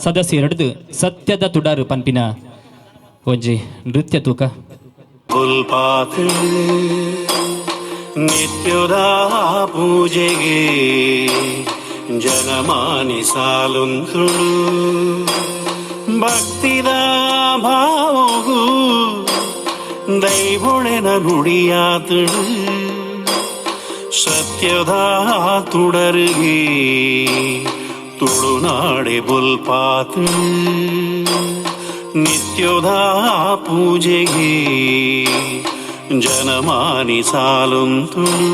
ಸದಸ್ಯರಡ್ದು ಸತ್ಯದ ತುಡಾರು ಪನ್ಪಿನ ಒಂಜಿ ನೃತ್ಯ ತೂಕ. ಬುಲ್ಪಾತು ನಿತ್ಯದ ಪೂಜೆಗೆ ಜನಮಾನಿ ಸಾಲುಂತುಳು, ಭಕ್ತಿದ ಭಾವಗೂ ದೈವೊಳೆನ ನುಡಿಯಾತಳು. ಸತ್ಯದ ತುಡರಿಗೆ ತುಳುನಾಡೆ ಬುಲ್ಪಾತು, ನಿತ್ಯದ ಪೂಜೆಗೆ ಜನಮಾನಿ ಸಾಲುಂತುಳು.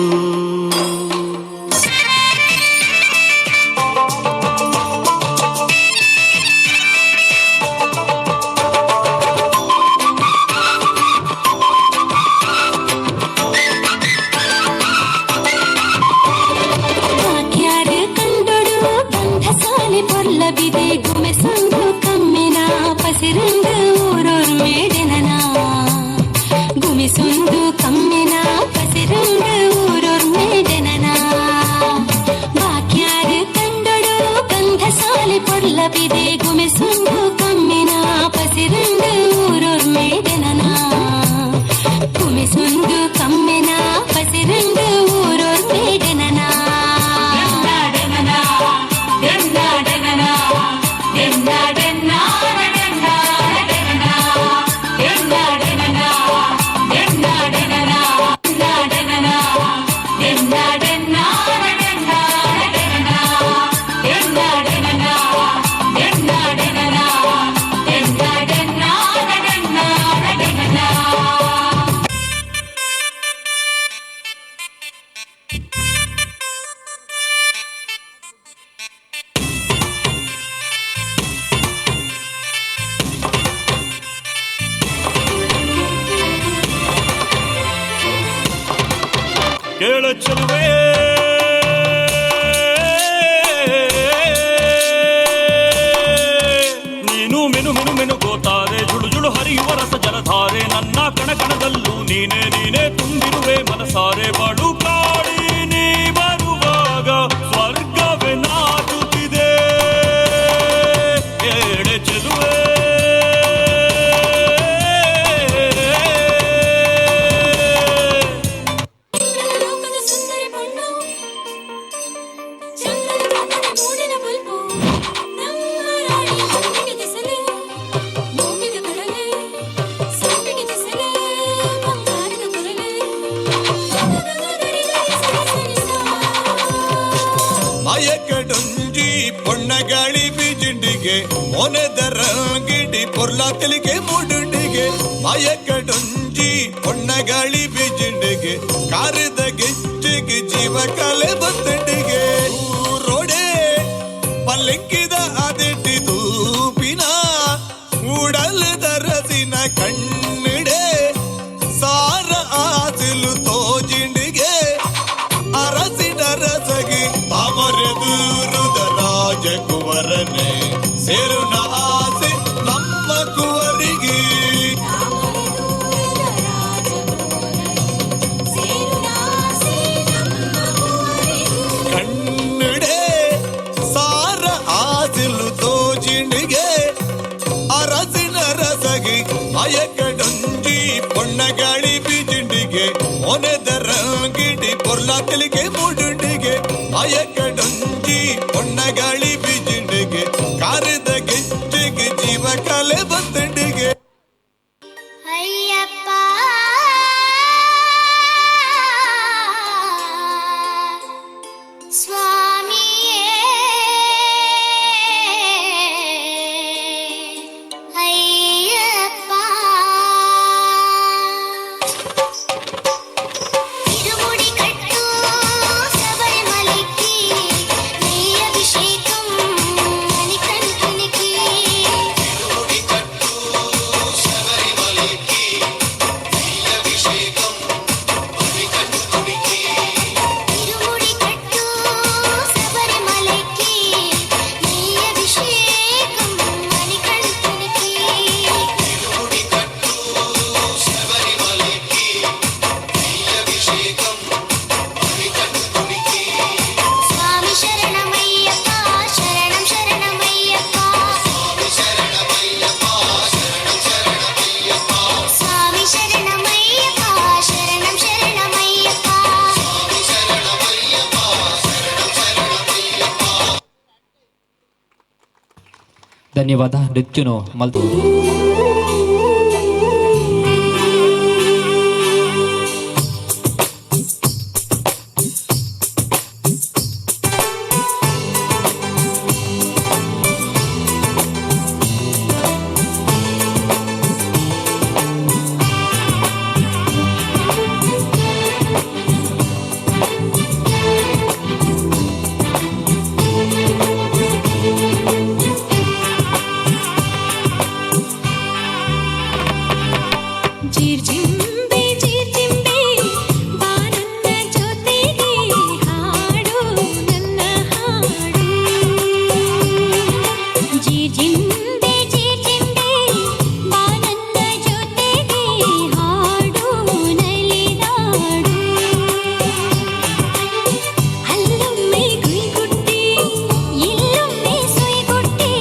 ವಾಕ್ಯಾರ ಕಂಡೊಡು ಗಂಧಸಾಲಿ ಪೊರ್ಲಬಿದೆ, ಗುಮೆಸುಂಡು ಕಮ್ಮಿನ ಪಸಿರಂದು ಊರೊರು ಮೇಡೆನನ. ಗುಮಿಸುಂದು ಕಮ್ಮಿನ ಪಸಿರಂದು ಊರೊರು ಮೇಡೆನನ. ವಾಕ್ಯಾರ ಕಂಡೊಡು ಗಂಧಸಾಲಿ ಪೊರ್ಲಬಿದೆ, ಗುಮೆಸುಂಡು ಕಮ್ಮಿನ ಪಸಿರಂದು ಊರೊರು ಮೇಡೆನನ. ಗುಮಿಸುಂದು ಕಮ್ಮಿನ ಪಸಿರಂದು ಊರೊರು ಮೇಡೆನನ. ಕೇಳ ಚೆಲುವೆ, ನೀನು ಮೆನು ಮೆನು ಮೆನು ಗೋತಾರೆ, ಜುಳು ಜುಳು ಹರಿಯುವ ರಸ ಜಲಧಾರೆ. ನನ್ನ ಕಣ ಕಣದಲ್ಲೂ ನೀನೇ ನೀನೇ ತುಂಬಿರುವೆ ಮನಸಾರೆ. ಬಳು ಕಾಡಿ ನೀ ಬರುವಾಗ ಸ್ವರ್ಗವೇ ನಾಚುತ್ತಿದೆ. ಏಳೆ ಚೆಲುವೆ. ಲೋಕದ ಸುಂದರಿ ಪೊಣ್ಣು, ಚಂದ್ರನ ಪಾಪದ ಮೂಡಿನ ಬುಲ್ಬು, ನಮ್ಮ ರಾಣಿ ಹೊನ್ನಿಗೆ ದೆಸಲೆ, ಮೂಗಿನ ಕಡಲೆ, ಸೊಂಪಿಗೆ ದೆಸಲೆ, ಬಂಗಾರದ ಕೊರಲೆ. ಮಯಕಡೊಂಜಿ ಪೊಣ್ಣಗಾಳಿ ಬೀಜಿಂಡಿಗೆ, ಮೊನೆದ ರಂಗಿಡಿ ಪೊರ್ಲ ತೆಲಿಗೆ ಮುಡುಂಡಿಗೆ. ಮಯಕಡೊಂಜಿ ಪೊಣ್ಣಗಾಳಿ ಬೀಜಿಂಡಿಗೆ, ಕಾರದ ಗೆಜ್ಜೆಗೆ ಜೀವ ಕಲೆ ಬತ್ತಂಡಿಗೆ. ರೋಡೆ ಪಲ್ಲಂಕಿದ ಅದೆಟ್ಟಿ ತೂಪಿನ ಉಡಲದ ರಸಿನ ಕಣ್ಣಿಡೆ ಸಾರ ಆಸಿಲು ತೋಜಿಂಡಿಗೆ. ಅರಸಿನ ರಸಗಿ ತಾಮರೆ ದೂರುದ ರಾಜಕುವರನೆ ಸೇರುನ ಆಸೆ ನಮ್ಮ ಕುವರಿಗೆ. ಕಣ್ಣಿಡೆ ಸಾರ ಆಸಿಲು ತೋಜಿಂಡಿಗೆ ಅರಸಿನ ರಸಗಿ. ಮಯಕಡೊಂಜಿ ಪೊಣ್ಣಗಾಳಿ ಬೀಜಿಂಡಿಗೆ, ಮೊನೆದ ರಂಗಿಡಿ ಪೊರ್ಲ ತೆಲಿಗೆ ಮುಡುಂಡಿಗೆ. ಮಯಕಡೊಂಜಿ ಪೊಣ್ಣಗಾಳಿ ಬೀಜಿಂಡಿಗೆ, ಕಾರದ ಗೆಜ್ಜೆಗೆ ಜೀವ ಕಲೆ ಬತ್ತಂಡಿಗೆ. ಅಯ್ಯಪ್ಪ ಸ್ವಾಮಿಯೇ, ಅಯ್ಯಪ್ಪ. ತಿರುಮುಡಿ ಕಟ್ಟು ಶಬರಿಮಲೈಕ್ಕೆ, ನெய் ಅಭಿಷೇಕಂ ಮಣಿಕಂಠನಿಗೆ. ತಿರುಮುಡಿ ಕಟ್ಟು ಧನ್ಯವಾದ. ನೃತ್ಯನು ಮಲ್ತು ಜೀರ್ಜಿಂಬೆ ಜೀರ್ಜಿಂಬೆ ಬಾ ನನ್ನ ಜೊತೆಗೆ ಹಾಡು ನನ್ನ ಹಾಡು. ಜೀರ್ಜಿಂಬೆ ಜೀರ್ಜಿಂಬೆ ಬಾ ನನ್ನ ಜೊತೆಗೆ ಹಾಡು ನಲಿದಾಡು. ಅಲ್ಲೊಮ್ಮೆ ಗುಯ್ಗುಟ್ಟಿ ಇಲ್ಲೊಮ್ಮೆ ಸುಯ್ಗುಟ್ಟಿ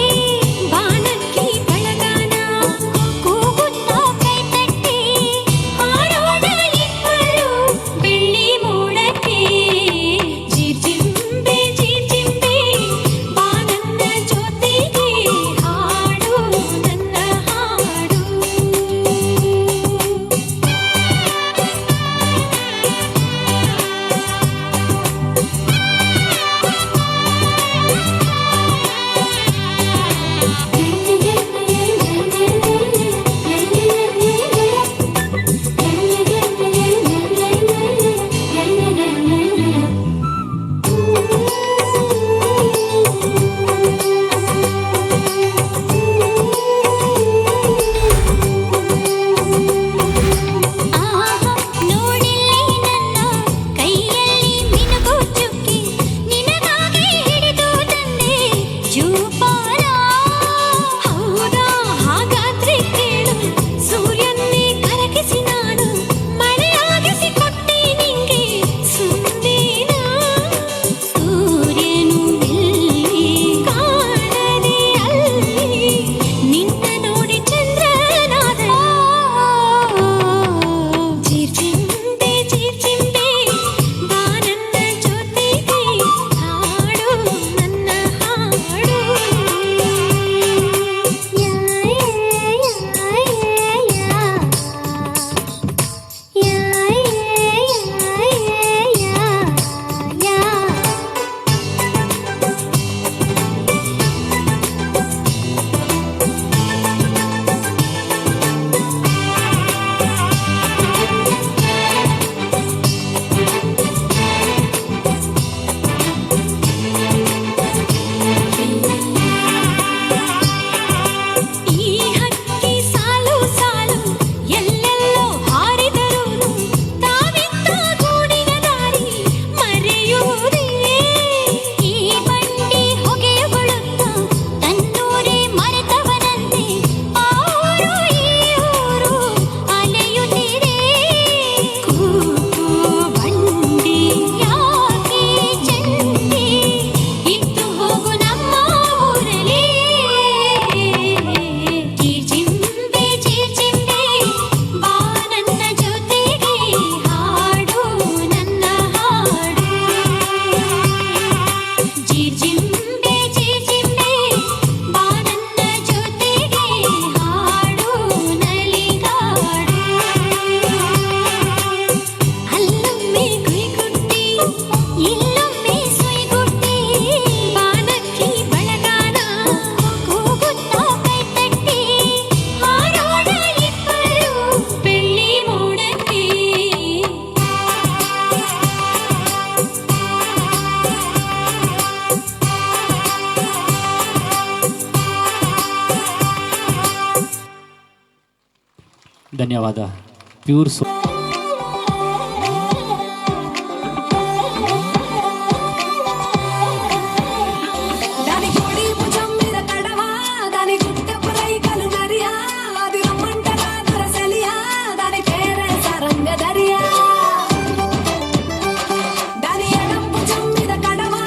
ಬಾನಕ್ಕಿ ಬಳಗಾನ ಕೂಗುತ್ತಾ ಕೈ ತಟ್ಟಿ ಹಾಡೋಣ ಇಬ್ಬರು ಬೆಳ್ಳಿ ಮೋಡಕ್ಕೆ. ಜೀರ್ಜಿಂಬೆ ಜೀರ್ಜಿಂಬೆ ಬಾ ನನ್ನ ಜೊತೆಗೆ ಹಾಡು ನನ್ನ ಹಾಡು. ಆಹಾ, ನೋಡಿಲ್ಲಿ ನನ್ನ ಕೈಯಲ್ಲಿ ಮಿನುಗು ಚುಕ್ಕಿ, ನಿನಗಾಗಿ ಹಿಡಿದು ತಂದೆ ಜೋಪಾನ. ಹೌದಾ? ಹಾಗಾದ್ರೆ ಕೇಳು, ಸೂರ್ಯನ್ನೇ ಕರಗಿಸಿ ನಾನು ಮಳೆಯಾಗಿಸಿ ಕೊಟ್ಟೆ ನಿಂಗೆ ಸುಂದೇನ. ಸೂರ್ಯನು ಎಲ್ಲಿ ಕಾಣದೆ ಅಲ್ಲಿ ನಿನ್ನ ನೋಡಿ ಚಂದ್ರನಾದ. ಜೀರ್ಜಿಂಬೆ ಜೀರ್ಜಿಂಬೆ ಬಾ ನನ್ನ ಜೊತೆಗೆ ಹಾಡು ನನ್ನ ಹಾಡು. ಯಾ ಯಾ ಯಾ ಯಾ ಯಾ ಯಾ ಯಾ. ಈ ಹಕ್ಕಿ ಸಾಲು ಸಾಲು ಎಲ್ಲೆಲ್ಲೋ ಹಾರಿದರೂನು ತಾವಿದ್ದ ಗೂಡಿನ ದಾರಿ ಮರೆಯುವುದೇ? ಈ ಬಂಡಿ ಹೊಗೆಯುಗೊಳುತ್ತ ತನ್ನೂರೇ ಮರೆತವನಂತೆ ಆ ಊರು ಈ ಊರು ಅಲೆಯುತ್ತಿದೆ. ಕೂಗು ಬಂಡಿ ಯಾಕೆ ಚಂಡಿ? ಇದ್ದು ಹೋಗು ನಮ್ಮ ಊರಲ್ಲಿ. ಜೀರ್ಜಿಂಬೆ ಜೀರ್ಜಿಂಬೆ ಬಾ ನನ್ನ ಜೊತೆಗೆ ಹಾಡು ನನ್ನ ಹಾಡು. ಜೀರ್ಜಿಂಬೆ ಜೀರ್ಜಿಂಬೆ ಬಾ ನನ್ನ ಜೊತೆಗೆ ಹಾಡು ನಲಿದಾಡು. ಅಲ್ಲೊಮ್ಮೆ ಗುಯ್ಗುಟ್ಟಿ ಇಲ್ಲೊಮ್ಮೆ ಸುಯ್ಗುಟ್ಟಿ ಬಾನಕ್ಕಿ ಬಳಗಾನ ಕೂಗುತ್ತಾ ಕೈ ತಟ್ಟಿ ಹಾಡೋಣ ಇಬ್ಬರು ಬೆಳ್ಳಿ ಮೋಡಕ್ಕೆ. ಧನ್ಯವಾದ. ಪ್ಯೂರ್ ಸೋ దాని కోడి భుజం మీద కడవా, దాని గుట్టపు రైకలు నరియా, అది రమ్మంటరా దొరసలియా, దాని పేరే సరంగ దరియా. దాని ఎడం భుజం మీద కడవా,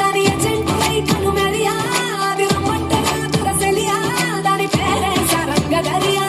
దాని ఎజెంట్ రైకలు నరియా, అది రమ్మంటరా దొరసలియా, దాని పేరే సరంగ దరియా.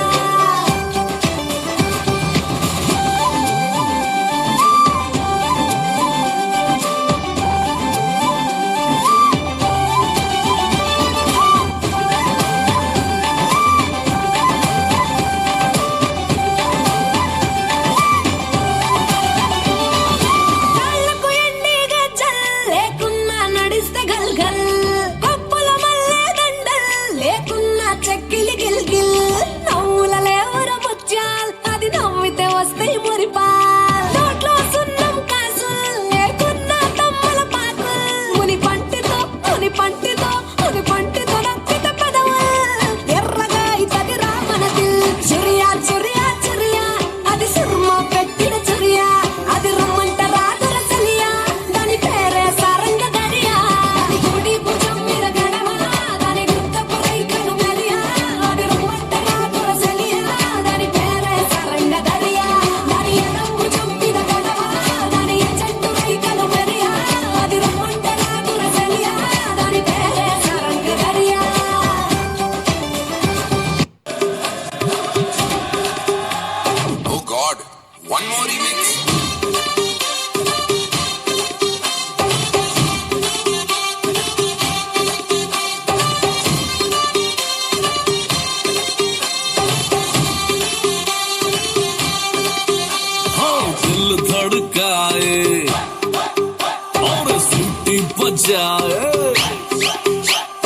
सीटी बजाए,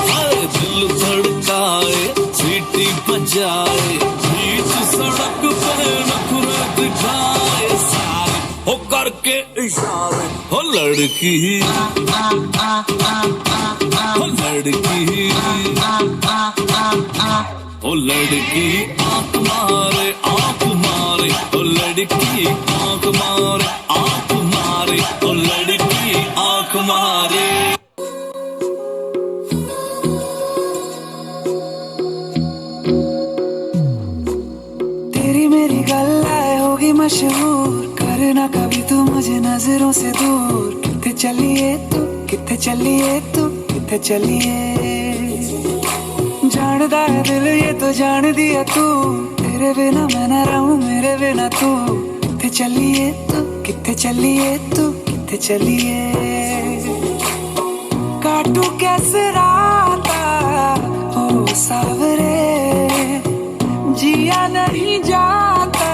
हाय दिल धड़काए सीटी बजाए, बीच सड़क पे नखरे दिखाए सारे, हो करके इशारे, हो लड़की, हो लड़की, ओ लड़की आंख मारे, आंख मारे, ओ लड़की आंख मारे, आंख मारे, ओ लड़की आंख मारे। तेरी मेरी गल आए होगी मशहूर, करना कभी तू मुझे नजरों से दूर। किथे चलिए तू, किथे चलिए तू, किथे चलिए। जानदा है दिल ये तो जान दिया तू, तेरे बिना मैं ना रहूं मेरे बिना तू। किथे चलिए तू, किथे चलिए तू, किथे चलिए। काटू कैसे राता ओ सावरे, जिया नहीं जाता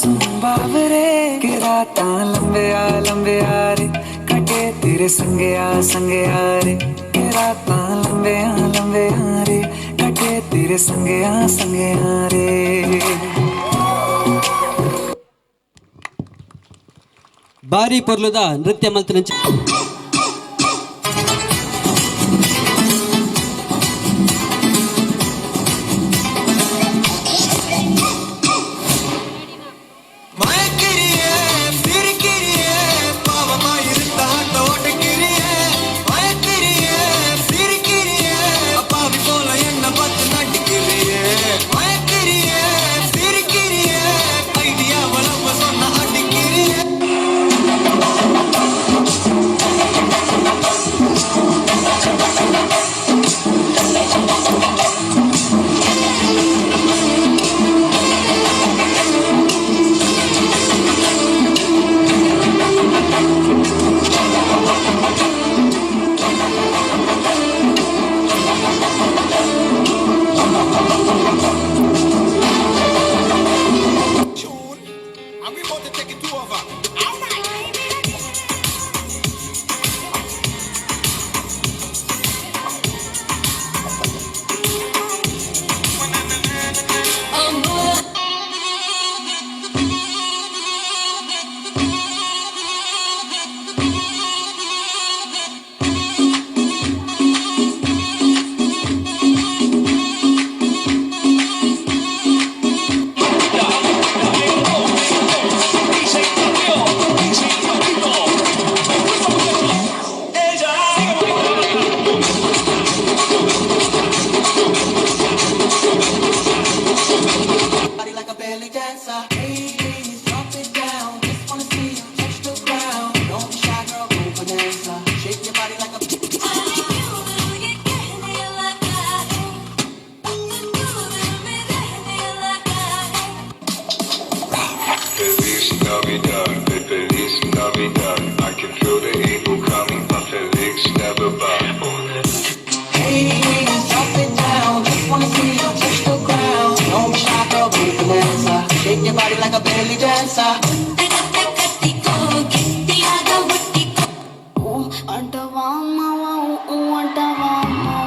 सुन बावरे। के रातां लंबे आ लंबे आ रे, कटे तेरे संगे आ संगे आ रे। के रातां लंबे आ लंबे आ रे, कटे तेरे संगे आ संगे आ रे। ಬಾರಿ ಪೊರ್ಲುದ ನೃತ್ಯ ಮಲ್ತಿನಂಚ. மயக்கிறியே, சிரிக்கிறியே, பாவமா இருந்த ஆட்ட ஓட்டுக்கிறியே. மயக்கிறியே, சிரிக்கிறியே, அப்பாவி போல என்ன பார்த்து நடிக்கிறியே. மயக்கிறியே, சிரிக்கிறியே, ஐடியா வளம்ப சொன்ன அடிக்கிறியே. And we want to take it over. Like a belly dancer. Hey, ladies, drop it down. Just wanna see you touch the ground. Don't be shy, girl, go bonanza. Shake your body like a ये कहने लगा है, क्यों दिल में रहने लगा है। Feliz Navidad, Feliz Navidad. I can feel the evil coming, but Felix never bow. Hey, ladies, drop it down. Just wanna see you touch the ground. Don't be shy, girl, go bonanza. Shake your body like a belly dancer. ಕಟ್ಟಿಕೋ ಗಟ್ಟಿಯಾದ ಒಟ್ಟಿಕೋ. ಅಂಟವಾ ಮಾವ, ಅಂಟವಾ ಮಾವ.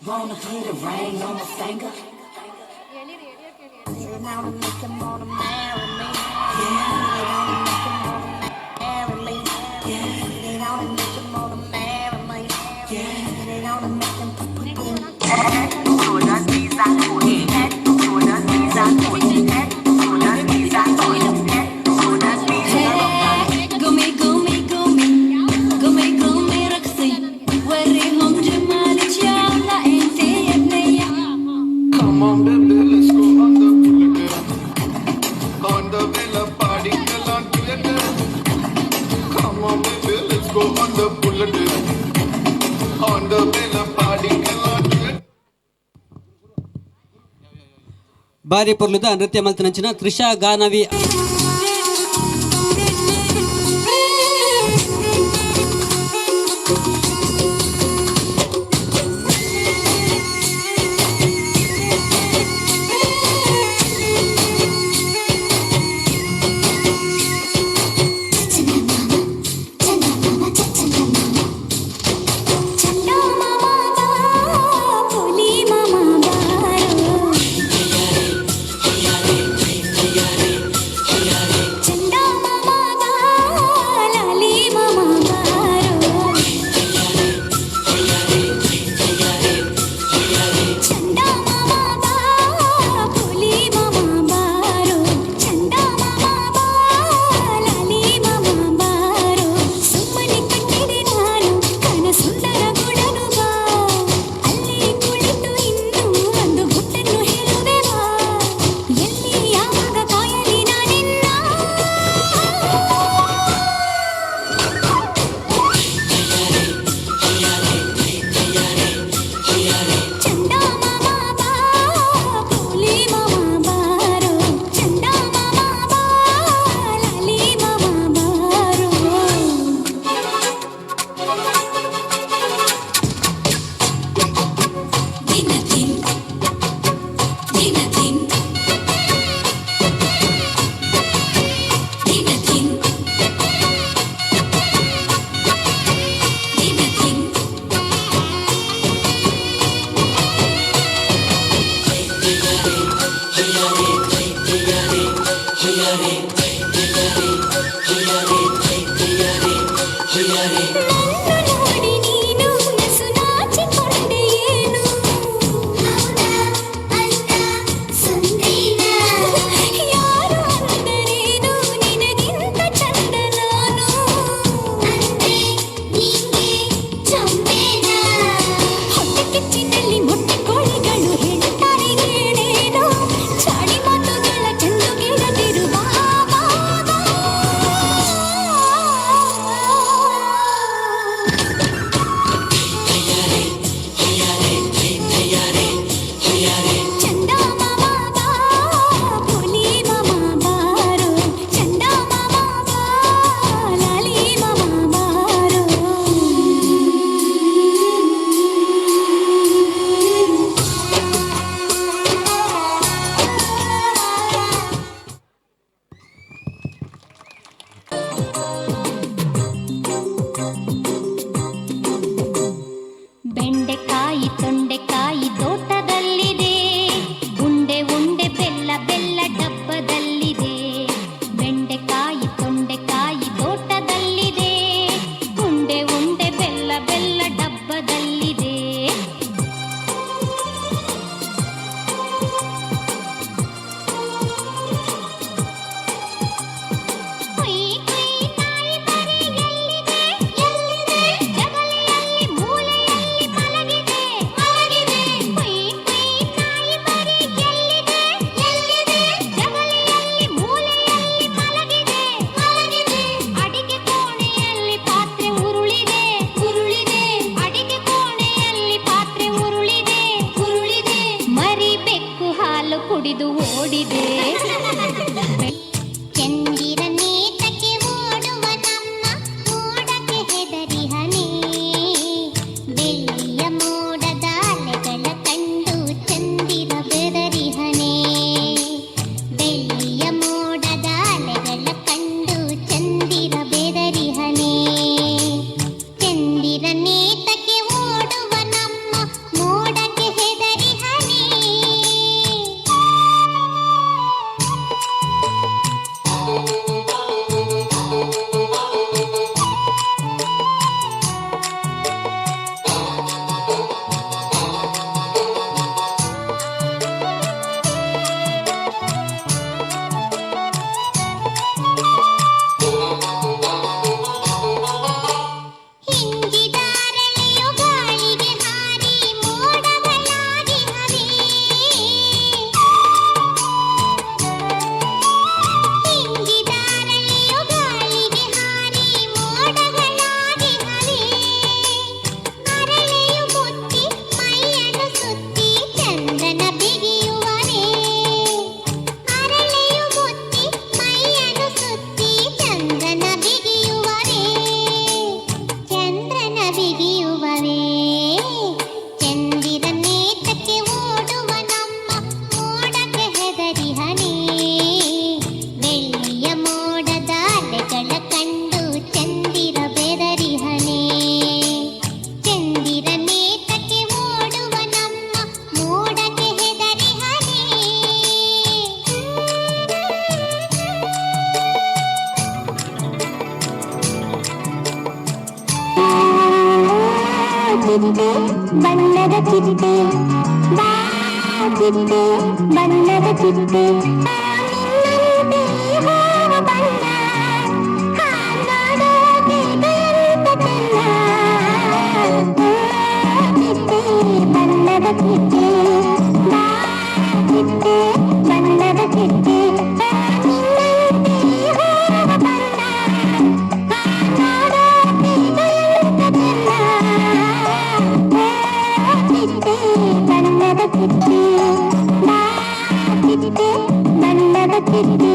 Wanna put a ring on my finger? Wanna make him wanna marry me. Yeah, wanna make him wanna marry me. Yeah, wanna make him wanna marry me. Yeah, wanna make him put put put. قومي قومي قومي قومي قومي رقصي، وريهم جمالك، يلا انت يا بنية. Come on baby, let's go on the villa. On the villa party, ಬಾರಿ ಪೊರ್ಲುದ ನೃತ್ಯ ಮಲ್ತನಂಚಿನ ತ್ರಿಷಾ ಗಾನವಿ. ಚಂದಾ ಮಾಮ ಬಾ, ಪುಲಿ ಮಾಮ ಬಾರೋ. ಚಂದಾ ಮಾಮ ಬಾ, ಲಾಲಿ ಮಾಮ ಬಾರೋ. ಚಂದಾ ಮಾಮ ಬಾ, ಪುಲಿ ಮಾಮ ಬಾರೋ. ಚಂದಾ ಮಾಮ ಬಾ, ಲಾಲಿ ಮಾಮ ಬಾರೋ. ಸುಮ್ಮನೆ ಕಟ್ಟಿದೆ ನಾನು ಕನಸುಂದರ ಗುಡನು ಬಾ. ಅಲ್ಲಿ ಕುಳಿತು ಇನ್ನು ಒಂದು ಗುಟ್ಟನ್ನು ಹೇಳುವೆ ಬಾ. ಎಲ್ಲಿ ಯಾವಾಗ ಕಾಯಲಿ ನಾನಿನ್ನ. ಚಂದಾ ಮಾಮ ಬಾ, ಪುಲಿ ಮಾಮ ಬಾರೋ. ಚಂದಾ ಮಾಮ ಬಾ, ಲಾಲಿ ಮಾಮ ಬಾರೋ. ದಿನ ದಿನ ದಿನ ದಿನ ದಿನ ದಿನ ದಿನ ದಿನ. ನನ್ನ ನೋಡಿ ನೀನು ನಸು ನಾಚಿಕೊಂಡೆ ಏನು? ಯಾರು ಅಂದರೇನು ನಿನಗಿಂತ ಚಂದ ನಾನು? ಹೊಟ್ಟೆ ಕಿಚ್ಚಿನಲ್ಲಿ ಮೊಟ್ಟೆ ಕೋಳಿಗಳು ಹೇಳುತ್ತಾರೆ ಏನೇನೋ. ಚಾಡಿ ಮಾತುಗಳ ಚೆಂಡು ಕೇಳದಿರು, ಬಾ, ಬಾ, ಬಾ. ಚಂದಾ ಮಾಮ ಬಾ, ಪುಲಿ ಮಾಮ ಬಾರೋ. ಚಂದಾ ಮಾಮ ಬಾ, ಲಾಲಿ ಮಾಮ ಬಾರೋ. ಬೆಂಡೆಕಾಯಿ ತೊಂಡೆಕಾಯಿ ತೋಟದಲ್ಲಿದೆ, ಉಂಡೆ ಉಂಡೆ ಬೆಲ್ಲ ಬೆಲ್ಲ ಡಬ್ಬದಲ್ಲಿದೆ. ಬೆಂಡೆಕಾಯಿ ತೊಂಡೆಕಾಯಿ ತೋಟದಲ್ಲಿದೆ, ಉಂಡೆ ಉಂಡೆ ಬೆಲ್ಲ ಬೆಲ್ಲ ಡಬ್ಬದಲ್ಲಿದೆ. ಕುಯ್ ಕುಯ್ ನಾಯಿ ಮರಿ ಎಲ್ಲಿದೆ, ಎಲ್ಲಿದೆ? ಜಗಲಿಯಲ್ಲಿ ಮೂಲೆಯಲ್ಲಿ ಮಲಗಿದೆ, ಮಲಗಿದೆ. ಕುಯ್ ಕುಯ್ ನಾಯಿ ಮರಿ ಎಲ್ಲಿದೆ, ಎಲ್ಲಿದೆ? ಜಗಲಿಯಲ್ಲಿ ಮೂಲೆಯಲ್ಲಿ ಮಲಗಿದೆ, ಮಲಗಿದೆ. ಅಡಿಗೆ ಕೋಣೆಯಲ್ಲಿ ಪಾತ್ರೆ ಉರುಳಿದೆ, ಉರುಳಿದೆ. ಅಡಿಗೆ ಕೋಣೆಯಲ್ಲಿ ಪಾತ್ರೆ ಉರುಳಿದೆ, ಉರುಳಿದೆ. ಮರಿ ಬೆಕ್ಕು ಹಾಲು ಕುಡಿದು ಓಡಿದೆ. ಚಂದಿರನೇತಕ್ಕೆ ಓಡುವ ನಮ್ಮ ಮೋಡಕ್ಕೆ ಹೆದರಿಹನೇ? ಬೆಳ್ಳಿಯ ಮೋಡದ ಅಲೆಗಳ ಕಂಡು ಚಂದಿರ ಬೆದರಿಹನೇ? ಬೆಳ್ಳಿಯ ಮೋಡದ ಅಲೆಗಳ ಕಂಡು ಚಂದಿರ ಬೆದರಿಹನೇ? ಚಂದಿರನೇತಕ್ಕೆ ಓಡುವ ನಮ್ಮ ಮೋಡಕ್ಕೆ ಹೆದರಿಹನೇ? ಚಿಟ್ಟೆ ಬಣ್ಣದ ಚಿಟ್ಟೆ, ಬಾ ಚಿಟ್ಟೆ ಬಣ್ಣದ ಚಿಟ್ಟೆ, ಆ ನಿನ್ನಂತೆ ಹೂವು ಬಣ್ಣ, ಆ ನೋಡೋಕೆ ಎಂತ ಚೆನ್ನ. ಚಿಟ್ಟೆ ಬಣ್ಣದ ಚಿಟ್ಟೆ, ಬಾ ಚಿಟ್ಟೆ ಬಣ್ಣದ ಚಿಟ್ಟೆ, ಆ ನಿನ್ನಂತೆ ಹೂವು ಬಣ್ಣ, ಆ ನೋಡೋಕೆ ಎಂತ ಚೆನ್ನ. ಚಿಟ್ಟೆ ಬಣ್ಣದ ಚಿಟ್ಟೆ, ಬಾ ಚಿಟ್ಟೆ ಬಣ್ಣದ ಚಿಟ್ಟೆ.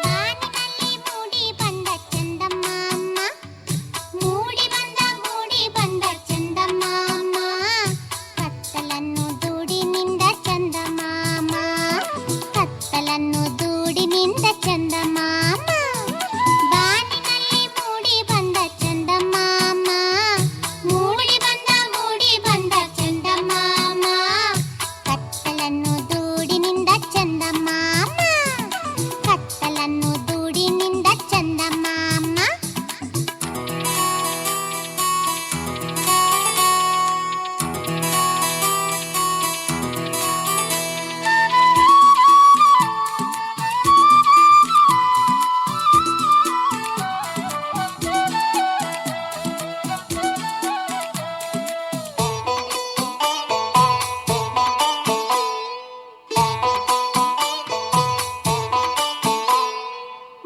ಬಾನಿನಲ್ಲಿ ಮೂಡಿ ಬಂದ ಚಂದಮಾಮ, ಮೂಡಿ ಬಂದ ಮೂಡಿ ಬಂದ ಚಂದಮಾಮ, ಕತ್ತಲನ್ನು ದೂಡಿ ನಿಂದ ಚಂದಮಾಮ, ಕತ್ತಲನ್ನು ದೂಡಿ ನಿಂದ ಚಂದಮಾಮ. ಬಾನಿನಲ್ಲಿ ಮೂಡಿ ಬಂದ ಚಂದಮಾಮ, ಮೂಡಿ ಬಂದ ಮೂಡಿ ಬಂದ ಚಂದಮಾಮ, ಕತ್ತಲನ್ನು ದೂಡಿ ನಿಂದ ಚಂದಮಾಮ, ಕತ್ತಲನ್ನು ದೂಡಿ ನಿಂದ ಚಂದಮಾಮ.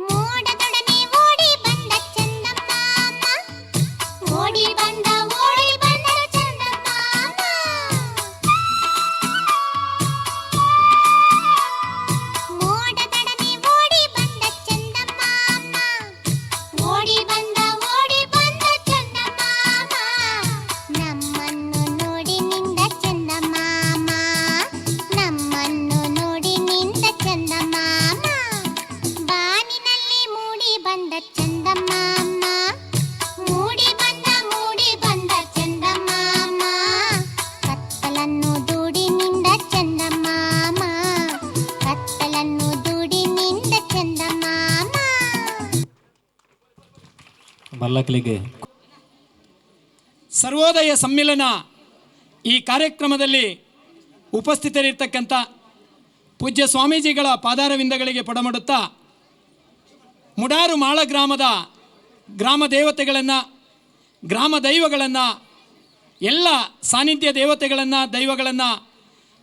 ಮೋಡದೊಡನೆ ಓಡಿ ಬಂದ ಚಂದಮಾಮ, ಓಡಿ ಬಂದ ಓಡಿ ಬಂದ ಚಂದಮಾಮ, ಮೋಡದೊಡನೆ ಓಡಿ ಬಂದ ಚಂದಮಾಮ, ಓಡಿ ಬಂದ ಓಡಿ ಬಂದ ಚಂದಮಾಮ, ನಮ್ಮನ್ನು ನೋಡಿ ನಿಂದ ಚಂದಮಾಮ, ನಮ್ಮನ್ನು ನೋಡಿ ನಿಂದ ಚಂದಮಾಮ. ಬಾನಿನಲ್ಲಿ ಮೂಡಿ ಬಂದ ಚಂದಮಾಮ, ಮೂಡಿ ಬಂದ ಮೂಡಿ ಬಂದ ಚಂದಮಾಮ, ಕತ್ತಲನ್ನು ದೂಡಿ ನಿಂದ ಚಂದಮಾಮ, ಕತ್ತಲನ್ನು ದೂಡಿ ನಿಂದ ಚಂದಮಾಮ. ಮಲ್ಲಕ್ಲಿಗೆ ಸರ್ವೋದಯ ಸಮ್ಮಿಲನ ಈ ಕಾರ್ಯಕ್ರಮದಲ್ಲಿ ಉಪಸ್ಥಿತರಿರ್ತಕ್ಕಂಥ ಪೂಜ್ಯ ಸ್ವಾಮೀಜಿಗಳ ಪಾದಾರವಿಂದಗಳಿಗೆ ಪಡಮಡುತ್ತಾ, ಮುಡಾರು ಮಾಳ ಗ್ರಾಮದ ಗ್ರಾಮ ದೇವತೆಗಳನ್ನು, ಗ್ರಾಮ ದೈವಗಳನ್ನು, ಎಲ್ಲ ಸಾನ್ನಿಧ್ಯ ದೇವತೆಗಳನ್ನು, ದೈವಗಳನ್ನು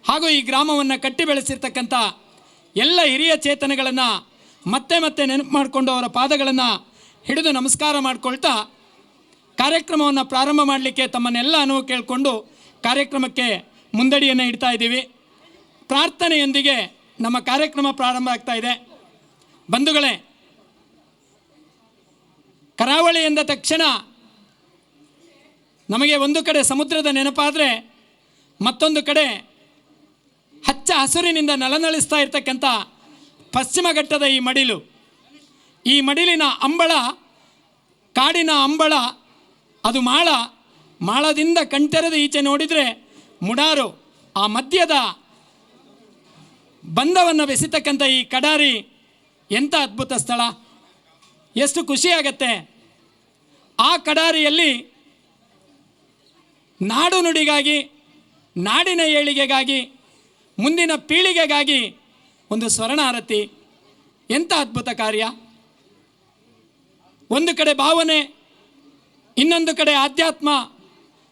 ಹಾಗೂ ಈ ಗ್ರಾಮವನ್ನು ಕಟ್ಟಿ ಬೆಳೆಸಿರ್ತಕ್ಕಂಥ ಎಲ್ಲ ಹಿರಿಯ ಚೇತನಗಳನ್ನು ಮತ್ತೆ ಮತ್ತೆ ನೆನಪು ಮಾಡಿಕೊಂಡು ಅವರ ಪಾದಗಳನ್ನು ಹಿಡಿದು ನಮಸ್ಕಾರ ಮಾಡಿಕೊಳ್ತಾ ಕಾರ್ಯಕ್ರಮವನ್ನು ಪ್ರಾರಂಭ ಮಾಡಲಿಕ್ಕೆ ತಮ್ಮನ್ನೆಲ್ಲ ಅನುವು ಕೇಳಿಕೊಂಡು ಕಾರ್ಯಕ್ರಮಕ್ಕೆ ಮುಂದಡಿಯನ್ನು ಇಡ್ತಾ ಇದ್ದೀವಿ. ಪ್ರಾರ್ಥನೆಯೊಂದಿಗೆ ನಮ್ಮ ಕಾರ್ಯಕ್ರಮ ಪ್ರಾರಂಭ ಆಗ್ತಾ ಇದೆ. ಬಂಧುಗಳೇ, ಕರಾವಳಿ ಎಂದ ತಕ್ಷಣ ನಮಗೆ ಒಂದು ಕಡೆ ಸಮುದ್ರದ ನೆನಪಾದರೆ ಮತ್ತೊಂದು ಕಡೆ ಹಚ್ಚ ಹಸುರಿನಿಂದ ನಲನಳಿಸ್ತಾ ಇರ್ತಕ್ಕಂಥ ಪಶ್ಚಿಮ ಘಟ್ಟದ ಈ ಮಡಿಲು, ಈ ಮಡಿಲಿನ ಅಂಬಳ, ಕಾಡಿನ ಅಂಬಳ, ಅದು ಮಾಳ. ಮಾಳದಿಂದ ಕಣ್ತೆರೆದು ಈಚೆ ನೋಡಿದರೆ ಮುಡಾರು, ಆ ಮಧ್ಯದ ಬಂಧವನ್ನು ಬೆಸಿತಕ್ಕಂಥ ಈ ಕಡಾರಿ ಎಂಥ ಅದ್ಭುತ ಸ್ಥಳ, ಎಷ್ಟು ಖುಷಿಯಾಗತ್ತೆ. ಆ ಕಡಾರಿಯಲ್ಲಿ ನಾಡು ನುಡಿಗಾಗಿ, ನಾಡಿನ ಏಳಿಗೆಗಾಗಿ, ಮುಂದಿನ ಪೀಳಿಗೆಗಾಗಿ ಒಂದು ಸ್ವರ್ಣಾರತಿ, ಎಂಥ ಅದ್ಭುತ ಕಾರ್ಯ. ಒಂದು ಕಡೆ ಭಾವನೆ, ಇನ್ನೊಂದು ಕಡೆ ಆಧ್ಯಾತ್ಮ,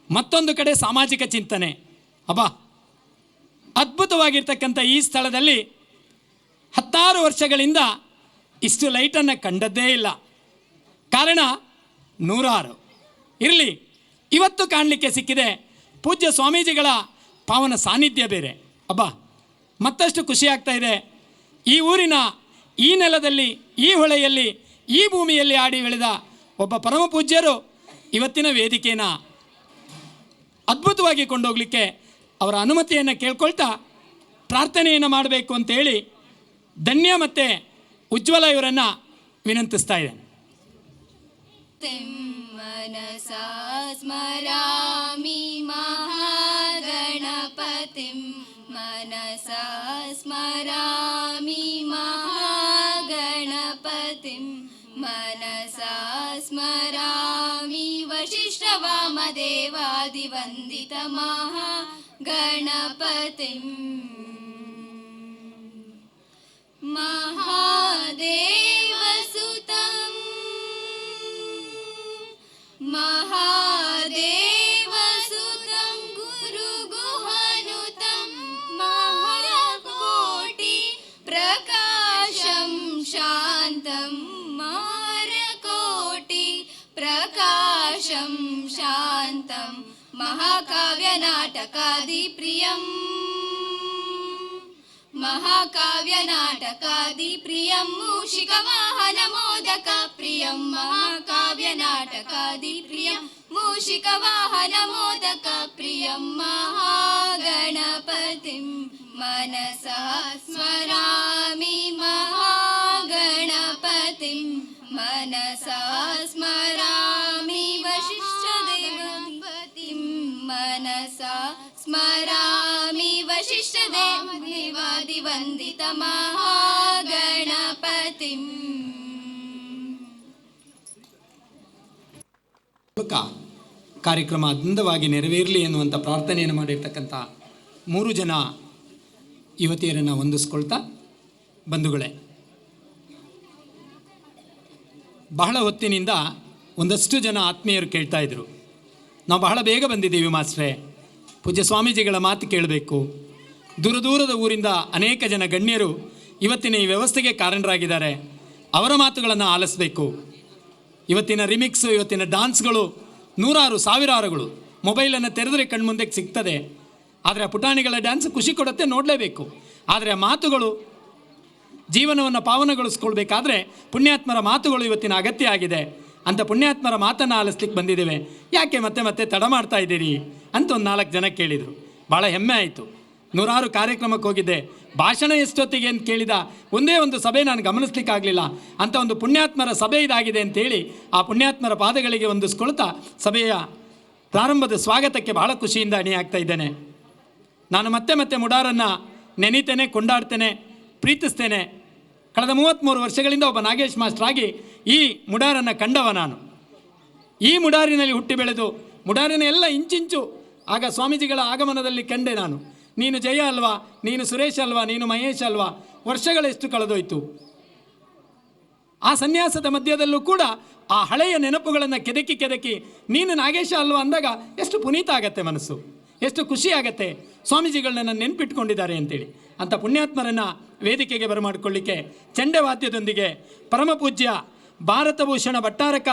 ಮತ್ತೊಂದು ಕಡೆ ಸಾಮಾಜಿಕ ಚಿಂತನೆ. ಅಬ್ಬಾ, ಅದ್ಭುತವಾಗಿರ್ತಕ್ಕಂಥ ಈ ಸ್ಥಳದಲ್ಲಿ 16 ವರ್ಷಗಳಿಂದ ಇಷ್ಟು ಲೈಟನ್ನು ಕಂಡದ್ದೇ ಇಲ್ಲ. ಕಾರಣ ನೂರಾರು ಇರಲಿ, ಇವತ್ತು ಕಾಣಲಿಕ್ಕೆ ಸಿಕ್ಕಿದೆ. ಪೂಜ್ಯ ಸ್ವಾಮೀಜಿಗಳ ಪಾವನ ಸಾನ್ನಿಧ್ಯ ಬೇರೆ. ಅಬ್ಬಾ, ಮತ್ತಷ್ಟು ಖುಷಿಯಾಗ್ತಾ ಇದೆ. ಈ ಊರಿನ ಈ ನೆಲದಲ್ಲಿ, ಈ ಹೊಳೆಯಲ್ಲಿ, ಈ ಭೂಮಿಯಲ್ಲಿ ಆಡಿ ಬೆಳೆದ ಒಬ್ಬ ಪರಮ ಪೂಜ್ಯರು ಇವತ್ತಿನ ವೇದಿಕೆಯನ್ನು ಅದ್ಭುತವಾಗಿ ಕೊಂಡೋಗ್ಲಿಕ್ಕೆ ಅವರ ಅನುಮತಿಯನ್ನು ಕೇಳ್ಕೊಳ್ತಾ ಪ್ರಾರ್ಥನೆಯನ್ನು ಮಾಡಬೇಕು ಅಂತೇಳಿ ಧನ್ಯ ಮತ್ತು ಉಜ್ವಲ ಇವರನ್ನು ವಿನಂತಿಸ್ತಾ ಇದ್ದೇನೆ. ಮನಸಾ ಸ್ಮರಾಮಿ ಮಹಾಗಣಪತಿಂ, ಮನಸಾ ಸ್ಮರಾಮಿ ಮಹಾಗಣಪತಿಂ, ಮನಸಾ ಸ್ಮರಾಮಿ. वामदेवादिवन्दित महागणपतिम् महादेवसुतं महादेवसुतं गुरुगुहनुतं महाकोटि प्रकाशं शान्तं मारकोटि प्रकाशं शान्तं महाकाव्यनाटकादिप्रियम् महाकाव्यनाटकादिप्रियं मूषिकवाहनमोदकप्रियं महाकाव्यनाटकादिप्रियं मूषिकवाहनमोदकप्रियं महागणपतिं मनसा स्मरामि महागणपतिं मनसा स्मरामि वसिष्ठदेवपतिं मनसा स्मरामि वसिष्ठदेवादिवन्दित महागणपतिम्. ಮೂಲಕ ಕಾರ್ಯಕ್ರಮ ಅಂದವಾಗಿ ನೆರವೇರಲಿ ಎನ್ನುವಂಥ ಪ್ರಾರ್ಥನೆಯನ್ನು ಮಾಡಿರ್ತಕ್ಕಂಥ ಮೂರು ಜನ ಯುವತಿಯರನ್ನು ವಂದಿಸ್ಕೊಳ್ತಾ, ಬಂಧುಗಳೇ, ಬಹಳ ಹೊತ್ತಿನಿಂದ ಒಂದಷ್ಟು ಜನ ಆತ್ಮೀಯರು ಕೇಳ್ತಾ ಇದ್ರು, ನಾವು ಬಹಳ ಬೇಗ ಬಂದಿದ್ದೀವಿ ಮಾಸ್ಟ್ರೇ, ಪೂಜ್ಯ ಸ್ವಾಮೀಜಿಗಳ ಮಾತು ಕೇಳಬೇಕು. ದೂರ ದೂರದ ಊರಿಂದ ಅನೇಕ ಜನ ಗಣ್ಯರು ಇವತ್ತಿನ ಈ ವ್ಯವಸ್ಥೆಗೆ ಕಾರಣರಾಗಿದ್ದಾರೆ, ಅವರ ಮಾತುಗಳನ್ನು ಆಲಿಸಬೇಕು. ಇವತ್ತಿನ ರಿಮಿಕ್ಸು, ಇವತ್ತಿನ ಡಾನ್ಸ್ಗಳು ನೂರಾರು ಸಾವಿರಾರುಗಳು, ಮೊಬೈಲನ್ನು ತೆರೆದರೆ ಕಣ್ಮುಂದೆ ಸಿಗ್ತದೆ. ಆದರೆ ಆ ಪುಟಾಣಿಗಳ ಡ್ಯಾನ್ಸ್ ಖುಷಿ ಕೊಡುತ್ತೆ, ನೋಡಲೇಬೇಕು. ಆದರೆ ಆ ಮಾತುಗಳು ಜೀವನವನ್ನು ಪಾವನಗೊಳಿಸ್ಕೊಳ್ಬೇಕಾದ್ರೆ ಪುಣ್ಯಾತ್ಮರ ಮಾತುಗಳು ಇವತ್ತಿನ ಅಗತ್ಯ ಆಗಿದೆ. ಅಂಥ ಪುಣ್ಯಾತ್ಮರ ಮಾತನ್ನು ಆಲಿಸ್ಲಿಕ್ಕೆ ಬಂದಿದ್ದೇವೆ, ಯಾಕೆ ಮತ್ತೆ ಮತ್ತೆ ತಡ ಮಾಡ್ತಾ ಇದ್ದೀರಿ ಅಂತ ಒಂದು 4 ಜನ ಕೇಳಿದರು. ಭಾಳ ಹೆಮ್ಮೆ ಆಯಿತು. ನೂರಾರು ಕಾರ್ಯಕ್ರಮಕ್ಕೆ ಹೋಗಿದ್ದೆ, ಭಾಷಣ ಎಷ್ಟೊತ್ತಿಗೆ ಅಂತ ಕೇಳಿದ ಒಂದೇ ಒಂದು ಸಭೆ ನಾನು ಗಮನಿಸ್ಲಿಕ್ಕಾಗಲಿಲ್ಲ. ಅಂಥ ಒಂದು ಪುಣ್ಯಾತ್ಮರ ಸಭೆ ಇದಾಗಿದೆ ಅಂತೇಳಿ ಆ ಪುಣ್ಯಾತ್ಮರ ಪಾದಗಳಿಗೆ ಹೊಂದಿಸ್ಕೊಳ್ತಾ ಸಭೆಯ ಪ್ರಾರಂಭದ ಸ್ವಾಗತಕ್ಕೆ ಭಾಳ ಖುಷಿಯಿಂದ ಅಣಿಯಾಗ್ತಾ ಇದ್ದೇನೆ. ನಾನು ಮತ್ತೆ ಮತ್ತೆ ಮುಡಾರನ್ನು ನೆನೀತೇನೆ, ಕೊಂಡಾಡ್ತೇನೆ, ಪ್ರೀತಿಸ್ತೇನೆ. ಕಳೆದ 33 ವರ್ಷಗಳಿಂದ ಒಬ್ಬ ನಾಗೇಶ್ ಮಾಸ್ಟ್ರಾಗಿ ಈ ಮುಡಾರನ್ನು ಕಂಡವ ನಾನು. ಈ ಮುಡಾರಿನಲ್ಲಿ ಹುಟ್ಟಿ ಬೆಳೆದು ಮುಡಾರಿನ ಎಲ್ಲ ಇಂಚಿಂಚು ಆಗ ಸ್ವಾಮೀಜಿಗಳ ಆಗಮನದಲ್ಲಿ ಕಂಡೆ ನಾನು. ನೀನು ಜಯ ಅಲ್ವಾ, ನೀನು ಸುರೇಶ್ ಅಲ್ವಾ, ನೀನು ಮಹೇಶ್ ಅಲ್ವಾ, ವರ್ಷಗಳೆಷ್ಟು ಕಳೆದೋಯ್ತು. ಆ ಸನ್ಯಾಸದ ಮಧ್ಯದಲ್ಲೂ ಕೂಡ ಆ ಹಳೆಯ ನೆನಪುಗಳನ್ನು ಕೆದಕಿ ಕೆದಕಿ ನೀನು ನಾಗೇಶ ಅಲ್ವಾ ಅಂದಾಗ ಎಷ್ಟು ಪುನೀತ ಆಗತ್ತೆ ಮನಸ್ಸು, ಎಷ್ಟು ಖುಷಿ ಆಗತ್ತೆ, ಸ್ವಾಮೀಜಿಗಳನ್ನ ನೆನಪಿಟ್ಕೊಂಡಿದ್ದಾರೆ ಅಂತೇಳಿ. ಅಂಥ ಪುಣ್ಯಾತ್ಮರನ್ನು ವೇದಿಕೆಗೆ ಬರಮಾಡಿಕೊಳ್ಳಿಕ್ಕೆ ಚಂಡೆವಾದ್ಯದೊಂದಿಗೆ ಪರಮಪೂಜ್ಯ ಭಾರತಭೂಷಣ ಭಟ್ಟಾರಕ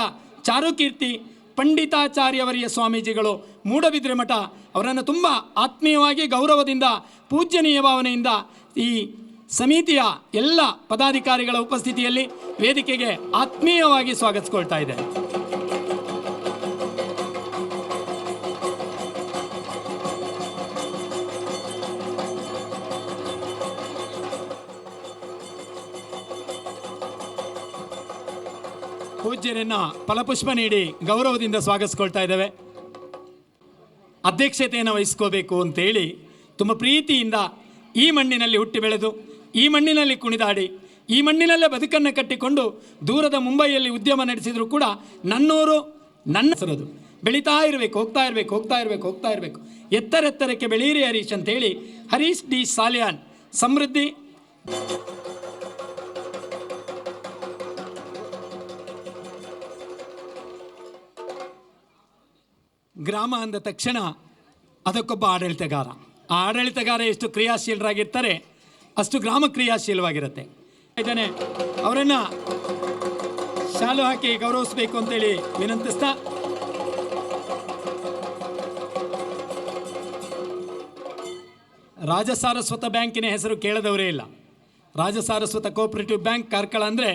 ಚಾರುಕೀರ್ತಿ ಪಂಡಿತಾಚಾರ್ಯವರಿಯ ಸ್ವಾಮೀಜಿಗಳು ಮೂಡಬಿದ್ರೆ ಮಠ ಅವರನ್ನು ತುಂಬ ಆತ್ಮೀಯವಾಗಿ ಗೌರವದಿಂದ ಪೂಜ್ಯನೀಯ ಭಾವನೆಯಿಂದ ಈ ಸಮಿತಿಯ ಎಲ್ಲ ಪದಾಧಿಕಾರಿಗಳ ಉಪಸ್ಥಿತಿಯಲ್ಲಿ ವೇದಿಕೆಗೆ ಆತ್ಮೀಯವಾಗಿ ಸ್ವಾಗತಿಸ್ಕೊಳ್ತಾ ಇದೆ. ಪೂಜ್ಯರನ್ನ ಫಲಪುಷ್ಪ ನೀಡಿ ಗೌರವದಿಂದ ಸ್ವಾಗತಿಸ್ಕೊಳ್ತಾ ಇದ್ದೇವೆ. ಅಧ್ಯಕ್ಷತೆಯನ್ನು ವಹಿಸ್ಕೋಬೇಕು ಅಂತೇಳಿ ತುಂಬ ಪ್ರೀತಿಯಿಂದ ಈ ಮಣ್ಣಿನಲ್ಲಿ ಹುಟ್ಟಿ ಬೆಳೆದು ಈ ಮಣ್ಣಿನಲ್ಲಿ ಕುಣಿದಾಡಿ ಈ ಮಣ್ಣಿನಲ್ಲೇ ಬದುಕನ್ನು ಕಟ್ಟಿಕೊಂಡು ದೂರದ ಮುಂಬೈಯಲ್ಲಿ ಉದ್ಯಮ ನಡೆಸಿದರೂ ಕೂಡ ನನ್ನೂರು ನನ್ನ ಹೆಸರದು ಬೆಳೀತಾ ಇರಬೇಕು, ಹೋಗ್ತಾ ಇರಬೇಕು, ಹೋಗ್ತಾ ಇರಬೇಕು, ಹೋಗ್ತಾ ಇರಬೇಕು, ಎತ್ತರೆತ್ತರಕ್ಕೆ ಬೆಳೀರಿ ಹರೀಶ್ ಅಂತೇಳಿ ಹರೀಶ್ ಡಿ ಸಾಲಿಯಾನ್ ಸಮೃದ್ಧಿ ಗ್ರಾಮ ಅಂದ ತಕ್ಷಣ ಅದಕ್ಕೊಬ್ಬ ಆಡಳಿತಗಾರ, ಆ ಆಡಳಿತಗಾರ ಎಷ್ಟು ಕ್ರಿಯಾಶೀಲರಾಗಿರ್ತಾರೆ ಅಷ್ಟು ಗ್ರಾಮ ಕ್ರಿಯಾಶೀಲವಾಗಿರುತ್ತೆ. ಇದ್ದಾನೆ ಅವರನ್ನು ಶಾಲು ಹಾಕಿ ಗೌರವಿಸಬೇಕು ಅಂತೇಳಿ ವಿನಂತಿಸ್ತಾ, ರಾಜಸಾರಸ್ವತ ಬ್ಯಾಂಕಿನ ಹೆಸರು ಕೇಳದವರೇ ಇಲ್ಲ. ರಾಜಸಾರಸ್ವತ ಕೋಆಪರೇಟಿವ್ ಬ್ಯಾಂಕ್ ಕಾರ್ಕಳ ಅಂದರೆ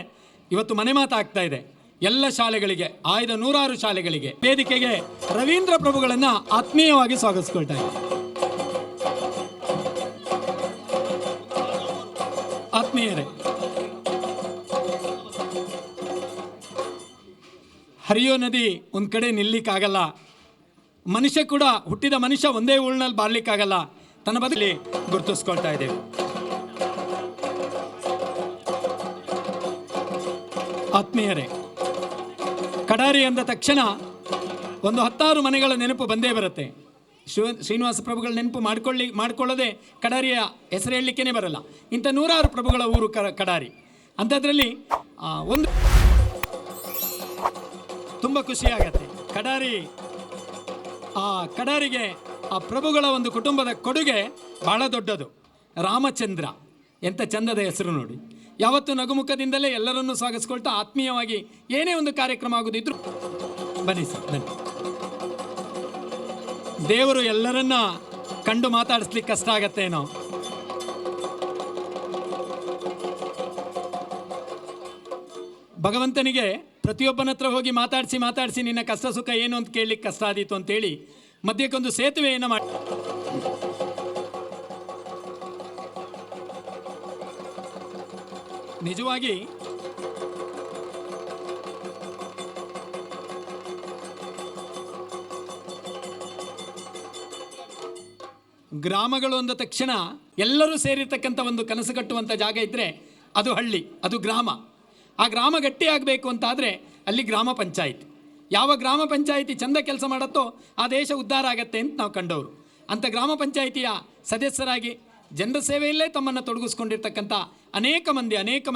ಇವತ್ತು ಮನೆ ಮಾತಾಗ್ತಾ ಇದೆ. ಎಲ್ಲ ಶಾಲೆಗಳಿಗೆ, ಆಯ್ದ ನೂರಾರು ಶಾಲೆಗಳಿಗೆ ವೇದಿಕೆಗೆ ರವೀಂದ್ರ ಪ್ರಭುಗಳನ್ನು ಆತ್ಮೀಯವಾಗಿ ಸ್ವಾಗತಿಸ್ಕೊಳ್ತಾ ಇದ್ದಾರೆ. ಆತ್ಮೀಯರೇ, ಹರಿಯೋ ನದಿ ಒಂದು ಕಡೆ ನಿಲ್ಲಿಕ್ಕಾಗಲ್ಲ, ಮನುಷ್ಯ ಕೂಡ ಹುಟ್ಟಿದ ಮನುಷ್ಯ ಒಂದೇ ಊರಿನಲ್ಲಿ ಬಾಳ್ಲಿಕ್ಕಾಗಲ್ಲ, ತನ್ನ ಬದಲಿ ಗುರುತಿಸ್ಕೊಳ್ತಾ ಇದ್ದೇವೆ. ಆತ್ಮೀಯರೇ, ಕಡಾರಿ ಅಂದ ತಕ್ಷಣ ಒಂದು 16 ಮನೆಗಳ ನೆನಪು ಬಂದೇ ಬರುತ್ತೆ. ಶ್ರೀನಿವಾಸ ಪ್ರಭುಗಳ ನೆನಪು ಮಾಡಿಕೊಳ್ಳದೆ ಕಡಾರಿಯ ಹೆಸರು ಹೇಳಲಿಕ್ಕೇ ಬರಲ್ಲ. ಇಂಥ 100 ಪ್ರಭುಗಳ ಊರು ಕಡಾರಿ. ಅಂಥದ್ರಲ್ಲಿ ಒಂದು ತುಂಬ ಖುಷಿಯಾಗತ್ತೆ. ಕಡಾರಿ, ಆ ಕಡಾರಿಗೆ ಆ ಪ್ರಭುಗಳ ಒಂದು ಕುಟುಂಬದ ಕೊಡುಗೆ ಬಹಳ ದೊಡ್ಡದು. ರಾಮಚಂದ್ರ ಎಂಥ ಚಂದದ ಹೆಸರು ನೋಡಿ. ಯಾವತ್ತು ನಗುಮುಖದಿಂದಲೇ ಎಲ್ಲರನ್ನೂ ಸ್ವಾಗತಿಸ್ಕೊಳ್ತಾ ಆತ್ಮೀಯವಾಗಿ ಏನೇ ಒಂದು ಕಾರ್ಯಕ್ರಮ ಆಗೋದಿದ್ರು ಬನ್ನಿ ಸರ್, ಬನ್ನಿ. ದೇವರು ಎಲ್ಲರನ್ನ ಕಂಡು ಮಾತಾಡಿಸ್ಲಿಕ್ಕೆ ಕಷ್ಟ ಆಗತ್ತೇನೋ. ಭಗವಂತನಿಗೆ ಪ್ರತಿಯೊಬ್ಬನ ಹತ್ರ ಹೋಗಿ ಮಾತಾಡಿಸಿ ಮಾತಾಡಿಸಿ ನಿನ್ನ ಕಷ್ಟ ಸುಖ ಏನು ಅಂತ ಕೇಳಲಿಕ್ಕೆ ಕಷ್ಟ ಆದೀತು ಅಂತೇಳಿ ಮಧ್ಯಕ್ಕೊಂದು ಸೇತುವೆಯನ್ನು ಮಾಡಿ ನಿಜವಾಗಿ ಗ್ರಾಮಗಳು ಅಂದ ತಕ್ಷಣ ಎಲ್ಲರೂ ಸೇರಿರ್ತಕ್ಕಂಥ ಒಂದು ಕನಸು ಕಟ್ಟುವಂಥ ಜಾಗ ಇದ್ದರೆ ಅದು ಹಳ್ಳಿ, ಅದು ಗ್ರಾಮ. ಆ ಗ್ರಾಮ ಗಟ್ಟಿಯಾಗಬೇಕು ಅಂತಾದರೆ ಅಲ್ಲಿ ಗ್ರಾಮ ಪಂಚಾಯಿತಿ. ಯಾವ ಗ್ರಾಮ ಪಂಚಾಯಿತಿ ಚಂದ ಕೆಲಸ ಮಾಡುತ್ತೋ ಆ ದೇಶ ಉದ್ಧಾರ ಆಗತ್ತೆ ಅಂತ ನಾವು ಕಂಡವರು. ಅಂಥ ಗ್ರಾಮ ಪಂಚಾಯಿತಿಯ ಸದಸ್ಯರಾಗಿ ಜನರ ಸೇವೆಯಲ್ಲೇ ತಮ್ಮನ್ನು ತೊಡಗಿಸ್ಕೊಂಡಿರ್ತಕ್ಕಂಥ ಅನೇಕ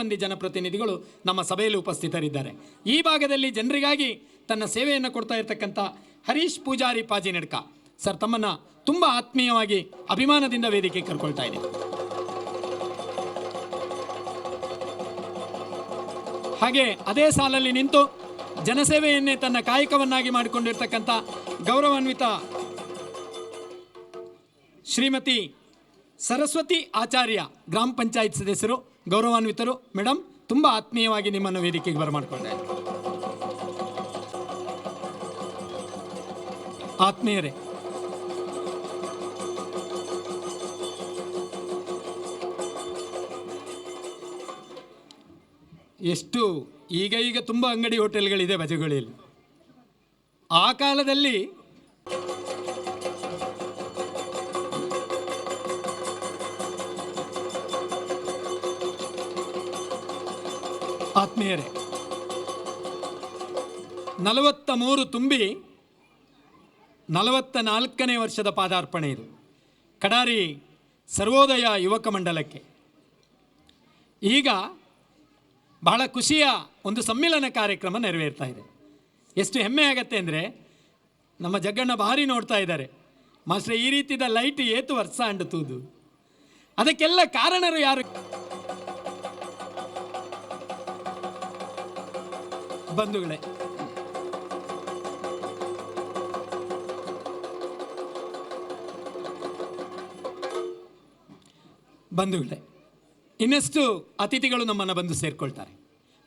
ಮಂದಿ ಜನಪ್ರತಿನಿಧಿಗಳು ನಮ್ಮ ಸಭೆಯಲ್ಲಿ ಉಪಸ್ಥಿತರಿದ್ದಾರೆ. ಈ ಭಾಗದಲ್ಲಿ ಜನರಿಗಾಗಿ ತನ್ನ ಸೇವೆಯನ್ನು ಕೊಡ್ತಾ ಇರ್ತಕ್ಕಂಥ ಹರೀಶ್ ಪೂಜಾರಿ ಪಾಜಿನಡ್ಕ ಸರ್ ತಮ್ಮನ್ನು ತುಂಬ ಆತ್ಮೀಯವಾಗಿ ಅಭಿಮಾನದಿಂದ ವೇದಿಕೆ ಕರ್ಕೊಳ್ತಾ ಇದ್ದೀನಿ. ಹಾಗೆ ಅದೇ ಸಾಲಲ್ಲಿ ನಿಂತು ಜನಸೇವೆಯನ್ನೇ ತನ್ನ ಕಾಯಕವನ್ನಾಗಿ ಮಾಡಿಕೊಂಡಿರ್ತಕ್ಕಂಥ ಗೌರವಾನ್ವಿತ ಶ್ರೀಮತಿ ಸರಸ್ವತಿ ಆಚಾರ್ಯ ಗ್ರಾಮ ಪಂಚಾಯತ್ ಸದಸ್ಯರು, ಗೌರವಾನ್ವಿತರು ಮೇಡಮ್, ತುಂಬ ಆತ್ಮೀಯವಾಗಿ ನಿಮ್ಮನ್ನು ವೇದಿಕೆಗೆ ಬರಮಾಡಿಕೊಂಡೆ. ಆತ್ಮೀಯರೇ, ಎಷ್ಟು ಈಗ ಈಗ ತುಂಬ ಅಂಗಡಿ ಹೋಟೆಲ್ಗಳಿದೆ ಬಜಗೋಳಿಯಲ್ಲಿ. ಆ ಕಾಲದಲ್ಲಿ ಆತ್ಮೀಯರೇ 43 ತುಂಬಿ 44ನೇ ವರ್ಷದ ಪಾದಾರ್ಪಣೆ ಇದು ಕಡಾರಿ ಸರ್ವೋದಯ ಯುವಕ ಮಂಡಲಕ್ಕೆ. ಈಗ ಬಹಳ ಖುಷಿಯ ಒಂದು ಸಮ್ಮಿಲನ ಕಾರ್ಯಕ್ರಮ ನೆರವೇರ್ತಾ ಇದೆ. ಎಷ್ಟು ಹೆಮ್ಮೆ ಆಗತ್ತೆ ಅಂದರೆ ನಮ್ಮ ಜಗ್ಗಣ್ಣ ಭಾರಿ ನೋಡ್ತಾ ಇದ್ದಾರೆ, ಮಾಸ್ಟ್ರೆ ಈ ರೀತಿದ ಲೈಟ್ ಏತು ವರ್ಷ ಅಂಡುತ್ತುವುದು, ಅದಕ್ಕೆಲ್ಲ ಕಾರಣರು ಯಾರು? ಬಂಧುಗಳೇ, ಬಂಧುಗಳೇ, ಇನ್ನಷ್ಟು ಅತಿಥಿಗಳು ನಮ್ಮನ್ನು ಬಂದು ಸೇರಿಕೊಳ್ತಾರೆ.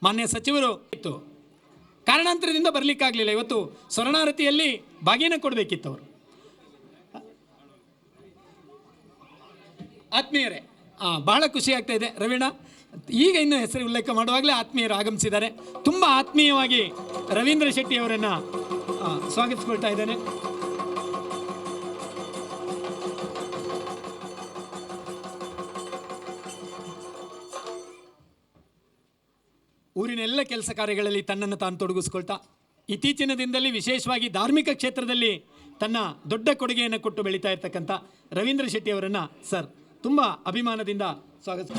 ಮಾನ್ಯ ಸಚಿವರು ಇತ್ತು ಕಾರಣಾಂತರದಿಂದ ಬರಲಿಕ್ಕಾಗಲಿಲ್ಲ. ಇವತ್ತು ಸ್ವರ್ಣಾರತಿಯಲ್ಲಿ ಬಾಗಿನ ಕೊಡಬೇಕಿತ್ತು ಅವರು. ಆತ್ಮೀಯರೇ, ಬಹಳ ಖುಷಿ ಆಗ್ತಾ ಇದೆ. ರವೀಣ ಈಗ ಇನ್ನೂ ಹೆಸರು ಉಲ್ಲೇಖ ಮಾಡುವಾಗಲೇ ಆತ್ಮೀಯರು ಆಗಮಿಸಿದ್ದಾರೆ. ತುಂಬ ಆತ್ಮೀಯವಾಗಿ ರವೀಂದ್ರ ಶೆಟ್ಟಿ ಅವರನ್ನು ಸ್ವಾಗತಿಸ್ಕೊಳ್ತಾ ಇದ್ದೇನೆ. ಊರಿನೆಲ್ಲ ಕೆಲಸ ಕಾರ್ಯಗಳಲ್ಲಿ ತನ್ನನ್ನು ತಾನು ತೊಡಗಿಸ್ಕೊಳ್ತಾ ಇತ್ತೀಚಿನ ದಿನದಲ್ಲಿ ವಿಶೇಷವಾಗಿ ಧಾರ್ಮಿಕ ಕ್ಷೇತ್ರದಲ್ಲಿ ತನ್ನ ದೊಡ್ಡ ಕೊಡುಗೆಯನ್ನು ಕೊಟ್ಟು ಬೆಳೀತಾ ಇರ್ತಕ್ಕಂಥ ರವೀಂದ್ರ ಶೆಟ್ಟಿ ಅವರನ್ನು ಸರ್ ತುಂಬ ಅಭಿಮಾನದಿಂದ ಸ್ವಾಗತ.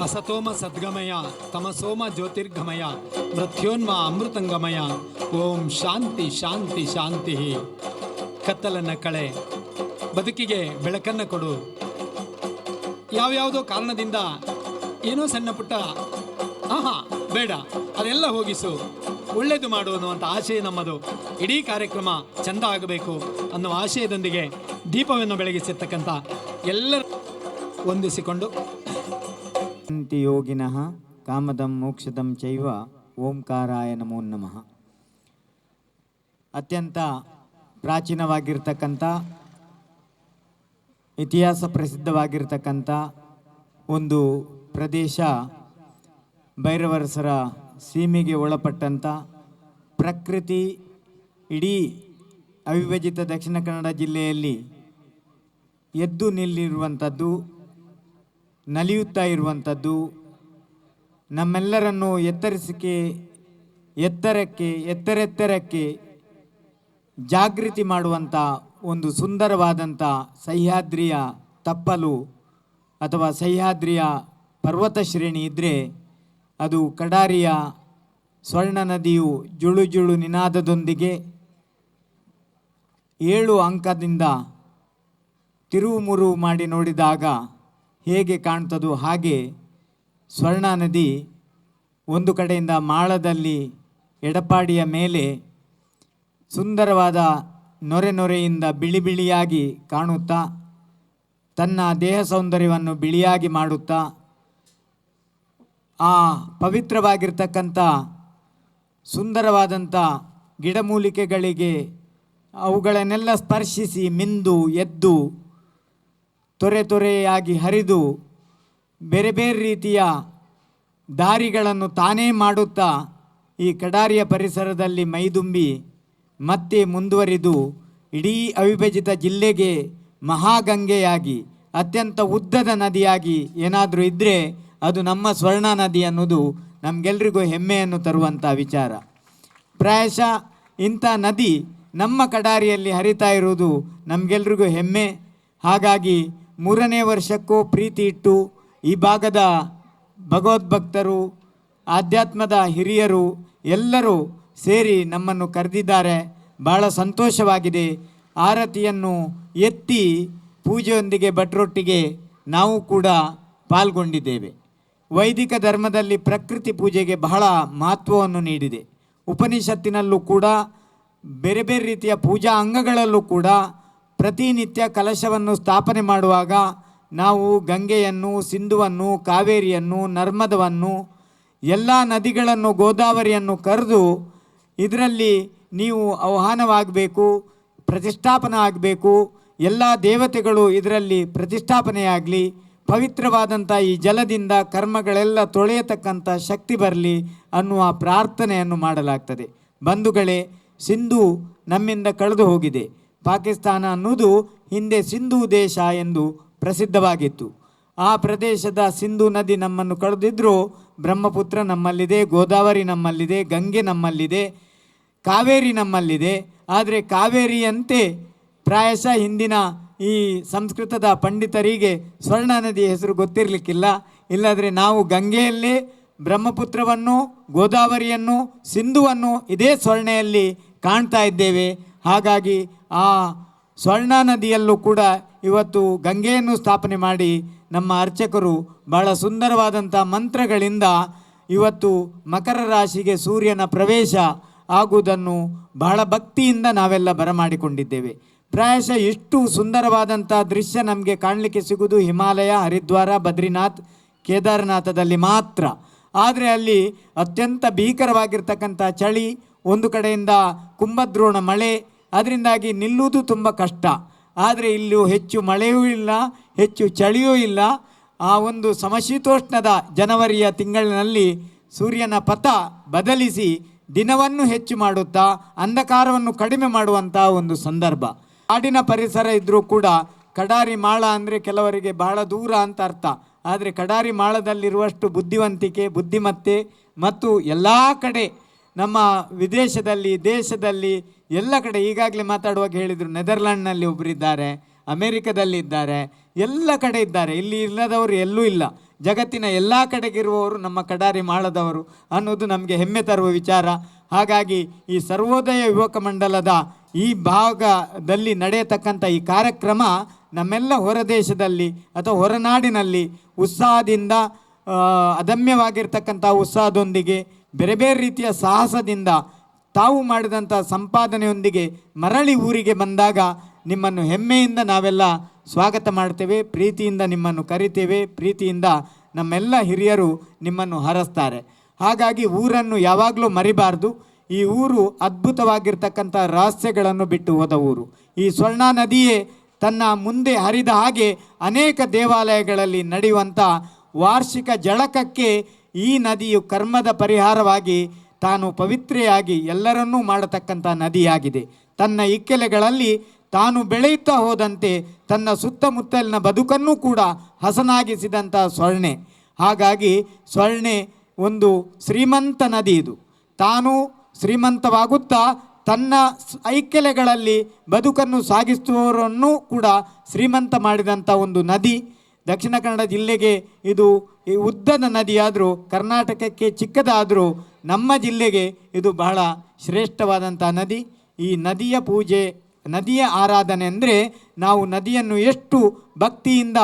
ಅಸತೋಮ ಸದ್ಗಮಯ, ತಮಸೋಮ ಜ್ಯೋತಿರ್ಗಮಯ, ಮೃತ್ಯೋನ್ಮ ಅಮೃತಂಗಮಯ, ಓಂ ಶಾಂತಿ ಶಾಂತಿ ಶಾಂತಿ. ಕತ್ತಲನ್ನು ಕಳೆ, ಬದುಕಿಗೆ ಬೆಳಕನ್ನು ಕೊಡು. ಯಾವ್ಯಾವುದೋ ಕಾರಣದಿಂದ ಏನೋ ಸಣ್ಣ ಪುಟ್ಟ ಆಹಾ ಬೇಡ, ಅದೆಲ್ಲ ಹೋಗಿಸು, ಒಳ್ಳೆಯದು ಮಾಡು ಅನ್ನುವಂಥ ಆಶಯ ನಮ್ಮದು. ಇಡೀ ಕಾರ್ಯಕ್ರಮ ಚೆಂದ ಆಗಬೇಕು ಅನ್ನೋ ಆಶಯದೊಂದಿಗೆ ದೀಪವನ್ನು ಬೆಳಗಿಸಿರ್ತಕ್ಕಂಥ ಎಲ್ಲರ ವಂದಿಸಿಕೊಂಡು ಯೋಗಿನಃ ಕಾಮದಂ ಮೋಕ್ಷದಂ ಚೈವ ಓಂಕಾರಾಯ ನಮೋ ನಮಃ. ಅತ್ಯಂತ ಪ್ರಾಚೀನವಾಗಿರ್ತಕ್ಕಂಥ, ಇತಿಹಾಸ ಪ್ರಸಿದ್ಧವಾಗಿರ್ತಕ್ಕಂಥ ಒಂದು ಪ್ರದೇಶ ಭೈರವರಸರ ಸೀಮೆಗೆ ಒಳಪಟ್ಟಂಥ ಪ್ರಕೃತಿ ಇಡೀ ಅವಿಭಜಿತ ದಕ್ಷಿಣ ಕನ್ನಡ ಜಿಲ್ಲೆಯಲ್ಲಿ ಎದ್ದು ನಿಲ್ಲಿರುವಂಥದ್ದು, ನಲಿಯುತ್ತಾ ಇರುವಂಥದ್ದು, ನಮ್ಮೆಲ್ಲರನ್ನು ಎತ್ತರಿಸಿಕೆ ಎತ್ತರಕ್ಕೆ ಎತ್ತರೆತ್ತರಕ್ಕೆ ಜಾಗೃತಿ ಮಾಡುವಂಥ ಒಂದು ಸುಂದರವಾದಂಥ ಸಹ್ಯಾದ್ರಿಯ ತಪ್ಪಲು ಅಥವಾ ಸಹ್ಯಾದ್ರಿಯ ಪರ್ವತ ಶ್ರೇಣಿ ಇದ್ದರೆ ಅದು ಕಡಾರಿಯ ಸ್ವರ್ಣ ನದಿಯು ಜುಳು ಜುಳು ನಿನಾದದೊಂದಿಗೆ 7 ಅಂಕದಿಂದ ತಿರುವು ಮುರುವು ಮಾಡಿ ನೋಡಿದಾಗ ಹೇಗೆ ಕಾಣ್ತದೋ ಹಾಗೆ ಸ್ವರ್ಣ ನದಿ ಒಂದು ಕಡೆಯಿಂದ ಮಾಳದಲ್ಲಿ ಎಡಪಾಡಿಯ ಮೇಲೆ ಸುಂದರವಾದ ನೊರೆ ನೊರೆಯಿಂದ ಬಿಳಿ ಬಿಳಿಯಾಗಿ ಕಾಣುತ್ತಾ ತನ್ನ ದೇಹ ಸೌಂದರ್ಯವನ್ನು ಬಿಳಿಯಾಗಿ ಮಾಡುತ್ತಾ ಆ ಪವಿತ್ರವಾಗಿರ್ತಕ್ಕಂಥ ಸುಂದರವಾದಂಥ ಗಿಡಮೂಲಿಕೆಗಳಿಗೆ ಅವುಗಳನ್ನೆಲ್ಲ ಸ್ಪರ್ಶಿಸಿ ಮಿಂದು ಎದ್ದು ತೊರೆ ತೊರೆಯಾಗಿ ಹರಿದು ಬೇರೆ ಬೇರೆ ರೀತಿಯ ದಾರಿಗಳನ್ನು ತಾನೇ ಮಾಡುತ್ತಾ ಈ ಕಡಾರಿಯ ಪರಿಸರದಲ್ಲಿ ಮೈದುಂಬಿ ಮತ್ತೆ ಮುಂದುವರಿದು ಇಡೀ ಅವಿಭಜಿತ ಜಿಲ್ಲೆಗೆ ಮಹಾಗಂಗೆಯಾಗಿ ಅತ್ಯಂತ ಉದ್ದದ ನದಿಯಾಗಿ ಏನಾದರೂ ಇದ್ದರೆ ಅದು ನಮ್ಮ ಸ್ವರ್ಣ ನದಿ ಅನ್ನೋದು ನಮಗೆಲ್ರಿಗೂ ಹೆಮ್ಮೆಯನ್ನು ತರುವಂಥ ವಿಚಾರ. ಪ್ರಾಯಶಃ ಇಂಥ ನದಿ ನಮ್ಮ ಕಡಾರಿಯಲ್ಲಿ ಹರಿತಾ ಇರುವುದು ನಮಗೆಲ್ರಿಗೂ ಹೆಮ್ಮೆ. ಹಾಗಾಗಿ 3ನೇ ವರ್ಷಕ್ಕೂ ಪ್ರೀತಿ ಇಟ್ಟು ಈ ಭಾಗದ ಭಗವದ್ಭಕ್ತರು, ಆಧ್ಯಾತ್ಮದ ಹಿರಿಯರು ಎಲ್ಲರೂ ಸೇರಿ ನಮ್ಮನ್ನು ಕರೆದಿದ್ದಾರೆ. ಭಾಳ ಸಂತೋಷವಾಗಿದೆ. ಆರತಿಯನ್ನು ಎತ್ತಿ ಪೂಜೆಯೊಂದಿಗೆ ಭಟ್ರೊಟ್ಟಿಗೆ ನಾವು ಕೂಡ ಪಾಲ್ಗೊಂಡಿದ್ದೇವೆ. ವೈದಿಕ ಧರ್ಮದಲ್ಲಿ ಪ್ರಕೃತಿ ಪೂಜೆಗೆ ಬಹಳ ಮಹತ್ವವನ್ನು ನೀಡಿದೆ. ಉಪನಿಷತ್ತಿನಲ್ಲೂ ಕೂಡ ಬೇರೆ ಬೇರೆ ರೀತಿಯ ಪೂಜಾ ಅಂಗಗಳಲ್ಲೂ ಕೂಡ ಪ್ರತಿನಿತ್ಯ ಕಲಶವನ್ನು ಸ್ಥಾಪನೆ ಮಾಡುವಾಗ ನಾವು ಗಂಗೆಯನ್ನು, ಸಿಂಧುವನ್ನು, ಕಾವೇರಿಯನ್ನು, ನರ್ಮದವನ್ನು, ಎಲ್ಲ ನದಿಗಳನ್ನು, ಗೋದಾವರಿಯನ್ನು ಕರೆದು ಇದರಲ್ಲಿ ನೀವು ಆಹ್ವಾನವಾಗಬೇಕು, ಪ್ರತಿಷ್ಠಾಪನೆ ಆಗಬೇಕು, ಎಲ್ಲ ದೇವತೆಗಳು ಇದರಲ್ಲಿ ಪ್ರತಿಷ್ಠಾಪನೆಯಾಗಲಿ, ಪವಿತ್ರವಾದಂಥ ಈ ಜಲದಿಂದ ಕರ್ಮಗಳೆಲ್ಲ ತೊಳೆಯತಕ್ಕಂಥ ಶಕ್ತಿ ಬರಲಿ ಅನ್ನುವ ಪ್ರಾರ್ಥನೆಯನ್ನು ಮಾಡಲಾಗ್ತದೆ. ಬಂಧುಗಳೇ, ಸಿಂಧು ನಮ್ಮಿಂದ ಕಳೆದು ಹೋಗಿದೆ. ಪಾಕಿಸ್ತಾನ ಅನ್ನುವುದು ಹಿಂದೆ ಸಿಂಧೂ ದೇಶ ಎಂದು ಪ್ರಸಿದ್ಧವಾಗಿತ್ತು. ಆ ಪ್ರದೇಶದ ಸಿಂಧೂ ನದಿ ನಮ್ಮನ್ನು ಕಳೆದಿದ್ರೂ ಬ್ರಹ್ಮಪುತ್ರ ನಮ್ಮಲ್ಲಿದೆ, ಗೋದಾವರಿ ನಮ್ಮಲ್ಲಿದೆ, ಗಂಗೆ ನಮ್ಮಲ್ಲಿದೆ, ಕಾವೇರಿ ನಮ್ಮಲ್ಲಿದೆ. ಆದರೆ ಕಾವೇರಿಯಂತೆ ಪ್ರಾಯಶಃ ಹಿಂದಿನ ಈ ಸಂಸ್ಕೃತದ ಪಂಡಿತರಿಗೆ ಸ್ವರ್ಣ ನದಿಯ ಹೆಸರು ಗೊತ್ತಿರಲಿಕ್ಕಿಲ್ಲ. ಇಲ್ಲಾದರೆ ನಾವು ಗಂಗೆಯಲ್ಲೇ ಬ್ರಹ್ಮಪುತ್ರವನ್ನು, ಗೋದಾವರಿಯನ್ನು, ಸಿಂಧುವನ್ನು ಇದೇ ಸ್ವರ್ಣೆಯಲ್ಲಿ ಕಾಣ್ತಾ ಇದ್ದೇವೆ. ಹಾಗಾಗಿ ಆ ಸ್ವರ್ಣ ನದಿಯಲ್ಲೂ ಕೂಡ ಇವತ್ತು ಗಂಗೆಯನ್ನು ಸ್ಥಾಪನೆ ಮಾಡಿ ನಮ್ಮ ಅರ್ಚಕರು ಭಾಳ ಸುಂದರವಾದಂಥ ಮಂತ್ರಗಳಿಂದ ಇವತ್ತು ಮಕರ ರಾಶಿಗೆ ಸೂರ್ಯನ ಪ್ರವೇಶ ಆಗುವುದನ್ನು ಬಹಳ ಭಕ್ತಿಯಿಂದ ನಾವೆಲ್ಲ ಬರಮಾಡಿಕೊಂಡಿದ್ದೇವೆ. ಪ್ರಾಯಶಃ ಇಷ್ಟು ಸುಂದರವಾದಂಥ ದೃಶ್ಯ ನಮಗೆ ಕಾಣಲಿಕ್ಕೆ ಸಿಗುವುದು ಹಿಮಾಲಯ, ಹರಿದ್ವಾರ, ಬದ್ರಿನಾಥ್, ಕೇದಾರನಾಥದಲ್ಲಿ ಮಾತ್ರ. ಆದರೆ ಅಲ್ಲಿ ಅತ್ಯಂತ ಭೀಕರವಾಗಿರ್ತಕ್ಕಂಥ ಚಳಿ, ಒಂದು ಕಡೆಯಿಂದ ಕುಂಭದ್ರೋಣ ಮಳೆ, ಅದರಿಂದಾಗಿ ನಿಲ್ಲುವುದು ತುಂಬ ಕಷ್ಟ. ಆದರೆ ಇಲ್ಲೂ ಹೆಚ್ಚು ಮಳೆಯೂ ಇಲ್ಲ, ಹೆಚ್ಚು ಚಳಿಯೂ ಇಲ್ಲ. ಆ ಒಂದು ಸಮಶೀತೋಷ್ಣದ ಜನವರಿಯ ತಿಂಗಳಿನಲ್ಲಿ ಸೂರ್ಯನ ಪಥ ಬದಲಿಸಿ ದಿನವನ್ನು ಹೆಚ್ಚು ಮಾಡುತ್ತಾ ಅಂಧಕಾರವನ್ನು ಕಡಿಮೆ ಮಾಡುವಂಥ ಒಂದು ಸಂದರ್ಭ. ಕಾಡಿನ ಪರಿಸರ ಇದ್ದರೂ ಕೂಡ ಕಡಾರಿ ಮಾಳ ಅಂದರೆ ಕೆಲವರಿಗೆ ಬಹಳ ದೂರ ಅಂತ ಅರ್ಥ. ಆದರೆ ಕಡಾರಿ ಮಾಳದಲ್ಲಿರುವಷ್ಟು ಬುದ್ಧಿವಂತಿಕೆ, ಬುದ್ಧಿಮತ್ತೆ ಮತ್ತು ಎಲ್ಲ ಕಡೆ ನಮ್ಮ ವಿದೇಶದಲ್ಲಿ, ದೇಶದಲ್ಲಿ ಎಲ್ಲ ಕಡೆ, ಈಗಾಗಲೇ ಮಾತಾಡುವಾಗ ಹೇಳಿದರು, ನೆದರ್ಲ್ಯಾಂಡ್ನಲ್ಲಿ ಒಬ್ಬರಿದ್ದಾರೆ, ಅಮೇರಿಕದಲ್ಲಿದ್ದಾರೆ, ಎಲ್ಲ ಕಡೆ ಇದ್ದಾರೆ. ಇಲ್ಲಿ ಇಲ್ಲದವರು ಎಲ್ಲೂ ಇಲ್ಲ. ಜಗತ್ತಿನ ಎಲ್ಲ ಕಡೆಗಿರುವವರು ನಮ್ಮ ಕಡಾರಿ ಮಾಳದವರು ಅನ್ನೋದು ನಮಗೆ ಹೆಮ್ಮೆ ತರುವ ವಿಚಾರ. ಹಾಗಾಗಿ ಈ ಸರ್ವೋದಯ ಯುವಕ ಮಂಡಲದ ಈ ಭಾಗದಲ್ಲಿ ನಡೆಯತಕ್ಕಂಥ ಈ ಕಾರ್ಯಕ್ರಮ ನಮ್ಮೆಲ್ಲ ಹೊರದೇಶದಲ್ಲಿ ಅಥವಾ ಹೊರನಾಡಿನಲ್ಲಿ ಉತ್ಸಾಹದಿಂದ, ಅದಮ್ಯವಾಗಿರ್ತಕ್ಕಂಥ ಉತ್ಸಾಹದೊಂದಿಗೆ, ಬೇರೆ ಬೇರೆ ರೀತಿಯ ಸಾಹಸದಿಂದ ತಾವು ಮಾಡಿದಂಥ ಸಂಪಾದನೆಯೊಂದಿಗೆ ಮರಳಿ ಊರಿಗೆ ಬಂದಾಗ ನಿಮ್ಮನ್ನು ಹೆಮ್ಮೆಯಿಂದ ನಾವೆಲ್ಲ ಸ್ವಾಗತ ಮಾಡ್ತೇವೆ, ಪ್ರೀತಿಯಿಂದ ನಿಮ್ಮನ್ನು ಕರಿತೇವೆ, ಪ್ರೀತಿಯಿಂದ ನಮ್ಮೆಲ್ಲ ಹಿರಿಯರು ನಿಮ್ಮನ್ನು ಹರಸ್ತಾರೆ. ಹಾಗಾಗಿ ಊರನ್ನು ಯಾವಾಗಲೂ ಮರಿಬಾರ್ದು. ಈ ಊರು ಅದ್ಭುತವಾಗಿರ್ತಕ್ಕಂಥ ರಹಸ್ಯಗಳನ್ನು ಬಿಟ್ಟು ಹೋದ ಊರು. ಈ ಸ್ವರ್ಣ ನದಿಯೇ ತನ್ನ ಮುಂದೆ ಹರಿದ ಹಾಗೆ ಅನೇಕ ದೇವಾಲಯಗಳಲ್ಲಿ ನಡೆಯುವಂಥ ವಾರ್ಷಿಕ ಜಳಕಕ್ಕೆ ಈ ನದಿಯು ಕರ್ಮದ ಪರಿಹಾರವಾಗಿ ತಾನು ಪವಿತ್ರೆಯಾಗಿ ಎಲ್ಲರನ್ನೂ ಮಾಡತಕ್ಕಂಥ ನದಿಯಾಗಿದೆ. ತನ್ನ ಇಕ್ಕೆಲೆಗಳಲ್ಲಿ ತಾನು ಬೆಳೆಯುತ್ತಾ ಹೋದಂತೆ ತನ್ನ ಸುತ್ತಮುತ್ತಲಿನ ಬದುಕನ್ನೂ ಕೂಡ ಹಸನಾಗಿಸಿದಂಥ ಸ್ವರ್ಣೆ. ಹಾಗಾಗಿ ಸ್ವರ್ಣೆ ಒಂದು ಶ್ರೀಮಂತ ನದಿ. ಇದು ತಾನು ಶ್ರೀಮಂತವಾಗುತ್ತಾ ತನ್ನ ಐಕ್ಯಲೆಗಳಲ್ಲಿ ಬದುಕನ್ನು ಸಾಗಿಸುವವರನ್ನೂ ಕೂಡ ಶ್ರೀಮಂತ ಮಾಡಿದಂಥ ಒಂದು ನದಿ. ದಕ್ಷಿಣ ಕನ್ನಡ ಜಿಲ್ಲೆಗೆ ಇದು ಈ ಉದ್ದದ ನದಿಯಾದರೂ, ಕರ್ನಾಟಕಕ್ಕೆ ಚಿಕ್ಕದಾದರೂ ನಮ್ಮ ಜಿಲ್ಲೆಗೆ ಇದು ಬಹಳ ಶ್ರೇಷ್ಠವಾದಂಥ ನದಿ. ಈ ನದಿಯ ಪೂಜೆ, ನದಿಯ ಆರಾಧನೆ ಅಂದರೆ ನಾವು ನದಿಯನ್ನು ಎಷ್ಟು ಭಕ್ತಿಯಿಂದ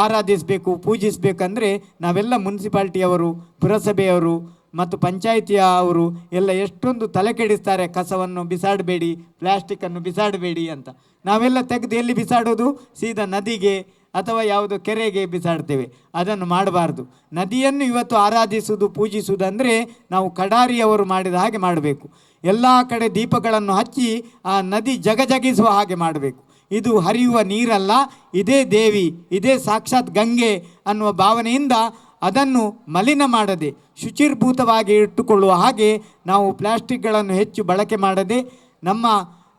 ಆರಾಧಿಸಬೇಕು, ಪೂಜಿಸಬೇಕಂದ್ರೆ ನಾವೆಲ್ಲ ಮುನ್ಸಿಪಾಲ್ಟಿಯವರು, ಪುರಸಭೆಯವರು ಮತ್ತು ಪಂಚಾಯಿತಿಯ ಅವರು ಎಲ್ಲ ಎಷ್ಟೊಂದು ತಲೆ ಕೆಡಿಸ್ತಾರೆ, ಕಸವನ್ನು ಬಿಸಾಡಬೇಡಿ, ಪ್ಲಾಸ್ಟಿಕ್ಕನ್ನು ಬಿಸಾಡಬೇಡಿ ಅಂತ. ನಾವೆಲ್ಲ ತೆಗೆದು ಎಲ್ಲಿ ಬಿಸಾಡೋದು? ಸೀದಾ ನದಿಗೆ ಅಥವಾ ಯಾವುದೋ ಕೆರೆಗೆ ಬಿಸಾಡ್ತೇವೆ. ಅದನ್ನು ಮಾಡಬಾರ್ದು. ನದಿಯನ್ನು ಇವತ್ತು ಆರಾಧಿಸುವುದು, ಪೂಜಿಸುವುದಂದರೆ ನಾವು ಕಡಾರಿಯವರು ಮಾಡಿದ ಹಾಗೆ ಮಾಡಬೇಕು. ಎಲ್ಲ ಕಡೆ ದೀಪಗಳನ್ನು ಹಚ್ಚಿ ಆ ನದಿ ಜಗಜಗಿಸುವ ಹಾಗೆ ಮಾಡಬೇಕು. ಇದು ಹರಿಯುವ ನೀರಲ್ಲ, ಇದೇ ದೇವಿ, ಇದೇ ಸಾಕ್ಷಾತ್ ಗಂಗೆ ಅನ್ನುವ ಭಾವನೆಯಿಂದ ಅದನ್ನು ಮಲಿನ ಮಾಡದೆ ಶುಚಿರ್ಭೂತವಾಗಿ ಇಟ್ಟುಕೊಳ್ಳುವ ಹಾಗೆ ನಾವು ಪ್ಲಾಸ್ಟಿಕ್ಗಳನ್ನು ಹೆಚ್ಚು ಬಳಕೆ ಮಾಡದೆ, ನಮ್ಮ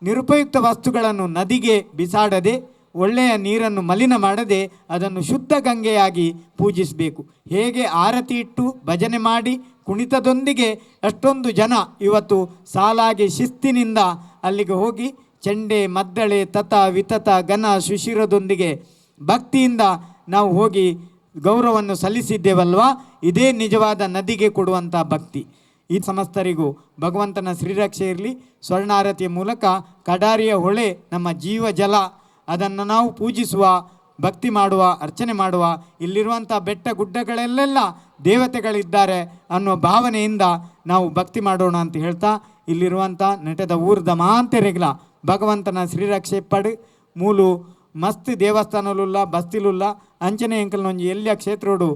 ನಿರುಪಯುಕ್ತ ವಸ್ತುಗಳನ್ನು ನದಿಗೆ ಬಿಸಾಡದೆ, ಒಳ್ಳೆಯ ನೀರನ್ನು ಮಲಿನ ಮಾಡದೆ ಅದನ್ನು ಶುದ್ಧ ಗಂಗೆಯಾಗಿ ಪೂಜಿಸಬೇಕು. ಹೇಗೆ ಆರತಿ ಇಟ್ಟು ಭಜನೆ ಮಾಡಿ ಕುಣಿತದೊಂದಿಗೆ ಅಷ್ಟೊಂದು ಜನ ಇವತ್ತು ಸಾಲಾಗಿ ಶಿಸ್ತಿನಿಂದ ಅಲ್ಲಿಗೆ ಹೋಗಿ ಚೆಂಡೆ, ಮದ್ದಳೆ, ತತ ವಿತತ ಘನ ಸುಶಿರದೊಂದಿಗೆ ಭಕ್ತಿಯಿಂದ ನಾವು ಹೋಗಿ ಗೌರವವನ್ನು ಸಲ್ಲಿಸಿದ್ದೇವಲ್ವ, ಇದೇ ನಿಜವಾದ ನದಿಗೆ ಕೊಡುವಂಥ ಭಕ್ತಿ. ಈ ಸಮಸ್ತರಿಗೂ ಭಗವಂತನ ಶ್ರೀರಕ್ಷೆ ಇರಲಿ. ಸ್ವರ್ಣಾರತಿಯ ಮೂಲಕ ಕಡಾರಿಯ ಹೊಳೆ ನಮ್ಮ ಜೀವ ಜಲ, ಅದನ್ನು ನಾವು ಪೂಜಿಸುವ, ಭಕ್ತಿ ಮಾಡುವ, ಅರ್ಚನೆ ಮಾಡುವ, ಇಲ್ಲಿರುವಂಥ ಬೆಟ್ಟ ಗುಡ್ಡಗಳಲ್ಲೆಲ್ಲ ದೇವತೆಗಳಿದ್ದಾರೆ ಅನ್ನೋ ಭಾವನೆಯಿಂದ ನಾವು ಭಕ್ತಿ ಮಾಡೋಣ ಅಂತ ಹೇಳ್ತಾ ಇಲ್ಲಿರುವಂಥ ನೆಟದ ಊರ್ದ ಮಹಾಂತೆರೆಗ್ಲ ಭಗವಂತನ ಶ್ರೀರಕ್ಷೆ ಪಡು ಮೂಲು ಮಸ್ತ್ ದೇವಸ್ಥಾನಲುಲ್ಲ ಬಸ್ತಿಲುಲ್ಲ ಅಂಚನೆ ಎಂಕಲ್ನ ಒಂಜಿ ಎಲ್ಲಿಯ ಕ್ಷೇತ್ರೋಡು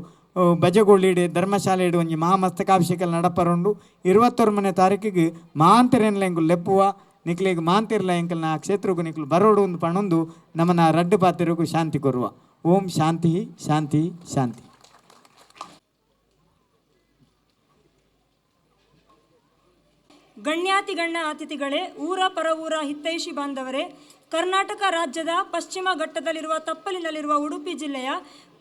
ಬಜಗೋಳಿಡೆ ಧರ್ಮಶಾಲೆ ಇಡು ಒಂಜಿ ಮಹಾಮಸ್ತಕಾಭಿಷೇಕ ನಡಪರುಂಡು. 21ನೇ ತಾರೀಕಿಗೆ ಮಾಂತೆರೆನ್ಲ ಎಂಕುಲು ಲೆಪ್ಪುವ ನಿಕ್ಲೆಗ್ ಮಾಂತಿರ್ಲ ಎಂಕಲ್ನ ಆ ಕ್ಷೇತ್ರಗೂ ನಿಕ್ಲು ಬರೋಡು ಒಂದು ಪಣೊಂದು ನಮ್ಮನ ರಡ್ಡು ಪಾತಿರಿಗೂ ಶಾಂತಿ ಕೊರುವ. ಓಂ ಶಾಂತಿ ಶಾಂತಿ ಶಾಂತಿ. ಗಣ್ಯಾತಿಗಣ್ಯ ಅತಿಥಿಗಳೇ, ಊರ ಪರವೂರ ಹಿತೈಷಿ ಬಾಂಧವರೇ, ಕರ್ನಾಟಕ ರಾಜ್ಯದ ಪಶ್ಚಿಮ ಘಟ್ಟದಲ್ಲಿರುವ ತಪ್ಪಲಿನಲ್ಲಿರುವ ಉಡುಪಿ ಜಿಲ್ಲೆಯ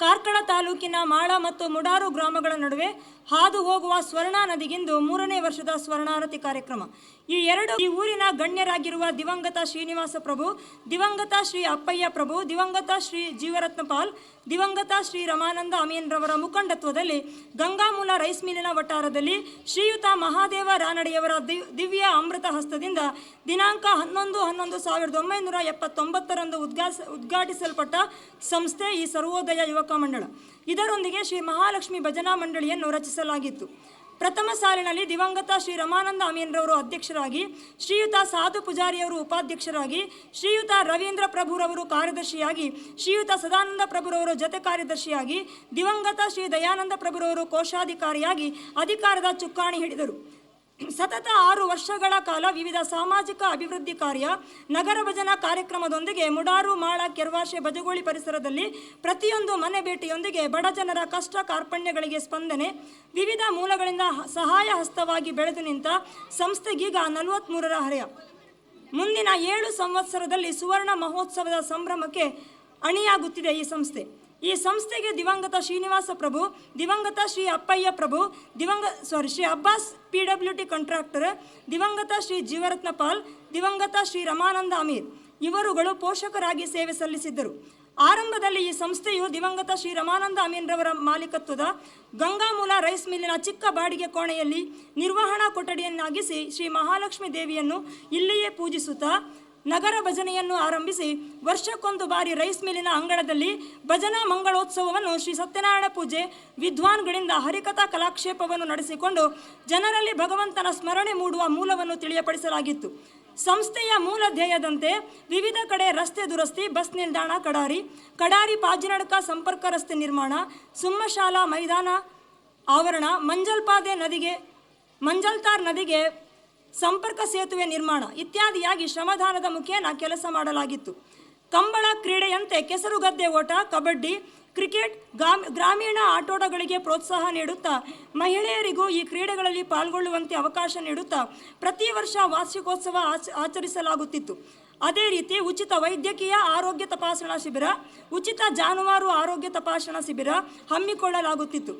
ಕಾರ್ಕಳ ತಾಲೂಕಿನ ಮಾಳ ಮತ್ತು ಮುಡಾರು ಗ್ರಾಮಗಳ ನಡುವೆ ಹಾದು ಹೋಗುವ ಸ್ವರ್ಣಾ ನದಿಗಿಂದು 3ನೇ ವರ್ಷದ ಸ್ವರ್ಣಾರತಿ ಕಾರ್ಯಕ್ರಮ. ಈ ಎರಡು ಈ ಊರಿನ ಗಣ್ಯರಾಗಿರುವ ದಿವಂಗತ ಶ್ರೀನಿವಾಸ ಪ್ರಭು, ದಿವಂಗತ ಶ್ರೀ ಅಪ್ಪಯ್ಯ ಪ್ರಭು, ದಿವಂಗತ ಶ್ರೀ ಜೀವರತ್ನ ಪಾಲ್, ದಿವಂಗತ ಶ್ರೀ ರಮಾನಂದ ಅಮೀನ್ ರವರ ಮುಖಂಡತ್ವದಲ್ಲಿ ಗಂಗಾಮೂಲ ರೈಸ್ ಮಿಲ್ಲಿನ ವಠಾರದಲ್ಲಿ ಶ್ರೀಯುತ ಮಹಾದೇವ ರಾನಡೆಯವರ ದಿವ್ಯ ಅಮೃತ ಹಸ್ತದಿಂದ ದಿನಾಂಕ 11-11-1979ರಂದು ಉದ್ಘಾಟಿಸಲ್ಪಟ್ಟ ಸಂಸ್ಥೆ ಈ ಸರ್ವೋದಯ ಯುವಕ ಮಂಡಳ. ಇದರೊಂದಿಗೆ ಶ್ರೀ ಮಹಾಲಕ್ಷ್ಮಿ ಭಜನಾ ಮಂಡಳಿಯನ್ನು ರಚಿಸಲಾಗಿತ್ತು. ಪ್ರಥಮ ಸಾಲಿನಲ್ಲಿ ದಿವಂಗತ ಶ್ರೀ ರಮಾನಂದ ಅಮೀನ್ರವರು ಅಧ್ಯಕ್ಷರಾಗಿ, ಶ್ರೀಯುತ ಸಾಧು ಪೂಜಾರಿಯವರು ಉಪಾಧ್ಯಕ್ಷರಾಗಿ, ಶ್ರೀಯುತ ರವೀಂದ್ರ ಪ್ರಭುರವರು ಕಾರ್ಯದರ್ಶಿಯಾಗಿ, ಶ್ರೀಯುತ ಸದಾನಂದ ಪ್ರಭುರವರು ಜೊತೆ ಕಾರ್ಯದರ್ಶಿಯಾಗಿ, ದಿವಂಗತ ಶ್ರೀ ದಯಾನಂದ ಪ್ರಭುರವರು ಕೋಶಾಧಿಕಾರಿಯಾಗಿ ಅಧಿಕಾರದ ಚುಕ್ಕಾಣಿ ಹಿಡಿದರು. ಸತತ 6 ವರ್ಷಗಳ ಕಾಲ ವಿವಿಧ ಸಾಮಾಜಿಕ ಅಭಿವೃದ್ಧಿ ಕಾರ್ಯ, ನಗರ ಭಜನಾ ಕಾರ್ಯಕ್ರಮದೊಂದಿಗೆ ಮುಡಾರು, ಮಾಳ, ಕೆರ್ವಾಶೆ, ಬಜಗೋಳಿ ಪರಿಸರದಲ್ಲಿ ಪ್ರತಿಯೊಂದು ಮನೆ ಭೇಟಿಯೊಂದಿಗೆ ಬಡ ಜನರ ಕಷ್ಟ ಕಾರ್ಪಣ್ಯಗಳಿಗೆ ಸ್ಪಂದನೆ, ವಿವಿಧ ಮೂಲಗಳಿಂದ ಸಹಾಯ ಹಸ್ತವಾಗಿ ಬೆಳೆದು ನಿಂತ ಸಂಸ್ಥೆಗೀಗ 43ರ ಹರೆಯ. ಮುಂದಿನ 7 ಸಂವತ್ಸರದಲ್ಲಿ ಸುವರ್ಣ ಮಹೋತ್ಸವದ ಸಂಭ್ರಮಕ್ಕೆ ಅಣಿಯಾಗುತ್ತಿದೆ ಈ ಸಂಸ್ಥೆ. ಈ ಸಂಸ್ಥೆಗೆ ದಿವಂಗತ ಶ್ರೀನಿವಾಸ ಪ್ರಭು, ದಿವಂಗತ ಶ್ರೀ ಅಪ್ಪಯ್ಯ ಪ್ರಭು, ಶ್ರೀ ಅಬ್ಬಾಸ್ PWT contractor, ದಿವಂಗತ ಶ್ರೀ ಜೀವರತ್ನ ಪಾಲ್, ದಿವಂಗತ ಶ್ರೀ ರಮಾನಂದ ಅಮೀರ್ ಇವರುಗಳು ಪೋಷಕರಾಗಿ ಸೇವೆ ಸಲ್ಲಿಸಿದ್ದರು. ಆರಂಭದಲ್ಲಿ ಈ ಸಂಸ್ಥೆಯು ದಿವಂಗತ ಶ್ರೀ ರಮಾನಂದ ಅಮೀನ್ರವರ ಮಾಲೀಕತ್ವದ ಗಂಗಾಮೂಲ ರೈಸ್ ಮಿಲ್ಲಿನ ಚಿಕ್ಕ ಬಾಡಿಗೆ ಕೋಣೆಯಲ್ಲಿ ನಿರ್ವಹಣಾ ಕೊಠಡಿಯನ್ನಾಗಿಸಿ ಶ್ರೀ ಮಹಾಲಕ್ಷ್ಮೀ ದೇವಿಯನ್ನು ಇಲ್ಲಿಯೇ ಪೂಜಿಸುತ್ತಾ ನಗರ ಭಜನೆಯನ್ನು ಆರಂಭಿಸಿ ವರ್ಷಕ್ಕೊಂದು ಬಾರಿ ರೈಸ್ ಮಿಲ್ಲಿನ ಅಂಗಳದಲ್ಲಿ ಭಜನಾ ಮಂಗಳೋತ್ಸವವನ್ನು ಶ್ರೀ ಸತ್ಯನಾರಾಯಣ ಪೂಜೆ ವಿದ್ವಾನ್ಗಳಿಂದ ಹರಿಕಥಾ ಕಲಾಕ್ಷೇಪವನ್ನು ನಡೆಸಿಕೊಂಡು ಜನರಲ್ಲಿ ಭಗವಂತನ ಸ್ಮರಣೆ ಮೂಡುವ ಮೂಲವನ್ನು ತಿಳಿಯಪಡಿಸಲಾಗಿತ್ತು. ಸಂಸ್ಥೆಯ ಮೂಲ ಧ್ಯೇಯದಂತೆ ವಿವಿಧ ಕಡೆ ರಸ್ತೆ ದುರಸ್ತಿ, ಬಸ್ ನಿಲ್ದಾಣ ಕಡಾರಿ, ಕಡಾರಿ ಪಾಜಿನಡ್ಕ ಸಂಪರ್ಕ ರಸ್ತೆ ನಿರ್ಮಾಣ, ಸುಮ್ಮಶಾಲಾ ಮೈದಾನ ಆವರಣ, ಮಂಜಲ್ತಾರ್ ನದಿಗೆ ಸಂಪರ್ಕ ಸೇತುವೆ ನಿರ್ಮಾಣ ಇತ್ಯಾದಿಯಾಗಿ ಶ್ರಮದಾನದ ಮುಖೇನ ಕೆಲಸ ಮಾಡಲಾಗಿತ್ತು. ಕಂಬಳ ಕ್ರೀಡೆಯಂತೆ ಕೆಸರುಗದ್ದೆ ಓಟ, ಕಬಡ್ಡಿ, ಕ್ರಿಕೆಟ್, ಗ್ರಾಮೀಣ ಆಟೋಟಗಳಿಗೆ ಪ್ರೋತ್ಸಾಹ ನೀಡುತ್ತಾ ಮಹಿಳೆಯರಿಗೂ ಈ ಕ್ರೀಡೆಗಳಲ್ಲಿ ಪಾಲ್ಗೊಳ್ಳುವಂತೆ ಅವಕಾಶ ನೀಡುತ್ತಾ ಪ್ರತಿ ವರ್ಷ ವಾರ್ಷಿಕೋತ್ಸವ ಆಚರಿಸಲಾಗುತ್ತಿತ್ತು. ಅದೇ ರೀತಿ ಉಚಿತ ವೈದ್ಯಕೀಯ ಆರೋಗ್ಯ ತಪಾಸಣಾ ಶಿಬಿರ, ಉಚಿತ ಜಾನುವಾರು ಆರೋಗ್ಯ ತಪಾಸಣಾ ಶಿಬಿರ ಹಮ್ಮಿಕೊಳ್ಳಲಾಗುತ್ತಿತ್ತು.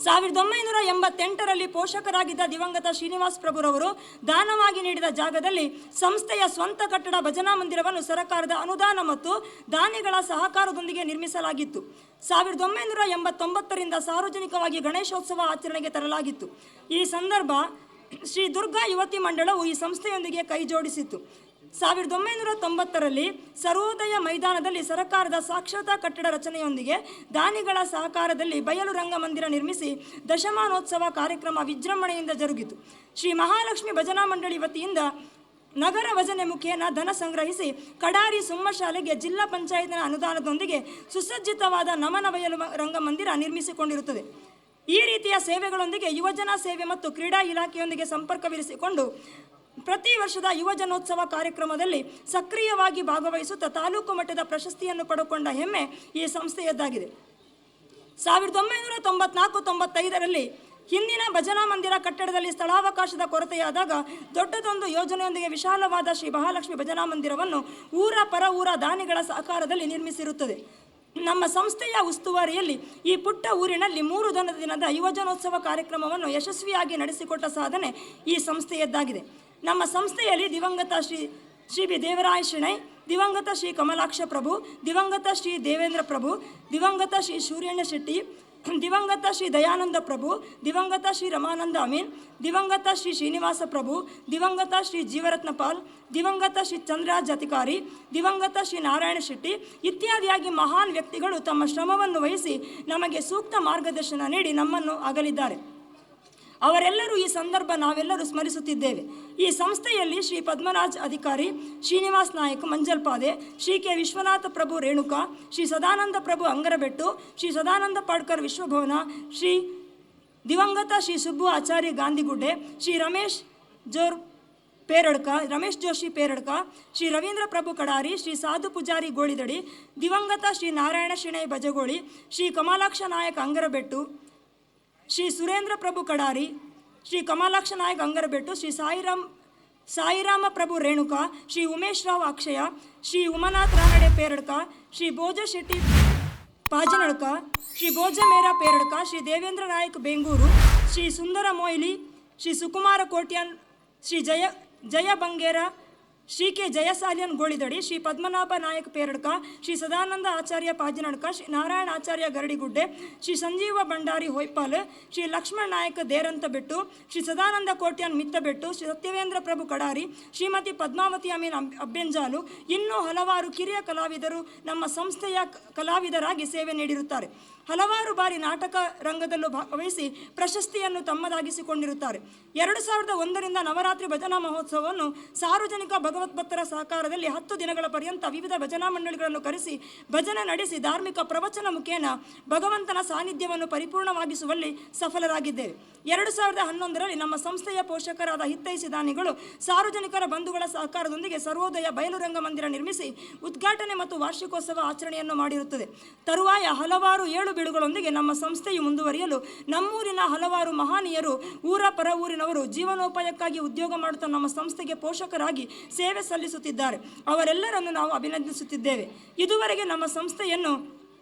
1988ರಲ್ಲಿ ಪೋಷಕರಾಗಿದ್ದ ದಿವಂಗತ ಶ್ರೀನಿವಾಸ್ ಪ್ರಭುರವರು ದಾನವಾಗಿ ನೀಡಿದ ಜಾಗದಲ್ಲಿ ಸಂಸ್ಥೆಯ ಸ್ವಂತ ಕಟ್ಟಡ ಭಜನಾ ಮಂದಿರವನ್ನು ಸರಕಾರದ ಅನುದಾನ ಮತ್ತು ದಾನಿಗಳ ಸಹಕಾರದೊಂದಿಗೆ ನಿರ್ಮಿಸಲಾಗಿತ್ತು. 1989ರಿಂದ ಸಾರ್ವಜನಿಕವಾಗಿ ಗಣೇಶೋತ್ಸವ ಆಚರಣೆಗೆ ತರಲಾಗಿತ್ತು. ಈ ಸಂದರ್ಭ ಶ್ರೀ ದುರ್ಗಾ ಯುವತಿ ಮಂಡಳವು ಈ ಸಂಸ್ಥೆಯೊಂದಿಗೆ ಕೈ ಜೋಡಿಸಿತ್ತು. 1990ರಲ್ಲಿ ಸರ್ವೋದಯ ಮೈದಾನದಲ್ಲಿ ಸರಕಾರದ ಸಾಕ್ಷರತಾ ಕಟ್ಟಡ ರಚನೆಯೊಂದಿಗೆ ದಾನಿಗಳ ಸಹಕಾರದಲ್ಲಿ ಬಯಲು ರಂಗಮಂದಿರ ನಿರ್ಮಿಸಿ ದಶಮಾನೋತ್ಸವ ಕಾರ್ಯಕ್ರಮ ವಿಜೃಂಭಣೆಯಿಂದ ಜರುಗಿತು. ಶ್ರೀ ಮಹಾಲಕ್ಷ್ಮಿ ಭಜನಾ ಮಂಡಳಿ ವತಿಯಿಂದ ನಗರ ಭಜನೆ ಮುಖೇನ ಧನ ಸಂಗ್ರಹಿಸಿ ಕಡಾರಿ ಸುಮ್ಮಶಾಲೆಗೆ ಜಿಲ್ಲಾ ಪಂಚಾಯತ್ನ ಅನುದಾನದೊಂದಿಗೆ ಸುಸಜ್ಜಿತವಾದ ನಮನ ಬಯಲು ರಂಗಮಂದಿರ ನಿರ್ಮಿಸಿಕೊಂಡಿರುತ್ತದೆ. ಈ ರೀತಿಯ ಸೇವೆಗಳೊಂದಿಗೆ ಯುವಜನ ಸೇವೆ ಮತ್ತು ಕ್ರೀಡಾ ಇಲಾಖೆಯೊಂದಿಗೆ ಸಂಪರ್ಕವಿರಿಸಿಕೊಂಡು ಪ್ರತಿ ವರ್ಷದ ಯುವಜನೋತ್ಸವ ಕಾರ್ಯಕ್ರಮದಲ್ಲಿ ಸಕ್ರಿಯವಾಗಿ ಭಾಗವಹಿಸುತ್ತಾ ತಾಲೂಕು ಮಟ್ಟದ ಪ್ರಶಸ್ತಿಯನ್ನು ಪಡೆದುಕೊಂಡ ಹೆಮ್ಮೆ ಈ ಸಂಸ್ಥೆಯದ್ದಾಗಿದೆ. 1994-95ರಲ್ಲಿ ಹಿಂದಿನ ಭಜನಾ ಮಂದಿರ ಕಟ್ಟಡದಲ್ಲಿ ಸ್ಥಳಾವಕಾಶದ ಕೊರತೆಯಾದಾಗ ದೊಡ್ಡದೊಂದು ಯೋಜನೆಯೊಂದಿಗೆ ವಿಶಾಲವಾದ ಶ್ರೀ ಮಹಾಲಕ್ಷ್ಮಿ ಭಜನಾ ಮಂದಿರವನ್ನು ಊರ ಪರ ಊರ ದಾನಿಗಳ ಸಹಕಾರದಲ್ಲಿ ನಿರ್ಮಿಸಿರುತ್ತದೆ. ನಮ್ಮ ಸಂಸ್ಥೆಯ ಉಸ್ತುವಾರಿಯಲ್ಲಿ ಈ ಪುಟ್ಟ ಊರಿನಲ್ಲಿ 3 ದಿನದ ಯುವಜನೋತ್ಸವ ಕಾರ್ಯಕ್ರಮವನ್ನು ಯಶಸ್ವಿಯಾಗಿ ನಡೆಸಿಕೊಟ್ಟ ಸಾಧನೆ ಈ ಸಂಸ್ಥೆಯದ್ದಾಗಿದೆ. ನಮ್ಮ ಸಂಸ್ಥೆಯಲ್ಲಿ ದಿವಂಗತ ಶ್ರೀ ಶ್ರೀ ಬಿ ದೇವರಾಯ ಶೆಣೈ, ದಿವಂಗತ ಶ್ರೀ ಕಮಲಾಕ್ಷ ಪ್ರಭು, ದಿವಂಗತ ಶ್ರೀ ದೇವೇಂದ್ರ ಪ್ರಭು, ದಿವಂಗತ ಶ್ರೀ ಸೂರ್ಯಣ್ಣ ಶೆಟ್ಟಿ, ದಿವಂಗತ ಶ್ರೀ ದಯಾನಂದ ಪ್ರಭು, ದಿವಂಗತ ಶ್ರೀ ರಮಾನಂದ ಅಮೀನ್, ದಿವಂಗತ ಶ್ರೀ ಶ್ರೀನಿವಾಸ ಪ್ರಭು, ದಿವಂಗತ ಶ್ರೀ ಜೀವರತ್ನ ಪಾಲ್, ದಿವಂಗತ ಶ್ರೀ ಚಂದ್ರರಾಜ್ ಅಧಿಕಾರಿ, ದಿವಂಗತ ಶ್ರೀ ನಾರಾಯಣ ಶೆಟ್ಟಿ ಇತ್ಯಾದಿಯಾಗಿ ಮಹಾನ್ ವ್ಯಕ್ತಿಗಳು ತಮ್ಮ ಶ್ರಮವನ್ನು ವಹಿಸಿ ನಮಗೆ ಸೂಕ್ತ ಮಾರ್ಗದರ್ಶನ ನೀಡಿ ನಮ್ಮನ್ನು ಅಗಲಿದ್ದಾರೆ. ಅವರೆಲ್ಲರೂ ಈ ಸಂದರ್ಭ ನಾವೆಲ್ಲರೂ ಸ್ಮರಿಸುತ್ತಿದ್ದೇವೆ. ಈ ಸಂಸ್ಥೆಯಲ್ಲಿ ಶ್ರೀ ಪದ್ಮರಾಜ್ ಅಧಿಕಾರಿ, ಶ್ರೀನಿವಾಸ್ ನಾಯಕ್ ಮಂಜಲ್ಪಾದೆ, ಶ್ರೀ ಕೆ ವಿಶ್ವನಾಥ ಪ್ರಭು ರೇಣುಕಾ, ಶ್ರೀ ಸದಾನಂದ ಪ್ರಭು ಅಂಗರಬೆಟ್ಟು, ಶ್ರೀ ಸದಾನಂದ ಪಾಡ್ಕರ್ ವಿಶ್ವಭವನ, ಶ್ರೀ ದಿವಂಗತ ಶ್ರೀ ಸುಬ್ಬು ಆಚಾರ್ಯ ಗಾಂಧಿಗುಡ್ಡೆ, ಶ್ರೀ ರಮೇಶ್ ಜೋರ್ ಪೇರಡ್ಕ, ರಮೇಶ್ ಜೋಶಿ ಪೇರಡ್ಕ, ಶ್ರೀ ರವೀಂದ್ರ ಪ್ರಭು ಕಡಾರಿ, ಶ್ರೀ ಸಾಧು ಪೂಜಾರಿ ಗೋಳಿದಡಿ, ದಿವಂಗತ ಶ್ರೀ ನಾರಾಯಣ ಶೆಣೈ ಬಜಗೋಳಿ, ಶ್ರೀ ಕಮಲಾಕ್ಷ ನಾಯಕ್ ಅಂಗರಬೆಟ್ಟು, ಶ್ರೀ ಸುರೇಂದ್ರ ಪ್ರಭು ಕಡಾರಿ, ಶ್ರೀ ಕಮಲಾಕ್ಷ ನಾಯಕ್ ಅಂಗರಬೆಟ್ಟು, ಶ್ರೀ ಸಾಯಿರಾಮ ಪ್ರಭು ರೇಣುಕಾ, ಶ್ರೀ ಉಮೇಶ್ ರಾವ್ ಅಕ್ಷಯ, ಶ್ರೀ ಉಮನಾಥ್ ರಾನಡೆ ಪೇರಡ್ಕ, ಶ್ರೀ ಭೋಜ ಶೆಟ್ಟಿ ಪಾಜನಡ್ಕ, ಶ್ರೀ ಭೋಜ ಮೇರಾ ಪೇರಡ್ಕ, ಶ್ರೀ ದೇವೇಂದ್ರ ನಾಯಕ್ ಬೆಂಗೂರು, ಶ್ರೀ ಸುಂದರ ಮೊಯ್ಲಿ, ಶ್ರೀ ಸುಕುಮಾರ ಕೋಟ್ಯಾನ್, ಶ್ರೀ ಜಯ ಜಯ ಬಂಗೇರ, ಶ್ರೀ ಕೆ ಜಯಸಾಲಿಯನ್ ಗೋಳಿದಡಿ, ಶ್ರೀ ಪದ್ಮನಾಭ ನಾಯಕ್ ಪೇರಡ್ಕ, ಶ್ರೀ ಸದಾನಂದ ಆಚಾರ್ಯ ಪಾಜಿನಡ್ಕ, ಶ್ರೀ ನಾರಾಯಣ ಆಚಾರ್ಯ ಗರಡಿಗುಡ್ಡೆ, ಶ್ರೀ ಸಂಜೀವ ಭಂಡಾರಿ ಹೊಯ್ಪಾಲ್, ಶ್ರೀ ಲಕ್ಷ್ಮಣ್ ನಾಯಕ್ ದೇರಂತಬೆಟ್ಟು, ಶ್ರೀ ಸದಾನಂದ ಕೋಟ್ಯಾನ್ ಮಿತ್ತಬೆಟ್ಟು, ಶ್ರೀ ಸತ್ಯವೇಂದ್ರ ಪ್ರಭು ಕಡಾರಿ, ಶ್ರೀಮತಿ ಪದ್ಮಾವತಿ ಅಮೀನ್ ಅಬ್ಬೆಂಜಾಲು, ಇನ್ನೂ ಹಲವಾರು ಕಿರಿಯ ಕಲಾವಿದರು ನಮ್ಮ ಸಂಸ್ಥೆಯ ಕಲಾವಿದರಾಗಿ ಸೇವೆ ನೀಡಿರುತ್ತಾರೆ. ಹಲವಾರು ಬಾರಿ ನಾಟಕ ರಂಗದಲ್ಲೂ ಭಾಗವಹಿಸಿ ಪ್ರಶಸ್ತಿಯನ್ನು ತಮ್ಮದಾಗಿಸಿಕೊಂಡಿರುತ್ತಾರೆ. 2001ರಿಂದ ನವರಾತ್ರಿ ಭಜನಾ ಮಹೋತ್ಸವವನ್ನು ಸಾರ್ವಜನಿಕ ಭಗವದ್ಭಕ್ತರ ಸಹಕಾರದಲ್ಲಿ 10 ದಿನಗಳ ಪರ್ಯಂತ ವಿವಿಧ ಭಜನಾ ಮಂಡಳಿಗಳನ್ನು ಕರೆಸಿ ಭಜನೆ ನಡೆಸಿ ಧಾರ್ಮಿಕ ಪ್ರವಚನ ಮುಖೇನ ಭಗವಂತನ ಸಾನ್ನಿಧ್ಯವನ್ನು ಪರಿಪೂರ್ಣವಾಗಿಸುವಲ್ಲಿ ಸಫಲರಾಗಿದ್ದೇವೆ. 2011ರಲ್ಲಿ ನಮ್ಮ ಸಂಸ್ಥೆಯ ಪೋಷಕರಾದ ಹಿತೈಷಿ ದಾನಿಗಳು ಸಾರ್ವಜನಿಕರ ಬಂಧುಗಳ ಸಹಕಾರದೊಂದಿಗೆ ಸರ್ವೋದಯ ಬಯಲು ರಂಗಮಂದಿರ ನಿರ್ಮಿಸಿ ಉದ್ಘಾಟನೆ ಮತ್ತು ವಾರ್ಷಿಕೋತ್ಸವ ಆಚರಣೆಯನ್ನು ಮಾಡಿರುತ್ತದೆ. ತರುವಾಯ ಹಲವಾರು ಏಳು ಬೀಳುಗಳೊಂದಿಗೆ ನಮ್ಮ ಸಂಸ್ಥೆಯು ಮುಂದುವರಿಯಲು ನಮ್ಮೂರಿನ ಹಲವಾರು ಮಹನೀಯರು, ಊರ ಪರ ಊರಿನವರು ಜೀವನೋಪಾಯಕ್ಕಾಗಿ ಉದ್ಯೋಗ ಮಾಡುತ್ತಾ ನಮ್ಮ ಸಂಸ್ಥೆಗೆ ಪೋಷಕರಾಗಿ ಸೇವೆ ಸಲ್ಲಿಸುತ್ತಿದ್ದಾರೆ. ಅವರೆಲ್ಲರನ್ನು ನಾವು ಅಭಿನಂದಿಸುತ್ತಿದ್ದೇವೆ. ಇದುವರೆಗೆ ನಮ್ಮ ಸಂಸ್ಥೆಯನ್ನು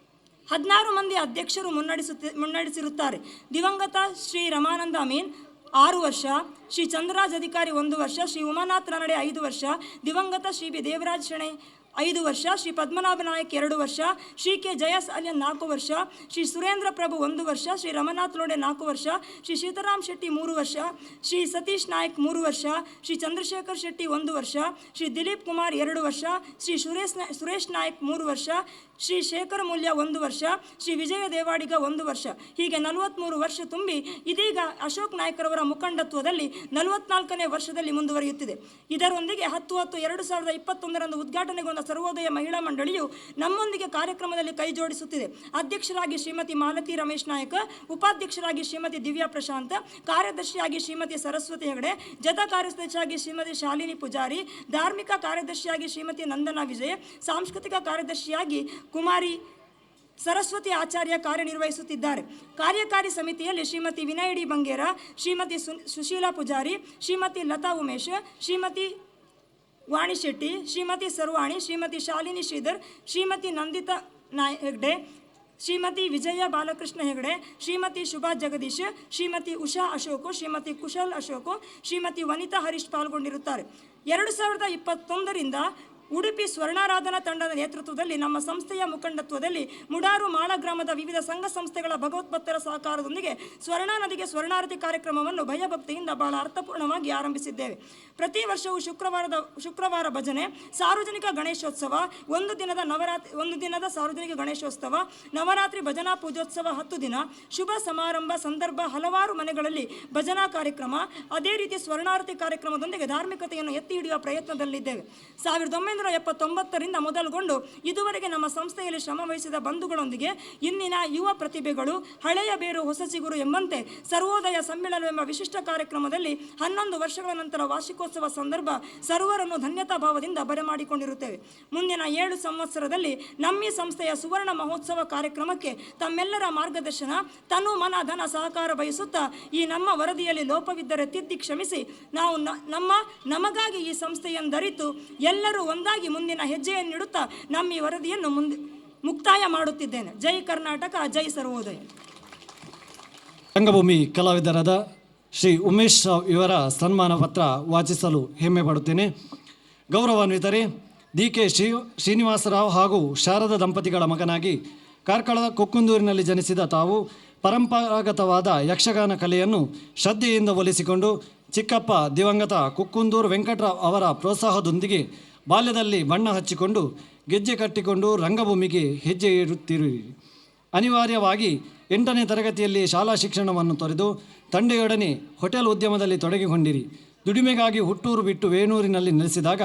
16 ಮಂದಿ ಅಧ್ಯಕ್ಷರು ಮುನ್ನಡೆಸಿರುತ್ತಾರೆ. ದಿವಂಗತ ಶ್ರೀ ರಮಾನಂದ ಅಮೀನ್ 6 ವರ್ಷ, ಶ್ರೀ ಚಂದ್ರರಾಜ್ ಅಧಿಕಾರಿ 1 ವರ್ಷ, ಶ್ರೀ ಉಮಾನಾಥ್ ರಾನಡೆ 5 ವರ್ಷ, ದಿವಂಗತ ಶ್ರೀ ಬಿ ದೇವರಾಜ್ ಶೆಣೈ 5 ವರ್ಷ, ಶ್ರೀ ಪದ್ಮನಾಭ ನಾಯಕ್ 2 ವರ್ಷ, ಶ್ರೀ ಕೆ ಜಯ ಸಾಲ್ಯನ್ 4 ವರ್ಷ, ಶ್ರೀ ಸುರೇಂದ್ರ ಪ್ರಭು 1 ವರ್ಷ, ಶ್ರೀ ರಮನಾಥ್ ಲೋಡೆ 4 ವರ್ಷ, ಶ್ರೀ ಸೀತಾರಾಮ್ ಶೆಟ್ಟಿ 3 ವರ್ಷ, ಶ್ರೀ ಸತೀಶ್ ನಾಯಕ್ 3 ವರ್ಷ, ಶ್ರೀ ಚಂದ್ರಶೇಖರ್ ಶೆಟ್ಟಿ 1 ವರ್ಷ, ಶ್ರೀ ದಿಲೀಪ್ ಕುಮಾರ್ 2 ವರ್ಷ, ಶ್ರೀ ಸುರೇಶ್ ನಾಯಕ್ 3 ವರ್ಷ, ಶ್ರೀ ಶೇಖರ್ ಮೂಲ್ಯ 1 ವರ್ಷ, ಶ್ರೀ ವಿಜಯ ದೇವಾಡಿಗ 1 ವರ್ಷ, ಹೀಗೆ 43 ವರ್ಷ ತುಂಬಿ ಇದೀಗ ಅಶೋಕ್ ನಾಯ್ಕರವರ ಮುಖಂಡತ್ವದಲ್ಲಿ 44ನೇ ವರ್ಷದಲ್ಲಿ ಮುಂದುವರಿಯುತ್ತಿದೆ. ಇದರೊಂದಿಗೆ 10/10/2021 ಉದ್ಘಾಟನೆಗೊಂಡ ಸರ್ವೋದಯ ಮಹಿಳಾ ಮಂಡಳಿಯು ನಮ್ಮೊಂದಿಗೆ ಕಾರ್ಯಕ್ರಮದಲ್ಲಿ ಕೈ ಜೋಡಿಸುತ್ತಿದೆ. ಅಧ್ಯಕ್ಷರಾಗಿ ಶ್ರೀಮತಿ ಮಾಲತಿ ರಮೇಶ್ ನಾಯಕ್, ಉಪಾಧ್ಯಕ್ಷರಾಗಿ ಶ್ರೀಮತಿ ದಿವ್ಯಾ ಪ್ರಶಾಂತ್, ಕಾರ್ಯದರ್ಶಿಯಾಗಿ ಶ್ರೀಮತಿ ಸರಸ್ವತಿ ಹೆಗಡೆ, ಜತ ಕಾರ್ಯದರ್ಶಿಯಾಗಿ ಶ್ರೀಮತಿ ಶಾಲಿನಿ ಪೂಜಾರಿ, ಧಾರ್ಮಿಕ ಕಾರ್ಯದರ್ಶಿಯಾಗಿ ಶ್ರೀಮತಿ ನಂದನಾ ವಿಜಯ್, ಸಾಂಸ್ಕೃತಿಕ ಕಾರ್ಯದರ್ಶಿಯಾಗಿ ಕುಮಾರಿ ಸರಸ್ವತಿ ಆಚಾರ್ಯ ಕಾರ್ಯನಿರ್ವಹಿಸುತ್ತಿದ್ದಾರೆ. ಕಾರ್ಯಕಾರಿ ಸಮಿತಿಯಲ್ಲಿ ಶ್ರೀಮತಿ ವಿನಯ್ ಡಿ ಬಂಗೇರ, ಶ್ರೀಮತಿ ಸುಶೀಲಾ ಪೂಜಾರಿ, ಶ್ರೀಮತಿ ಲತಾ ಉಮೇಶ್, ಶ್ರೀಮತಿ ವಾಣಿ ಶೆಟ್ಟಿ, ಶ್ರೀಮತಿ ಸರ್ವಾಣಿ, ಶ್ರೀಮತಿ ಶಾಲಿನಿ ಶ್ರೀಧರ್, ಶ್ರೀಮತಿ ನಂದಿತಾ ಹೆಗ್ಡೆ, ಶ್ರೀಮತಿ ವಿಜಯ ಬಾಲಕೃಷ್ಣ ಹೆಗಡೆ, ಶ್ರೀಮತಿ ಶುಭಾ ಜಗದೀಶ್, ಶ್ರೀಮತಿ ಉಷಾ ಅಶೋಕ್, ಶ್ರೀಮತಿ ಕುಶಲ್ ಅಶೋಕ್, ಶ್ರೀಮತಿ ವನಿತಾ ಹರೀಶ್ ಪಾಲ್ಗೊಂಡಿರುತ್ತಾರೆ. 2021ರಿಂದ ಉಡುಪಿ ಸ್ವರ್ಣಾರಾಧನಾ ತಂಡದ ನೇತೃತ್ವದಲ್ಲಿ ನಮ್ಮ ಸಂಸ್ಥೆಯ ಮುಖಂಡತ್ವದಲ್ಲಿ ಮುಡಾರು ಮಾಳ ಗ್ರಾಮದ ವಿವಿಧ ಸಂಘ ಸಂಸ್ಥೆಗಳ ಭಗವತ್ಭಕ್ತರ ಸಹಕಾರದೊಂದಿಗೆ ಸ್ವರ್ಣಾ ನದಿಗೆ ಸ್ವರ್ಣಾರತಿ ಕಾರ್ಯಕ್ರಮವನ್ನು ಭಯಭಕ್ತಿಯಿಂದ ಬಹಳ ಅರ್ಥಪೂರ್ಣವಾಗಿ ಆರಂಭಿಸಿದ್ದೇವೆ. ಪ್ರತಿ ವರ್ಷವೂ ಶುಕ್ರವಾರ ಭಜನೆ, ಸಾರ್ವಜನಿಕ ಗಣೇಶೋತ್ಸವ, ಒಂದು ದಿನದ ಸಾರ್ವಜನಿಕ ಗಣೇಶೋತ್ಸವ, ನವರಾತ್ರಿ ಭಜನಾ ಪೂಜೋತ್ಸವ 10 ದಿನ, ಶುಭ ಸಮಾರಂಭ ಸಂದರ್ಭ ಹಲವಾರು ಮನೆಗಳಲ್ಲಿ ಭಜನಾ ಕಾರ್ಯಕ್ರಮ, ಅದೇ ರೀತಿ ಸ್ವರ್ಣಾರತಿ ಕಾರ್ಯಕ್ರಮದೊಂದಿಗೆ ಧಾರ್ಮಿಕತೆಯನ್ನು ಎತ್ತಿ ಹಿಡಿಯುವ ಪ್ರಯತ್ನದಲ್ಲಿದ್ದೇವೆ. 1979ರಿಂದ ಮೊದಲುಗೊಂಡು ಇದುವರೆಗೆ ನಮ್ಮ ಸಂಸ್ಥೆಯಲ್ಲಿ ಶ್ರಮವಹಿಸಿದ ಬಂಧುಗಳೊಂದಿಗೆ ಇಂದಿನ ಯುವ ಪ್ರತಿಭೆಗಳು ಹಳೆಯ ಬೇರು ಹೊಸ ಚಿಗುರು ಎಂಬಂತೆ ಸರ್ವೋದಯ ಸಮ್ಮೇಳನವೆಂಬ ವಿಶಿಷ್ಟ ಕಾರ್ಯಕ್ರಮದಲ್ಲಿ 11 ವರ್ಷಗಳ ನಂತರ ವಾರ್ಷಿಕೋತ್ಸವ ಸಂದರ್ಭ ಸರ್ವರನ್ನು ಧನ್ಯತಾ ಭಾವದಿಂದ ಬರಮಾಡಿಕೊಂಡಿರುತ್ತೇವೆ. ಮುಂದಿನ 7 ಸಂವತ್ಸರದಲ್ಲಿ ನಮ್ಮಿ ಸಂಸ್ಥೆಯ ಸುವರ್ಣ ಮಹೋತ್ಸವ ಕಾರ್ಯಕ್ರಮಕ್ಕೆ ತಮ್ಮೆಲ್ಲರ ಮಾರ್ಗದರ್ಶನ, ತನು ಮನ ಧನ ಸಹಕಾರ ಬಯಸುತ್ತಾ ಈ ನಮ್ಮ ವರದಿಯಲ್ಲಿ ಲೋಪವಿದ್ದರೆ ತಿದ್ದಿ ಕ್ಷಮಿಸಿ ನಾವು ನಮಗಾಗಿ ಈ ಸಂಸ್ಥೆಯೊಂದರಿತು ಎಲ್ಲರೂ ಒಂದಾಗಿ ಮುಂದಿನ ಹೆಜ್ಜೆಯನ್ನಿಡುತ್ತಾ ನಮ್ಮ ಈ ವರದಿಯನ್ನು ಮುಕ್ತಾಯ ಮಾಡುತ್ತಿದ್ದೇನೆ. ಜೈ ಕರ್ನಾಟಕ, ಜೈ ಸರ್ವೋದಯ. ರಂಗಭೂಮಿ ಕಲಾವಿದರಾದ ಶ್ರೀ ಉಮೇಶ್ ರಾವ್ ಇವರ ಸನ್ಮಾನ ಪತ್ರ ವಾಚಿಸಲು ಹೆಮ್ಮೆ ಪಡುತ್ತೇನೆ. ಗೌರವಾನ್ವಿತರೇ, ಡಿ ಕೆ ಶ್ರೀನಿವಾಸರಾವ್ ಹಾಗೂ ಶಾರದಾ ದಂಪತಿಗಳ ಮಗನಾಗಿ ಕಾರ್ಕಳದ ಕೊಕ್ಕುಂದೂರಿನಲ್ಲಿ ಜನಿಸಿದ ತಾವು ಪರಂಪರಾಗತವಾದ ಯಕ್ಷಗಾನ ಕಲೆಯನ್ನು ಶ್ರದ್ಧೆಯಿಂದ ಒಲಿಸಿಕೊಂಡು ಚಿಕ್ಕಪ್ಪ ದಿವಂಗತ ಕುಕ್ಕುಂದೂರು ವೆಂಕಟರಾವ್ ಅವರ ಪ್ರೋತ್ಸಾಹದೊಂದಿಗೆ ಬಾಲ್ಯದಲ್ಲಿ ಬಣ್ಣ ಹಚ್ಚಿಕೊಂಡು ಗೆಜ್ಜೆ ಕಟ್ಟಿಕೊಂಡು ರಂಗಭೂಮಿಗೆ ಹೆಜ್ಜೆ ಇಡುತ್ತಿರುವಿರಿ. ಅನಿವಾರ್ಯವಾಗಿ 8ನೇ ತರಗತಿಯಲ್ಲಿ ಶಾಲಾ ಶಿಕ್ಷಣವನ್ನು ತೊರೆದು ತಂದೆಯೊಡನೆ ಹೋಟೆಲ್ ಉದ್ಯಮದಲ್ಲಿ ತೊಡಗಿಕೊಂಡಿರಿ. ದುಡಿಮೆಗಾಗಿ ಹುಟ್ಟೂರು ಬಿಟ್ಟು ವೇಣೂರಿನಲ್ಲಿ ನೆಲೆಸಿದಾಗ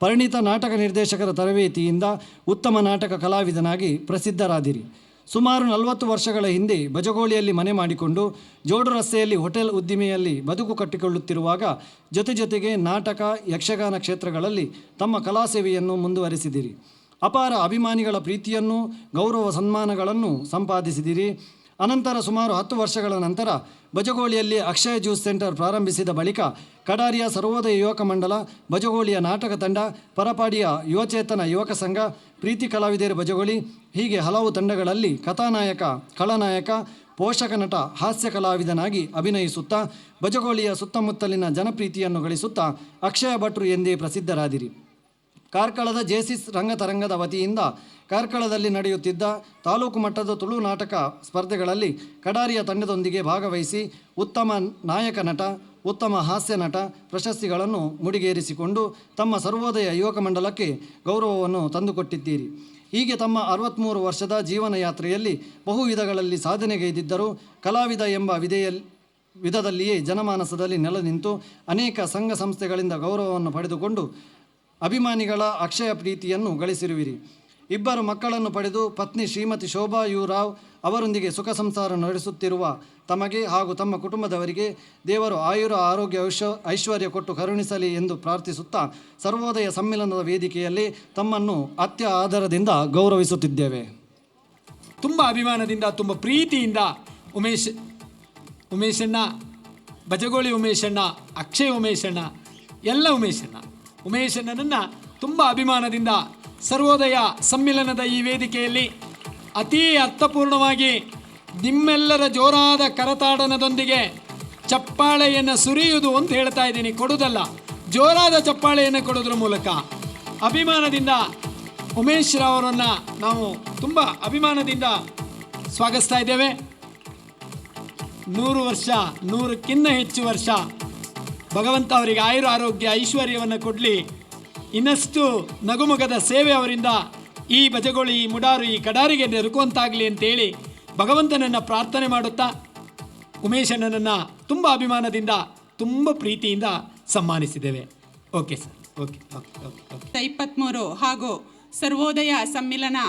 ಪರಿಣಿತ ನಾಟಕ ನಿರ್ದೇಶಕರ ತರಬೇತಿಯಿಂದ ಉತ್ತಮ ನಾಟಕ ಕಲಾವಿದನಾಗಿ ಪ್ರಸಿದ್ಧರಾದಿರಿ. ಸುಮಾರು 40 ವರ್ಷಗಳ ಹಿಂದೆ ಬಜಗೋಳಿಯಲ್ಲಿ ಮನೆ ಮಾಡಿಕೊಂಡು ಜೋಡು ರಸ್ತೆಯಲ್ಲಿ ಹೋಟೆಲ್ ಉದ್ದಿಮೆಯಲ್ಲಿ ಬದುಕು ಕಟ್ಟಿಕೊಳ್ಳುತ್ತಿರುವಾಗ ಜೊತೆ ಜೊತೆಗೆ ನಾಟಕ, ಯಕ್ಷಗಾನ ಕ್ಷೇತ್ರಗಳಲ್ಲಿ ತಮ್ಮ ಕಲಾಸೇವೆಯನ್ನು ಮುಂದುವರಿಸಿದಿರಿ. ಅಪಾರ ಅಭಿಮಾನಿಗಳ ಪ್ರೀತಿಯನ್ನು, ಗೌರವ ಸನ್ಮಾನಗಳನ್ನು ಸಂಪಾದಿಸಿದಿರಿ. ಅನಂತರ ಸುಮಾರು 10 ವರ್ಷಗಳ ನಂತರ ಬಜಗೋಳಿಯಲ್ಲಿ ಅಕ್ಷಯ ಜ್ಯೂಸ್ ಸೆಂಟರ್ ಪ್ರಾರಂಭಿಸಿದ ಬಳಿಕ ಕಡಾರಿಯ ಸರ್ವೋದಯ ಯುವಕ ಮಂಡಲ, ಬಜಗೋಳಿಯ ನಾಟಕ ತಂಡ, ಪರಪಾಡಿಯ ಯುವಚೇತನ ಯುವಕ ಸಂಘ, ಪ್ರೀತಿ ಕಲಾವಿದರು ಬಜಗೋಳಿ, ಹೀಗೆ ಹಲವು ತಂಡಗಳಲ್ಲಿ ಕಥಾನಾಯಕ, ಖಳನಾಯಕ, ಪೋಷಕ ನಟ, ಹಾಸ್ಯ ಕಲಾವಿದನಾಗಿ ಅಭಿನಯಿಸುತ್ತಾ ಬಜಗೋಳಿಯ ಸುತ್ತಮುತ್ತಲಿನ ಜನಪ್ರೀತಿಯನ್ನು ಗಳಿಸುತ್ತಾ ಅಕ್ಷಯ ಭಟ್ರು ಎಂದೇ ಪ್ರಸಿದ್ಧರಾದಿರಿ. ಕಾರ್ಕಳದ ಜೇಸಿಸ್ ರಂಗತರಂಗದ ವತಿಯಿಂದ ಕಾರ್ಕಳದಲ್ಲಿ ನಡೆಯುತ್ತಿದ್ದ ತಾಲೂಕು ಮಟ್ಟದ ತುಳು ನಾಟಕ ಸ್ಪರ್ಧೆಗಳಲ್ಲಿ ಕಡಾರಿಯ ತಂಡದೊಂದಿಗೆ ಭಾಗವಹಿಸಿ ಉತ್ತಮ ನಾಯಕ ನಟ, ಉತ್ತಮ ಹಾಸ್ಯ ನಟ ಪ್ರಶಸ್ತಿಗಳನ್ನು ಮುಡಿಗೇರಿಸಿಕೊಂಡು ತಮ್ಮ ಸರ್ವೋದಯ ಯುವಕ ಮಂಡಲಕ್ಕೆ ಗೌರವವನ್ನು ತಂದುಕೊಟ್ಟಿದ್ದೀರಿ. ಹೀಗೆ ತಮ್ಮ 63 ವರ್ಷದ ಜೀವನ ಯಾತ್ರೆಯಲ್ಲಿ ಬಹು ವಿಧಗಳಲ್ಲಿ ಸಾಧನೆಗೈದಿದ್ದರೂ ಕಲಾವಿದ ಎಂಬ ವಿಧದಲ್ಲಿಯೇ ಜನಮಾನಸದಲ್ಲಿ ನೆಲೆ ನಿಂತು ಅನೇಕ ಸಂಘ ಸಂಸ್ಥೆಗಳಿಂದ ಗೌರವವನ್ನು ಪಡೆದುಕೊಂಡು ಅಭಿಮಾನಿಗಳ ಅಕ್ಷಯ ಪ್ರೀತಿಯನ್ನು ಗಳಿಸಿರುವಿರಿ. 2 ಮಕ್ಕಳನ್ನು ಪಡೆದು ಪತ್ನಿ ಶ್ರೀಮತಿ ಶೋಭಾ you Rao ಅವರೊಂದಿಗೆ ಸುಖ ಸಂಸಾರ ನಡೆಸುತ್ತಿರುವ ತಮಗೆ ಹಾಗೂ ತಮ್ಮ ಕುಟುಂಬದವರಿಗೆ ದೇವರು ಆಯುರ ಆರೋಗ್ಯ ಐಶ್ವರ್ಯ ಕೊಟ್ಟು ಕರುಣಿಸಲಿ ಎಂದು ಪ್ರಾರ್ಥಿಸುತ್ತಾ ಸರ್ವೋದಯ ಸಮ್ಮೇಳನದ ವೇದಿಕೆಯಲ್ಲಿ ತಮ್ಮನ್ನು ಅತ್ಯ ಆದರದಿಂದ ಗೌರವಿಸುತ್ತಿದ್ದೇವೆ. ತುಂಬ ಅಭಿಮಾನದಿಂದ, ತುಂಬ ಪ್ರೀತಿಯಿಂದ ಉಮೇಶಣ್ಣ, ಬಜಗೋಳಿ ಉಮೇಶಣ್ಣ, ಅಕ್ಷಯ್ ಉಮೇಶಣ್ಣ, ಎಲ್ಲ ಉಮೇಶಣ್ಣನನ್ನು ತುಂಬ ಅಭಿಮಾನದಿಂದ ಸರ್ವೋದಯ ಸಮ್ಮೇಳನದ ಈ ವೇದಿಕೆಯಲ್ಲಿ ಅತೀ ಅರ್ಥಪೂರ್ಣವಾಗಿ ನಿಮ್ಮೆಲ್ಲರ ಜೋರಾದ ಕರತಾಡನದೊಂದಿಗೆ ಚಪ್ಪಾಳೆಯನ್ನು ಸುರಿಯುವುದು ಅಂತ ಹೇಳ್ತಾ ಇದ್ದೀನಿ, ಕೊಡುವುದಲ್ಲ, ಜೋರಾದ ಚಪ್ಪಾಳೆಯನ್ನು ಕೊಡೋದ್ರ ಮೂಲಕ ಅಭಿಮಾನದಿಂದ ಉಮೇಶ್ ರಾವ್ ಅವರನ್ನು ನಾವು ತುಂಬ ಅಭಿಮಾನದಿಂದ ಸ್ವಾಗತಿಸ್ತಾ ಇದ್ದೇವೆ. 100 ವರ್ಷ, 100ಕ್ಕಿಂತ ಹೆಚ್ಚು ವರ್ಷ ಭಗವಂತ ಅವರಿಗೆ ಆಯುರ ಆರೋಗ್ಯ ಐಶ್ವರ್ಯವನ್ನು ಕೊಡಲಿ. ಇನ್ನಷ್ಟು ನಗುಮೊಗದ ಸೇವೆ ಅವರಿಂದ ಈ ಬಜಗೋಳಿ, ಈ ಮುಡಾರು, ಈ ಕಡಾರಿಗೆ ದೊರಕುವಂತಾಗಲಿ ಅಂತೇಳಿ ಭಗವಂತನನ್ನು ಪ್ರಾರ್ಥನೆ ಮಾಡುತ್ತಾ ಉಮೇಶಣ್ಣನನ್ನು ತುಂಬ ಅಭಿಮಾನದಿಂದ, ತುಂಬ ಪ್ರೀತಿಯಿಂದ ಸನ್ಮಾನಿಸಿದ್ದೇವೆ. Okay sir, okay okay okay okay. 23 ಹಾಗೂ ಸರ್ವೋದಯ ಸಮ್ಮಿಲನ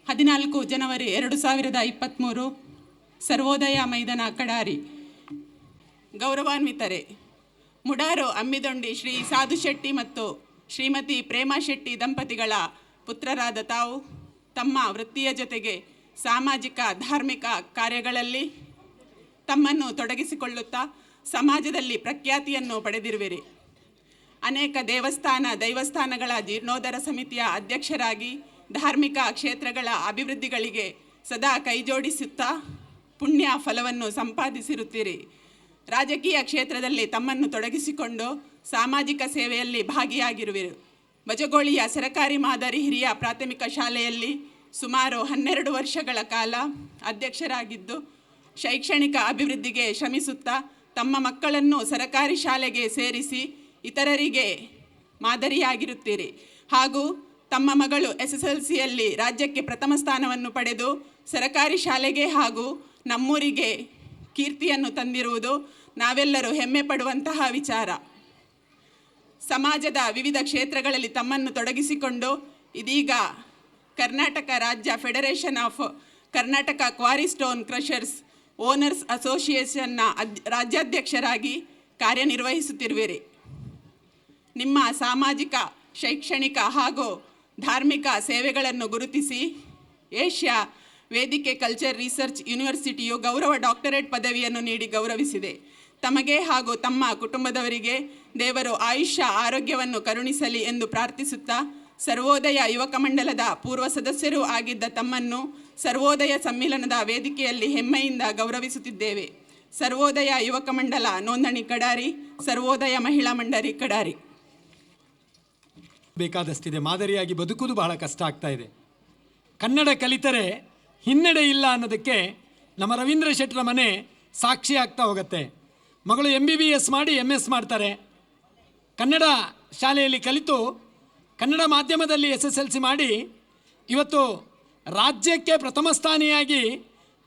14 ಜನವರಿ 2023, ಸರ್ವೋದಯ ಮೈದಾನ, ಕಡಾರಿ. ಗೌರವಾನ್ವಿತರೆ, ಮುಡಾರು ಅಮ್ಮಿದೊಂಡಿ ಶ್ರೀ ಸಾಧು ಶೆಟ್ಟಿ ಮತ್ತು ಶ್ರೀಮತಿ ಪ್ರೇಮಾ ಶೆಟ್ಟಿ ದಂಪತಿಗಳ ಪುತ್ರರಾದ ತಾವು ತಮ್ಮ ವೃತ್ತಿಯ ಜೊತೆಗೆ ಸಾಮಾಜಿಕ, ಧಾರ್ಮಿಕ ಕಾರ್ಯಗಳಲ್ಲಿ ತಮ್ಮನ್ನು ತೊಡಗಿಸಿಕೊಳ್ಳುತ್ತಾ ಸಮಾಜದಲ್ಲಿ ಪ್ರಖ್ಯಾತಿಯನ್ನು ಪಡೆದಿರುವಿರಿ. ಅನೇಕ ದೇವಸ್ಥಾನ, ದೈವಸ್ಥಾನಗಳ ಜೀರ್ಣೋದ್ಧಾರ ಸಮಿತಿಯ ಅಧ್ಯಕ್ಷರಾಗಿ ಧಾರ್ಮಿಕ ಕ್ಷೇತ್ರಗಳ ಅಭಿವೃದ್ಧಿಗಳಿಗೆ ಸದಾ ಕೈಜೋಡಿಸುತ್ತಾ ಪುಣ್ಯ ಫಲವನ್ನು ಸಂಪಾದಿಸಿರುತ್ತೀರಿ. ರಾಜಕೀಯ ಕ್ಷೇತ್ರದಲ್ಲಿ ತಮ್ಮನ್ನು ತೊಡಗಿಸಿಕೊಂಡು ಸಾಮಾಜಿಕ ಸೇವೆಯಲ್ಲಿ ಭಾಗಿಯಾಗಿರುವಿರು. ಬಜಗೋಳಿಯ ಸರಕಾರಿ ಮಾದರಿ ಹಿರಿಯ ಪ್ರಾಥಮಿಕ ಶಾಲೆಯಲ್ಲಿ ಸುಮಾರು 12 ವರ್ಷಗಳ ಕಾಲ ಅಧ್ಯಕ್ಷರಾಗಿದ್ದು ಶೈಕ್ಷಣಿಕ ಅಭಿವೃದ್ಧಿಗೆ ಶ್ರಮಿಸುತ್ತಾ ತಮ್ಮ ಮಕ್ಕಳನ್ನು ಸರಕಾರಿ ಶಾಲೆಗೆ ಸೇರಿಸಿ ಇತರರಿಗೆ ಮಾದರಿಯಾಗಿರುತ್ತೀರಿ. ಹಾಗೂ ತಮ್ಮ ಮಗಳು ಎಸ್ಎಸ್ಎಲ್ಸಿಯಲ್ಲಿ ರಾಜ್ಯಕ್ಕೆ ಪ್ರಥಮ ಸ್ಥಾನವನ್ನು ಪಡೆದು ಸರಕಾರಿ ಶಾಲೆಗೆ ಹಾಗೂ ನಮ್ಮೂರಿಗೆ ಕೀರ್ತಿಯನ್ನು ತಂದಿರುವುದು ನಾವೆಲ್ಲರೂ ಹೆಮ್ಮೆ ಪಡುವಂತಹ ವಿಚಾರ. ಸಮಾಜದ ವಿವಿಧ ಕ್ಷೇತ್ರಗಳಲ್ಲಿ ತಮ್ಮನ್ನು ತೊಡಗಿಸಿಕೊಂಡು ಇದೀಗ ಕರ್ನಾಟಕ ರಾಜ್ಯ Federation of Karnataka Quarry Stone Crushers Owners ಅಸೋಸಿಯೇಷನ್ನ ರಾಜ್ಯಾಧ್ಯಕ್ಷರಾಗಿ ಕಾರ್ಯನಿರ್ವಹಿಸುತ್ತಿರುವಿರಿ. ನಿಮ್ಮ ಸಾಮಾಜಿಕ, ಶೈಕ್ಷಣಿಕ ಹಾಗೂ ಧಾರ್ಮಿಕ ಸೇವೆಗಳನ್ನು ಗುರುತಿಸಿ ಏಷ್ಯಾ ವೇದಿಕೆ ಕಲ್ಚರ್ ರಿಸರ್ಚ್ ಯೂನಿವರ್ಸಿಟಿಯು ಗೌರವ ಡಾಕ್ಟರೇಟ್ ಪದವಿಯನ್ನು ನೀಡಿ ಗೌರವಿಸಿದೆ. ತಮಗೆ ಹಾಗೂ ತಮ್ಮ ಕುಟುಂಬದವರಿಗೆ ದೇವರು ಆಯುಷ್ಯ ಆರೋಗ್ಯವನ್ನು ಕರುಣಿಸಲಿ ಎಂದು ಪ್ರಾರ್ಥಿಸುತ್ತಾ, ಸರ್ವೋದಯ ಯುವಕ ಮಂಡಲದ ಪೂರ್ವ ಸದಸ್ಯರೂ ಆಗಿದ್ದ ತಮ್ಮನ್ನು ಸರ್ವೋದಯ ಸಮ್ಮಿಲನದ ವೇದಿಕೆಯಲ್ಲಿ ಹೆಮ್ಮೆಯಿಂದ ಗೌರವಿಸುತ್ತಿದ್ದೇವೆ. ಸರ್ವೋದಯ ಯುವಕ ಮಂಡಲ ನೋಂದಣಿ ಕಡಾರಿ, ಸರ್ವೋದಯ ಮಹಿಳಾ ಮಂಡಳಿ ಕಡಾರಿ. ಬೇಕಾದಷ್ಟಿದೆ. ಮಾದರಿಯಾಗಿ ಬದುಕುವುದು ಬಹಳ ಕಷ್ಟ ಆಗ್ತಾ ಇದೆ. ಕನ್ನಡ ಕಲಿತರೆ ಹಿನ್ನಡೆ ಇಲ್ಲ ಅನ್ನೋದಕ್ಕೆ ನಮ್ಮ ರವೀಂದ್ರ ಶೆಟ್ಟರ ಮನೆ ಸಾಕ್ಷಿ ಆಗ್ತಾ ಹೋಗುತ್ತೆ. ಮಗಳು MBBS ಮಾಡಿ MS ಮಾಡ್ತಾರೆ. ಕನ್ನಡ ಶಾಲೆಯಲ್ಲಿ ಕಲಿತು ಕನ್ನಡ ಮಾಧ್ಯಮದಲ್ಲಿ SSLC ಮಾಡಿ ಇವತ್ತು ರಾಜ್ಯಕ್ಕೆ ಪ್ರಥಮ ಸ್ಥಾನಿಯಾಗಿ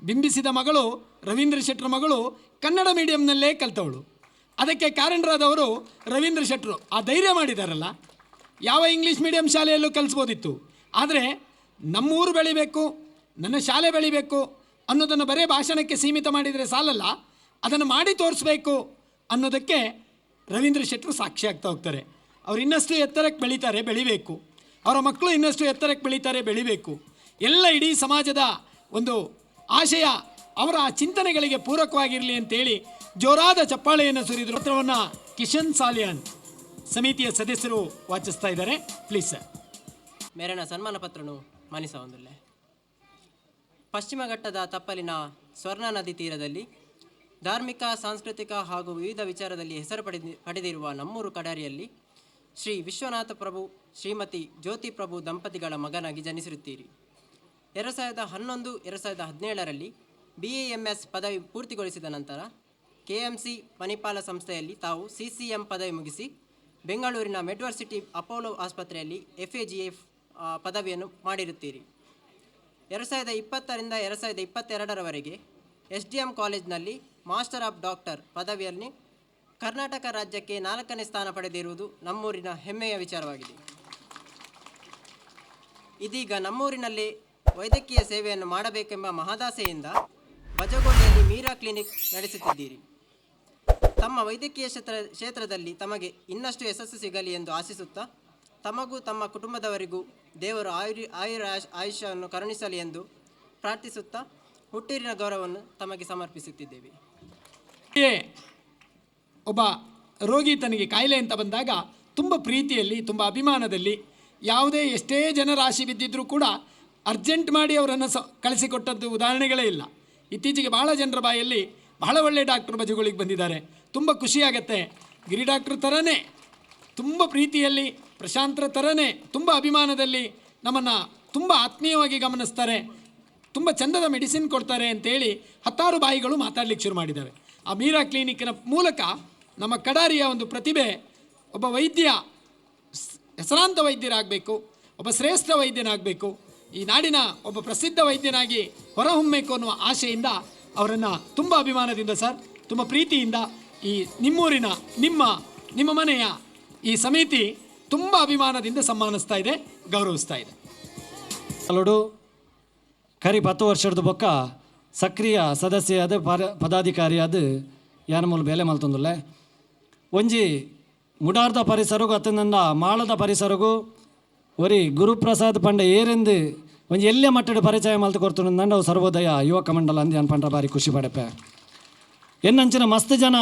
ಬಿಂಬಿಸಿದ ಮಗಳು ರವೀಂದ್ರ ಶೆಟ್ಟರ ಮಗಳು ಕನ್ನಡ ಮೀಡಿಯಂನಲ್ಲೇ ಕಲಿತವಳು. ಅದಕ್ಕೆ ಕಾರಣರಾದವರು ರವೀಂದ್ರ ಶೆಟ್ಟರು. ಆ ಧೈರ್ಯ ಮಾಡಿದಾರಲ್ಲ, ಯಾವ ಇಂಗ್ಲೀಷ್ ಮೀಡಿಯಂ ಶಾಲೆಯಲ್ಲೂ ಕಲಿಸ್ಬೋದಿತ್ತು, ಆದರೆ ನಮ್ಮೂರು ಬೆಳಿಬೇಕು, ನನ್ನ ಶಾಲೆ ಬೆಳಿಬೇಕು ಅನ್ನೋದನ್ನು ಬರೇ ಭಾಷಣಕ್ಕೆ ಸೀಮಿತ ಮಾಡಿದರೆ ಸಾಲಲ್ಲ, ಅದನ್ನು ಮಾಡಿ ತೋರಿಸ್ಬೇಕು ಅನ್ನೋದಕ್ಕೆ ರವೀಂದ್ರ ಶೆಟ್ಟರು ಸಾಕ್ಷಿ ಆಗ್ತಾ ಹೋಗ್ತಾರೆ. ಅವ್ರು ಇನ್ನಷ್ಟು ಎತ್ತರಕ್ಕೆ ಬೆಳೀತಾರೆ, ಬೆಳಿಬೇಕು. ಅವರ ಮಕ್ಕಳು ಇನ್ನಷ್ಟು ಎತ್ತರಕ್ಕೆ ಬೆಳೀತಾರೆ, ಬೆಳಿಬೇಕು. ಎಲ್ಲ ಇಡೀ ಸಮಾಜದ ಒಂದು ಆಶಯ ಅವರ ಆ ಚಿಂತನೆಗಳಿಗೆ ಪೂರಕವಾಗಿರಲಿ ಅಂತೇಳಿ ಜೋರಾದ ಚಪ್ಪಾಳೆಯನ್ನು ಸುರಿದರು. ಪತ್ರವನ್ನು ಕಿಶನ್ ಸಾಲಿಯಾನ್ ಸಮಿತಿಯ ಸದಸ್ಯರು ವಾಚಿಸ್ತಾ ಇದ್ದಾರೆ. Please sir. ಮೇರನ ಸನ್ಮಾನ ಪತ್ರನು ಮಾನಿಸವೊಂದುಲ್ಲೆ. ಪಶ್ಚಿಮ ಘಟ್ಟದ ತಪ್ಪಲಿನ ಸ್ವರ್ಣ ನದಿ ತೀರದಲ್ಲಿ ಧಾರ್ಮಿಕ, ಸಾಂಸ್ಕೃತಿಕ ಹಾಗೂ ವಿವಿಧ ವಿಚಾರದಲ್ಲಿ ಹೆಸರು ಪಡೆದಿರುವ ನಮ್ಮೂರು ಕಡಾರಿಯಲ್ಲಿ ಶ್ರೀ ವಿಶ್ವನಾಥ ಪ್ರಭು, ಶ್ರೀಮತಿ ಜ್ಯೋತಿ ಪ್ರಭು ದಂಪತಿಗಳ ಮಗನಾಗಿ ಜನಿಸಿರುತ್ತೀರಿ. 2011, 2017ರಲ್ಲಿ BAMS ಪದವಿ ಪೂರ್ತಿಗೊಳಿಸಿದ ನಂತರ KMC Manipal ಸಂಸ್ಥೆಯಲ್ಲಿ ತಾವು CCM ಪದವಿ ಮುಗಿಸಿ ಬೆಂಗಳೂರಿನ ಮೆಡ್ವರ್ಸಿಟಿ ಅಪೋಲೋ ಆಸ್ಪತ್ರೆಯಲ್ಲಿ FAGF ಪದವಿಯನ್ನು ಮಾಡಿರುತ್ತೀರಿ. 2020ರಿಂದ 2022ರವರೆಗೆ SDM ಕಾಲೇಜ್ನಲ್ಲಿ ಮಾಸ್ಟರ್ ಆಫ್ ಡಾಕ್ಟರ್ ಪದವಿಯನ್ನು ಕರ್ನಾಟಕ ರಾಜ್ಯಕ್ಕೆ 4ನೇ ಸ್ಥಾನ ಪಡೆದಿರುವುದು ನಮ್ಮೂರಿನ ಹೆಮ್ಮೆಯ ವಿಚಾರವಾಗಿದೆ. ಇದೀಗ ನಮ್ಮೂರಿನಲ್ಲಿ ವೈದ್ಯಕೀಯ ಸೇವೆಯನ್ನು ಮಾಡಬೇಕೆಂಬ ಮಹದಾಸೆಯಿಂದ ಬಜಗೋಳಿಯಲ್ಲಿ ಮೀರಾ ಕ್ಲಿನಿಕ್ ನಡೆಸುತ್ತಿದ್ದೀರಿ. ತಮ್ಮ ವೈದ್ಯಕೀಯ ಕ್ಷೇತ್ರದಲ್ಲಿ ತಮಗೆ ಇನ್ನಷ್ಟು ಯಶಸ್ಸು ಸಿಗಲಿ ಎಂದು ಆಶಿಸುತ್ತಾ, ತಮಗೂ ತಮ್ಮ ಕುಟುಂಬದವರಿಗೂ ದೇವರು ಆಯುಷ್ಯವನ್ನು ಕರುಣಿಸಲಿ ಎಂದು ಪ್ರಾರ್ಥಿಸುತ್ತಾ ಹುಟ್ಟೂರಿನ ಗೌರವವನ್ನು ತಮಗೆ ಸಮರ್ಪಿಸುತ್ತಿದ್ದೇವೆ. ಒಬ್ಬ ರೋಗಿ ತನಗೆ ಕಾಯಿಲೆ ಅಂತ ಬಂದಾಗ ತುಂಬ ಪ್ರೀತಿಯಲ್ಲಿ, ತುಂಬ ಅಭಿಮಾನದಲ್ಲಿ, ಯಾವುದೇ ಎಷ್ಟೇ ಜನ ರಾಶಿ ಬಿದ್ದಿದ್ರೂ ಕೂಡ ಅರ್ಜೆಂಟ್ ಮಾಡಿ ಅವರನ್ನು ಕಳಿಸಿಕೊಟ್ಟದ್ದು ಉದಾಹರಣೆಗಳೇ ಇಲ್ಲ. ಇತ್ತೀಚೆಗೆ ಭಾಳ ಜನರ ಬಾಯಲ್ಲಿ ಬಹಳ ಒಳ್ಳೆಯ ಡಾಕ್ಟ್ರು ಬಜಗೋಳಿಗೆ ಬಂದಿದ್ದಾರೆ, ತುಂಬ ಖುಷಿಯಾಗತ್ತೆ. ಗಿರಿ ಡಾಕ್ಟ್ರ್ ಥರನೇ ತುಂಬ ಪ್ರೀತಿಯಲ್ಲಿ ಪ್ರಶಾಂತರ ಥರನೇ ತುಂಬ ಅಭಿಮಾನದಲ್ಲಿ ನಮ್ಮನ್ನು ತುಂಬ ಆತ್ಮೀಯವಾಗಿ ಗಮನಿಸ್ತಾರೆ, ತುಂಬ ಚಂದದ ಮೆಡಿಸಿನ್ ಕೊಡ್ತಾರೆ ಅಂತೇಳಿ ಹತ್ತಾರು ಬಾಯಿಗಳು ಮಾತಾಡಲಿಕ್ಕೆ ಶುರು ಮಾಡಿದ್ದಾವೆ. ಆ ಮೀರಾ ಕ್ಲಿನಿಕ್ನ ಮೂಲಕ ನಮ್ಮ ಕಡಾರಿಯ ಒಂದು ಪ್ರತಿಭೆ, ಒಬ್ಬ ವೈದ್ಯ, ಹೆಸರಾಂತ ವೈದ್ಯರಾಗಬೇಕು, ಒಬ್ಬ ಶ್ರೇಷ್ಠ ವೈದ್ಯನಾಗಬೇಕು, ಈ ನಾಡಿನ ಒಬ್ಬ ಪ್ರಸಿದ್ಧ ವೈದ್ಯನಾಗಿ ಹೊರಹೊಮ್ಮಬೇಕು ಅನ್ನುವ ಆಶೆಯಿಂದ ಅವರನ್ನು ತುಂಬ ಅಭಿಮಾನದಿಂದ ಸರ್, ತುಂಬ ಪ್ರೀತಿಯಿಂದ ಈ ನಿಮ್ಮೂರಿನ ನಿಮ್ಮ ನಿಮ್ಮ ಮನೆಯ ಈ ಸಮಿತಿ ತುಂಬ ಅಭಿಮಾನದಿಂದ ಸನ್ಮಾನಿಸ್ತಾ ಇದೆ, ಗೌರವಿಸ್ತಾ ಇದೆ. ಅಲ್ಲೋಡು ಕರಿ 10 ವರ್ಷದ ಬೊಕ್ಕ ಸಕ್ರಿಯ ಸದಸ್ಯಾದ ಪದಾಧಿಕಾರಿಯಾದ ಯಾನಮೂಲು ಬೇಲೆ ಮಲ್ತೊಂದುಲ್ಲೆ. ಒಂಜಿ ಮುಡಾರ್ದ ಪರಿಸರಗು ಅತ್ತಂದ ಮಾಳದ ಪರಿಸರಗು ಒರಿ ಗುರುಪ್ರಸಾದ್ ಪಂಡ ಏರೆಂದು ಒಂಜಿ ಎಲ್ಲೆ ಮಟ್ಟದ ಪರಿಚಯ ಮಲ್ತು ಕೊಡ್ತುಂಡ ಅವು ಸರ್ವೋದಯ ಯುವಕ ಮಂಡಲ ಅಂದು ಅನ್ ಪಂಡ್ರ ಬಾರಿ ಖುಷಿ ಪಡೆಪೆ. ಎನ್ನಂಚಿನ ಮಸ್ತ್ ಜನ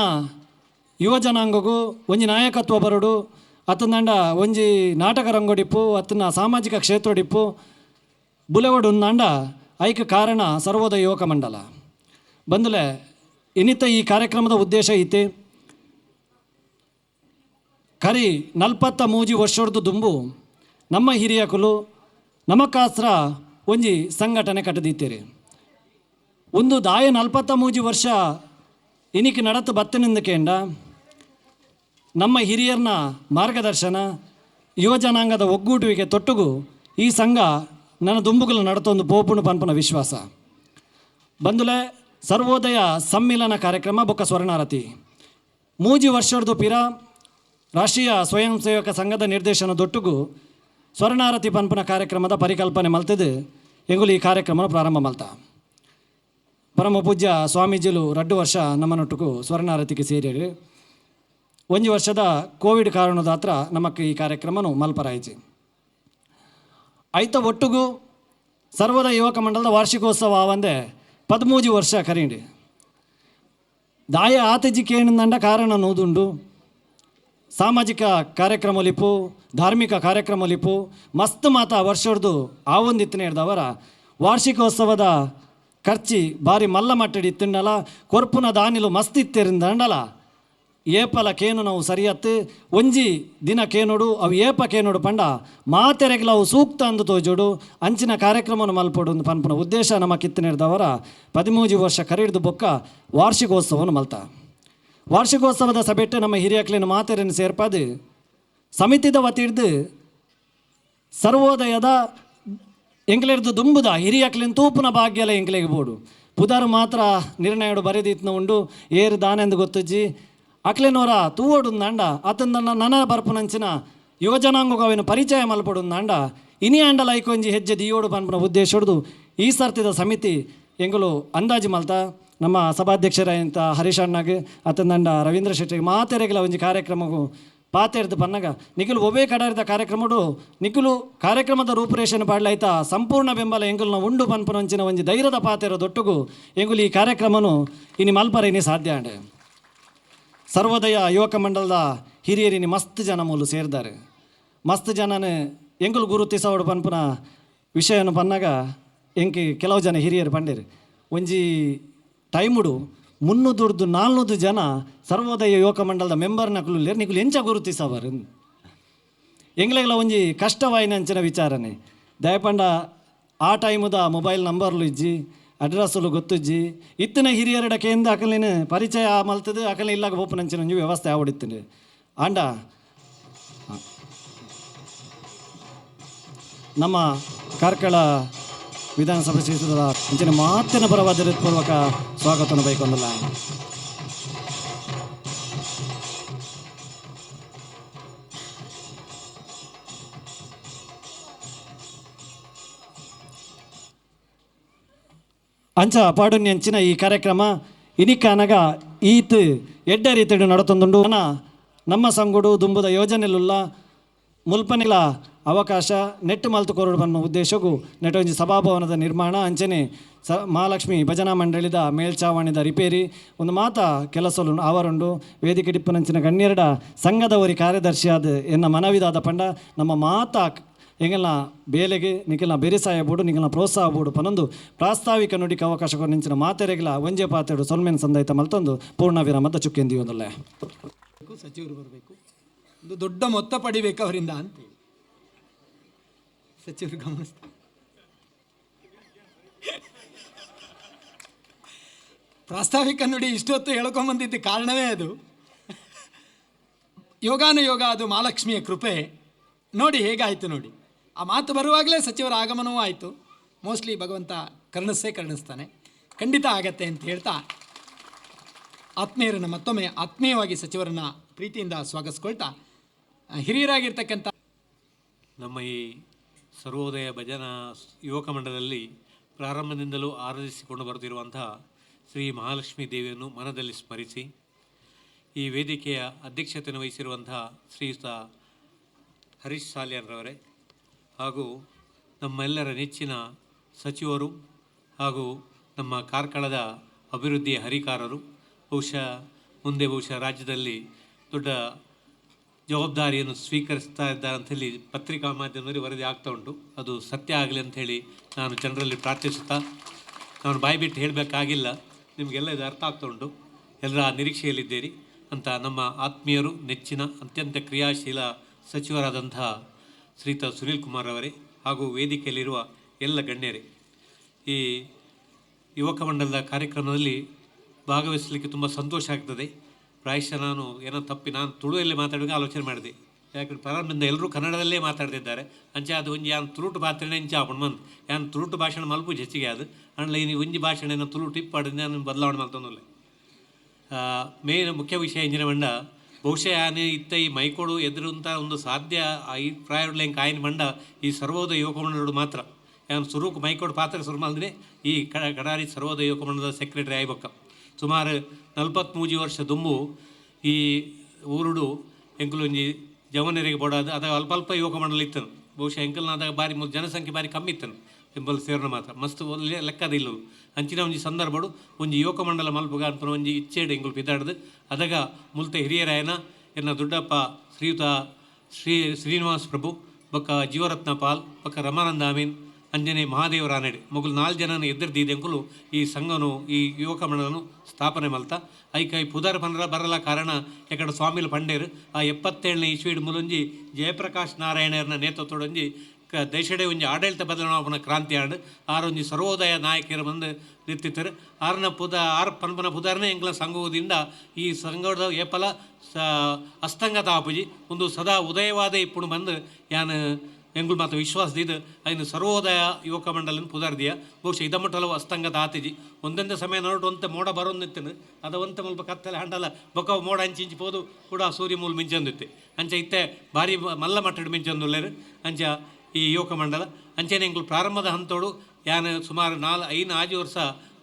ಯುವ ಜನಾಂಗಗೂ ಒಂಜಿ ನಾಯಕತ್ವ ಬರೋಡು ಅತ್ತಂದಂಡ ಒಂಜಿ ನಾಟಕ ರಂಗೋಡಿಪ್ಪು ಅತ್ತನ ಸಾಮಾಜಿಕ ಕ್ಷೇತ್ರಡಿಪ್ಪು ಬುಲೆವಡು ಅಂಡ ಐಕ ಕಾರಣ ಸರ್ವೋದಯ ಯುವಕ ಮಂಡಲ ಬಂದಲೆ. ಇನ್ನಿತ ಈ ಕಾರ್ಯಕ್ರಮದ ಉದ್ದೇಶ ಐತೆ ಕರಿ 43 ವರ್ಷದ ದುಂಬು ನಮ್ಮ ಹಿರಿಯಕುಲು ನಮಕಾಸ್ತ್ರ ಒಂಜಿ ಸಂಘಟನೆ ಕಟ್ಟದಿತ್ತೀರಿ. ಒಂದು ದಾಯ 43 ವರ್ಷ ಇನಿಕ್ ನಡತು ಬತ್ತನಿಂದ ಕೇಂಡ ನಮ್ಮ ಹಿರಿಯರ್ನ ಮಾರ್ಗದರ್ಶನ ಯುವಜನಾಂಗದ ಒಗ್ಗೂಡುವಿಕೆ ತೊಟ್ಟುಗು ಈ ಸಂಘ ನನ್ನ ದುಂಬುಗಳು ನಡತೊಂದು ಪೋಪುಣು ಪನ್ಪನ ವಿಶ್ವಾಸ ಬಂದುಲೆ. ಸರ್ವೋದಯ ಸಮ್ಮಿಲನ ಕಾರ್ಯಕ್ರಮ ಬೊಕ್ಕ ಸ್ವರ್ಣಾರತಿ 3 ವರ್ಷದ ಪಿರ ರಾಷ್ಟ್ರೀಯ ಸ್ವಯಂ ಸೇವಕ ಸಂಘದ ನಿರ್ದೇಶನ ದೊಟ್ಟುಗು ಸ್ವರ್ಣಾರತಿ ಪನ್ಪನ ಕಾರ್ಯಕ್ರಮದ ಪರಿಕಲ್ಪನೆ ಮಲ್ತದು ಎಂಗುಲು ಈ ಕಾರ್ಯಕ್ರಮ ಪ್ರಾರಂಭ ಮಲ್ತ. ಪರಮ ಪೂಜ್ಯ ಸ್ವಾಮೀಜಿಲು 2 ವರ್ಷ ನಮ್ಮನೊಟ್ಟುಗು ಸ್ವರ್ಣಾರತಿಗೆ ಸೇರಿರು. 1 ವರ್ಷದ ಕೋವಿಡ್ ಕಾರಣದ ಹತ್ರ ನಮಕ್ ಈ ಕಾರ್ಯಕ್ರಮನು ಮಲ್ಪರಾಯಿತು. ಐತ ಒಟ್ಟುಗು ಸರ್ವೋದಯ ಯುವಕ ಮಂಡಲದ ವಾರ್ಷಿಕೋತ್ಸವ ಆವಂದೆ 13 ವರ್ಷ ಕರೀಂಡಿ. ದಾಯ ಆತಜಿ ಕೇಳಿದಂಡ ಕಾರಣ ನೋದುಂಡು. ಸಾಮಾಜಿಕ ಕಾರ್ಯಕ್ರಮಲಿಪ್ಪು, ಧಾರ್ಮಿಕ ಕಾರ್ಯಕ್ರಮಲಿಪ್ಪು ಮಸ್ತ್ ಮಾತ ವರ್ಷದ್ದು ಆವೊಂದಿತ್ತನೇ ಹಿಡ್ದವರ ವಾರ್ಷಿಕೋತ್ಸವದ ಖರ್ಚಿ ಭಾರಿ ಮಲ್ಲ ಮಟ್ಟಡಿ ಇತ್ತಿಂಡಲ ಕೊರ್ಪುನ ದಾನಿಲು ಮಸ್ತ್ ಇತ್ತಿರಿಂದಂಡಲ ಏಪಲ ಕೇನು ನಾವು ಸರಿಯತ್ತು ಒಂಜಿ ದಿನ ಕೇನೋಡು ಅವು ಏಪ ಕೇನೋಡು ಪಂಡ ಮಾತೆರೆಗ್ಲ ಅವು ಸೂಕ್ತ ಅಂದು ತೋಜೋಡು ಅಂಚಿನ ಕಾರ್ಯಕ್ರಮವನ್ನು ಮಲ್ಪೋಡು ಒಂದು ಪನ್ಪುನ ಉದ್ದೇಶ ನಮ್ಮ ಕಿತ್ತನಿಡ್ದವರ 13 ವರ್ಷ ಕರಿಡ್ದು ಬೊಕ್ಕ ವಾರ್ಷಿಕೋತ್ಸವವನ್ನು ಮಲ್ತ. ವಾರ್ಷಿಕೋತ್ಸವದ ಸಭೆಟ್ಟು ನಮ್ಮ ಹಿರಿಯಕ್ಲಿನ ಮಾತೆರನ್ನು ಸೇರ್ಪಾದು ಸಮಿತಿದ ವತಿಡ್ದು ಸರ್ವೋದಯದ ಎಂಕ್ಲೆರ್ದು ದುಂಬುದ ಹಿರಿಯಕ್ಲಿನ ತೂಪುನ ಭಾಗ್ಯಲ ಎಂಕ್ಲೆಗೆ ಬೋಡು ಪುದಾರು ಮಾತ್ರ ನಿರ್ಣಯಡು ಬರೆದಿತ್ನ ಉಂಡು ಏರು ದಾನೆಂದು ಗೊತ್ತುಜ್ಜಿ ಅಕ್ಲೆನೋರ ತೂವೋಡು ಅಂಡ ಆತಂದ ನನ ಬರ್ಪುನಂಚಿನ ಯುವಜನಾಂಗವಿನ ಪರಿಚಯ ಮಲ್ಪಡು ಅಂಡ ಇನಿ ಅಂಡಲ ಐಕೊಂಜಿ ಹೆಜ್ಜೆ ದಿಯೋಡು ಪನ್ಪುನ ಉದ್ದೇಶಡ್ದು ಈ ಸರ್ತಿದ ಸಮಿತಿ ಎಂಗುಲು ಅಂದಾಜು ಮಲ್ತ ನಮ್ಮ ಸಭಾಧ್ಯಕ್ಷರಾದಂಥ ಹರೀಶ್ ಅಣ್ಣಗೆ ಆತಂದಂಡ ರವೀಂದ್ರ ಶೆಟ್ಟಿಗೆ ಮಾತೆರೆಗಲ ಒಂಜಿ ಕಾರ್ಯಕ್ರಮಗೂ ಪಾತೆರ್ದು ಪನ್ನಗ ನಿಖಿಲು ಒಬ್ಬೇ ಕಡಾರಿದ ಕಾರ್ಯಕ್ರಮಡು ನಿಖಿಲು ಕಾರ್ಯಕ್ರಮದ ರೂಪುರೇಷೆಯನ್ನು ಪಾಡ್ಲಾಯ್ತ ಸಂಪೂರ್ಣ ಬೆಂಬಲ ಎಂಗುಲ್ನ ಉಂಡು ಪನ್ಪುನಂಚಿನ ಒಂಜಿ ಧೈರ್ಯದ ಪಾತೆರ ದೊಟ್ಟುಗು ಎಂಗುಲು ಈ ಕಾರ್ಯಕ್ರಮನು ಇನಿ ಮಲ್ಪರ ಇನಿ ಸಾಧ್ಯ ಅಂಡೆ. ಸರ್ವೋದಯ ಯುವಕ ಮಂಡಲದ ಹಿರಿಯರಿನಿ ಮಸ್ತ್ ಜನ ಮೂಲು ಸೇರಿದ್ದಾರೆ. ಮಸ್ತ್ ಜನನೇ ಎಂಗುಲು ಗುರುತಿಸವಡು ಪನ್ಪುನ ವಿಷಯವನ್ನು ಪನ್ನಾಗ ಎಂಕಿ ಕೆಲವು ಜನ ಹಿರಿಯರು ಪಂಡೇರು ಒಂಜಿ ಟೈಮುಡು 300 400 ಜನ ಸರ್ವೋದಯ ಯುವಕ ಮಂಡಲದ ಮೆಂಬರ್ ನಕಲು ನಿಕುಲು ಎಂಚ ಗುರುತಿಸವರು ಎಂಗ್ಲೆಗ್ಲ ಒಂಜಿ ಕಷ್ಟವಾಯಿನ ಅಂಚಿನ ವಿಚಾರಣೆ ದಯಪಂಡ ಆ ಟೈಮುದ ಮೊಬೈಲ್ ನಂಬರ್ಲು ಇಜ್ಜಿ ಅಡ್ರೆಸ್ಲು ಗೊತ್ತುಜ್ಜಿ ಇತ್ತಿನ ಹಿರಿಯರಡ ಕೇಂದ್ರ ಅಕಲಿನ ಪರಿಚಯ ಮಲ್ತದು ಅಕಲಿನ ಇಲ್ಲಾಗ ಬೋಪನಂಚಿನ ಒಂಜಿ ವ್ಯವಸ್ಥೆ ಆವಡಿತ್ತಿನ ಆಂಡ ನಮ್ಮ ಕಾರ್ಕಳ ವಿಧಾನಸಭೆ ಕ್ಷೇತ್ರದ ಅಂಚಿನ ಮಾತಿನ ಪರವಾದ ಪೂರ್ವಕ ಸ್ವಾಗತವನ್ನು ಬೈಕೊಂಡಲ್ಲ. ಅಂಚ ಪಾಡುನ್ಯಂಚಿನ ಈ ಕಾರ್ಯಕ್ರಮ ಇನಿಕಾನಗ ಈತ್ ಎಡ್ಡ ರೀತಿಡು ನಡತೊಂದುಂಡು. ನಮ್ಮ ಸಂಗುಡು ದುಂಬುದ ಯೋಜನೆಲುಲ್ಲ ಮುಲ್ಪನಿಲ ಅವಕಾಶ ನೆಟ್ಟು ಮಲ್ತು ಕೊರಡು ಬನ್ನ ಉದ್ದೇಶಕ್ಕೂ ನೆಟ್ಟೊಂಜಿ ಸಭಾಭವನದ ನಿರ್ಮಾಣ ಅಂಚನೆ ಮಹಾಲಕ್ಷ್ಮಿ ಭಜನಾ ಮಂಡಳಿದ ಮೇಲ್ಛಾವಣಿದ ರಿಪೇರಿ ಒಂದು ಮಾತ ಕೆಲಸಲು ಆವರುಂಡು. ವೇದಿಕೆ ಡಿಪ್ಪನಂಚಿನ ಗಣ್ಯರಡ ಸಂಘದವರಿ ಕಾರ್ಯದರ್ಶಿಯಾದ ಎನ್ನ ಮನವಿದಾದ ಪಂಡ ನಮ್ಮ ಮಾತಾ ಎಂಗಲ್ನ ಬೇಲೆಗೆ ನಿಖಲ್ನ ಬೆರಿಸಾಯ ಬೋಡು ನಿಖಲ್ನ ಪ್ರೋತ್ಸಾಹ ಬೋಡು ಪನೊಂದು ಪ್ರಾಸ್ತಾವಿಕ ನುಡಿಗೆ ಅವಕಾಶ ನಿಂಚಿನ ಮಾತೆರೆಗ್ಲ ಒಂಜೆ ಪಾತೆಡು ಸೊಲ್ಮೆನ್ ಸಂದಾಯ್ತ ಮಲ್ತೊಂದು ಪೂರ್ಣ ವಿರಾಮದ ಚುಕ್ಕೆಂದಿಯೊಂದಲ್ಲ. ಸಚಿವರು ಬರಬೇಕು. ಒಂದು ದೊಡ್ಡ ಮೊತ್ತ ಪಡಿಬೇಕು ಅವರಿಂದ ಅಂತೇಳಿ ಸಚಿವರು ಗಮನಿಸ್ತಾರೆ. ಪ್ರಾಸ್ತಾವಿಕ ನುಡಿ ಇಷ್ಟೊತ್ತು ಹೇಳ್ಕೊಂಬಂದಿದ್ದ ಕಾರಣವೇ ಅದು. ಯೋಗಾನುಯೋಗ ಅದು ಮಹಾಲಕ್ಷ್ಮಿಯ ಕೃಪೆ. ನೋಡಿ ಹೇಗಾಯಿತು ನೋಡಿ. ಆ ಮಾತು ಬರುವಾಗಲೇ ಸಚಿವರ ಆಗಮನವೂ ಆಯಿತು. ಮೋಸ್ಟ್ಲಿ ಭಗವಂತ ಕರುಣಿಸೇ ಕರುಣಿಸ್ತಾನೆ, ಖಂಡಿತ ಆಗತ್ತೆ ಅಂತ ಹೇಳ್ತಾ ಆತ್ಮೀಯರನ್ನು ಮತ್ತೊಮ್ಮೆ ಆತ್ಮೀಯವಾಗಿ ಸಚಿವರನ್ನು ಪ್ರೀತಿಯಿಂದ ಸ್ವಾಗತಿಸ್ಕೊಳ್ತಾ ಹಿರಿಯರಾಗಿರ್ತಕ್ಕಂಥ ನಮ್ಮ ಈ ಸರ್ವೋದಯ ಭಜನಾ ಯುವಕ ಮಂಡಲದಲ್ಲಿ ಪ್ರಾರಂಭದಿಂದಲೂ ಆರಾಧಿಸಿಕೊಂಡು ಬರುತ್ತಿರುವಂತಹ ಶ್ರೀ ಮಹಾಲಕ್ಷ್ಮೀ ದೇವಿಯನ್ನು ಮನದಲ್ಲಿ ಸ್ಮರಿಸಿ ಈ ವೇದಿಕೆಯ ಅಧ್ಯಕ್ಷತೆಯನ್ನು ವಹಿಸಿರುವಂತಹ ಶ್ರೀಯುತ ಹರೀಶ್ ಸಾಲಿಯಾನ್ರವರೇ ಹಾಗೂ ನಮ್ಮೆಲ್ಲರ ನೆಚ್ಚಿನ ಸಚಿವರು ಹಾಗೂ ನಮ್ಮ ಕಾರ್ಕಳದ ಅಭಿವೃದ್ಧಿಯ ಹರಿಕಾರರು, ಬಹುಶಃ ಮುಂದೆ ಬಹುಶಃ ರಾಜ್ಯದಲ್ಲಿ ದೊಡ್ಡ ಜವಾಬ್ದಾರಿಯನ್ನು ಸ್ವೀಕರಿಸ್ತಾ ಇದ್ದಾರೆ ಅಂಥೇಳಿ ಪತ್ರಿಕಾ ಮಾಧ್ಯಮದಲ್ಲಿ ವರದಿ ಆಗ್ತಾ ಉಂಟು. ಅದು ಸತ್ಯ ಆಗಲಿ ಅಂಥೇಳಿ ನಾನು ಜನರಲ್ಲಿ ಪ್ರಾರ್ಥಿಸುತ್ತಾ, ನಾನು ಬಾಯಿ ಬಿಟ್ಟು ಹೇಳಬೇಕಾಗಿಲ್ಲ, ನಿಮಗೆಲ್ಲ ಇದು ಅರ್ಥ ಆಗ್ತಾ ಉಂಟು, ಎಲ್ಲರ ನಿರೀಕ್ಷೆಯಲ್ಲಿದ್ದೀರಿ ಅಂತ ನಮ್ಮ ಆತ್ಮೀಯರು ನೆಚ್ಚಿನ ಅತ್ಯಂತ ಕ್ರಿಯಾಶೀಲ ಸಚಿವರಾದಂತಹ ಶ್ರೀಯುತ ಸುನೀಲ್ ಕುಮಾರ್ ಅವರೇ ಹಾಗೂ ವೇದಿಕೆಯಲ್ಲಿರುವ ಎಲ್ಲ ಗಣ್ಯರೇ, ಈ ಯುವಕ ಮಂಡಲದ ಕಾರ್ಯಕ್ರಮದಲ್ಲಿ ಭಾಗವಹಿಸಲಿಕ್ಕೆ ತುಂಬ ಸಂತೋಷ ಆಗ್ತದೆ. ಪ್ರಾಯಶಃ ನಾನು ಏನೋ ತಪ್ಪಿ ನಾನು ತುಳುವಲ್ಲಿ ಮಾತಾಡುವಾಗ ಆಲೋಚನೆ ಮಾಡಿದೆ, ಯಾಕಂದರೆ ಪ್ರಾರಂಭದಿಂದ ಎಲ್ಲರೂ ಕನ್ನಡದಲ್ಲೇ ಮಾತಾಡ್ತಿದ್ದಾರೆ. ಅಂಚೆ ಅದು ಒಂಜಿ ಯಾನ್ ತುಳುಟು ಪಾತ್ರೆನೇ ಇಂಚ ಆಪುಂಡು ಮಂತ್ ಯಾನ್ ತುಳುಟು ಭಾಷಣ ಮಲ್ಪುಜಿ ಹೆಚ್ಚಿಗೆ ಅದು ಅಂಡ್ಲ ಇನಿ ಒಂಜಿ ಭಾಷಣನ ತುಳುಟು ಇಪ್ಪಾಡು ನಾನು ಬದಲಾವಣೆ ಮಲ್ತೊಂದುಲ್ಲೆ. ಮೇನ್ ಮುಖ್ಯ ವಿಷಯ ಇಂಜಿನ ಮಂಡ ಬಹುಶಃ ಯಾನ್ ಇತ್ತ ಈ ಮೈಕೋಡು ಎದುರುಂತ ಒಂದು ಸಾಧ್ಯ ಈ ಪ್ರಾಯಡ್ಲೆ ಕಾಯಿನ ಮಂಡ ಈ ಸರ್ವೋದಯ ಯುವಕ ಮಂಡಲಡು ಮಾತ್ರ ಯಾನ್ ಸುರುಕು ಮೈಕೋಡು ಪಾತ್ರೆ ಸುರು ಮಲ್ದಿನಿ ಈ ಕಡಾರಿ ಸರ್ವೋದಯ ಯುವಕ ಮಂಡಲದ ಸೆಕ್ರೆಟರಿ ಆಯ್ಬೊಕ್ಕ ಸುಮಾರು 43 ವರ್ಷ ದುಂಬು ಈ ಊರುಡು ಎಂಕುಲೊಂಜಿ ಜವನರಿಗೆ ಬೋಡಾದ ಅದಾಗ ಅಲ್ಪ ಅಲ್ಪ ಯುವಕ ಮಂಡಲ ಇತ್ತನು. ಬಹುಶಃ ಎಂಕಲ್ನಾದಾಗ ಬಾರಿ ಜನಸಂಖ್ಯೆ ಬಾರಿ ಕಮ್ಮಿ ಇತ್ತನು, ಎಂಬಲ್ ಸೇರಣ ಮಾತ್ರ ಮಸ್ತ್ ಒಳ್ಳೆ ಲೆಕ್ಕದ ಇಲ್ಲ. ಅಂಚಿನ ಒಂಜಿ ಸಂದರ್ಭಡು ಒಂಜಿ ಯುವಕ ಮಂಡಲ ಮಲ್ಪುಗ ಅನ್ಪುನ ಒಂಜಿ ಇಚ್ಛೆಡ್ ಎಂಕುಲು ಪಿದಾಡ್ದು ಅದಾಗ ಮುಲ್ತ ಹಿರಿಯರಾಯನ ಎನ್ನ ದೊಡ್ಡಪ್ಪ ಶ್ರೀಯುತ ಶ್ರೀ ಶ್ರೀನಿವಾಸ್ ಪ್ರಭು ಬೊಕ್ಕ ಜೀವರತ್ನ ಪಾಲ್ ಬೊಕ್ಕ ರಮಾನಂದ ಅಮೀನ್ ಅಂಜನೆ ಮಹಾದೇವ ರಾನಡೆ ಮೊಗಲು 4 ಜನನ ಎದುರ್ದಿದೆ ಎಂಕುಲು ಈ ಸಂಘನು ಈ ಯುವಕ ಮಂಡಲನು ಸ್ಥಾಪನೆ ಮಲ್ತ ಐಕೈ ಪುದರ್ ಪನ್ರ ಬರಲ ಕಾರಣ ಎಕಡೆ ಸ್ವಾಮಿಲು ಪಂಡೇರು ಆ 77ನೇ ಇಸ್ವಿಡ್ ಮುಲೊಂಜಿ ಜಯಪ್ರಕಾಶ್ ನಾರಾಯಣರ್ನ ನೇತೃತ್ವದೊಂಜಿ ದೇಶಡೆ ಒಂಜಿ ಆಡಳಿತ ಬದಲಾವಣೆ ಕ್ರಾಂತಿ ಆಂಡ್ ಆರೊಂಜಿ ಸರ್ವೋದಯ ನಾಯಕರು ಬಂದು ನಿಂತಿತ್ತಾರೆ. ಆರನ ಪುದ ಆರ್ ಪನ್ಪನ ಪುದಾರನೇ ಎಂಕ್ಲ ಸಂಘದಿಂದ ಈ ಸಂಘದ ಏಪಲ ಅಸ್ತಂಗತ ಆಪುಜಿ ಒಂದು ಸದಾ ಉದಯವಾದ ಇಪ್ಪುಣು ಬಂದು ಯಾನ್ ಎಂಗುಲ್ ಮಾತ್ರ ವಿಶ್ವಾಸದಿದ್ದು ಐನು ಸರ್ವೋದಯ ಯುವಕ ಮಂಡಲನ ಪುದಾರ್ದಿಯ ಬಹುಶಃ ಇದಮಟ್ಟಲವು ಅಸ್ತಂಗತ ಆತಿಜಿ. ಒಂದೊಂದೇ ಸಮಯ ನೋಡು ಒಂತೆ ಮೋಡ ಬರೋಂದಿತ್ತನು ಅದ ಒಂತೆ ಮುಲ್ಪ ಕತ್ತಲೆ ಹಂಡಲ ಬೊಕ್ಕ ಮೋಡ ಅಂಚಿ ಇಂಚಿ ಪೋದು ಕೂಡ ಸೂರ್ಯ ಮೂಲ ಮಿಂಚೊಂದಿತ್ತೆ ಅಂಚ ಇತ್ತೆ ಭಾರಿ ಮಲ್ಲ ಮಟ್ಟಡ್ ಮಿಂಚೊಂದುಲ್ಲೇರು ಅಂಚ ಈ ಯುವಕ ಮಂಡಲ ಅಂಚೆನೆ ಎಂಗುಲ್ ಪ್ರಾರಂಭದ ಹಂತೋಡು ಯಾನ್ ಸುಮಾರು 4-5 6 ವರ್ಷ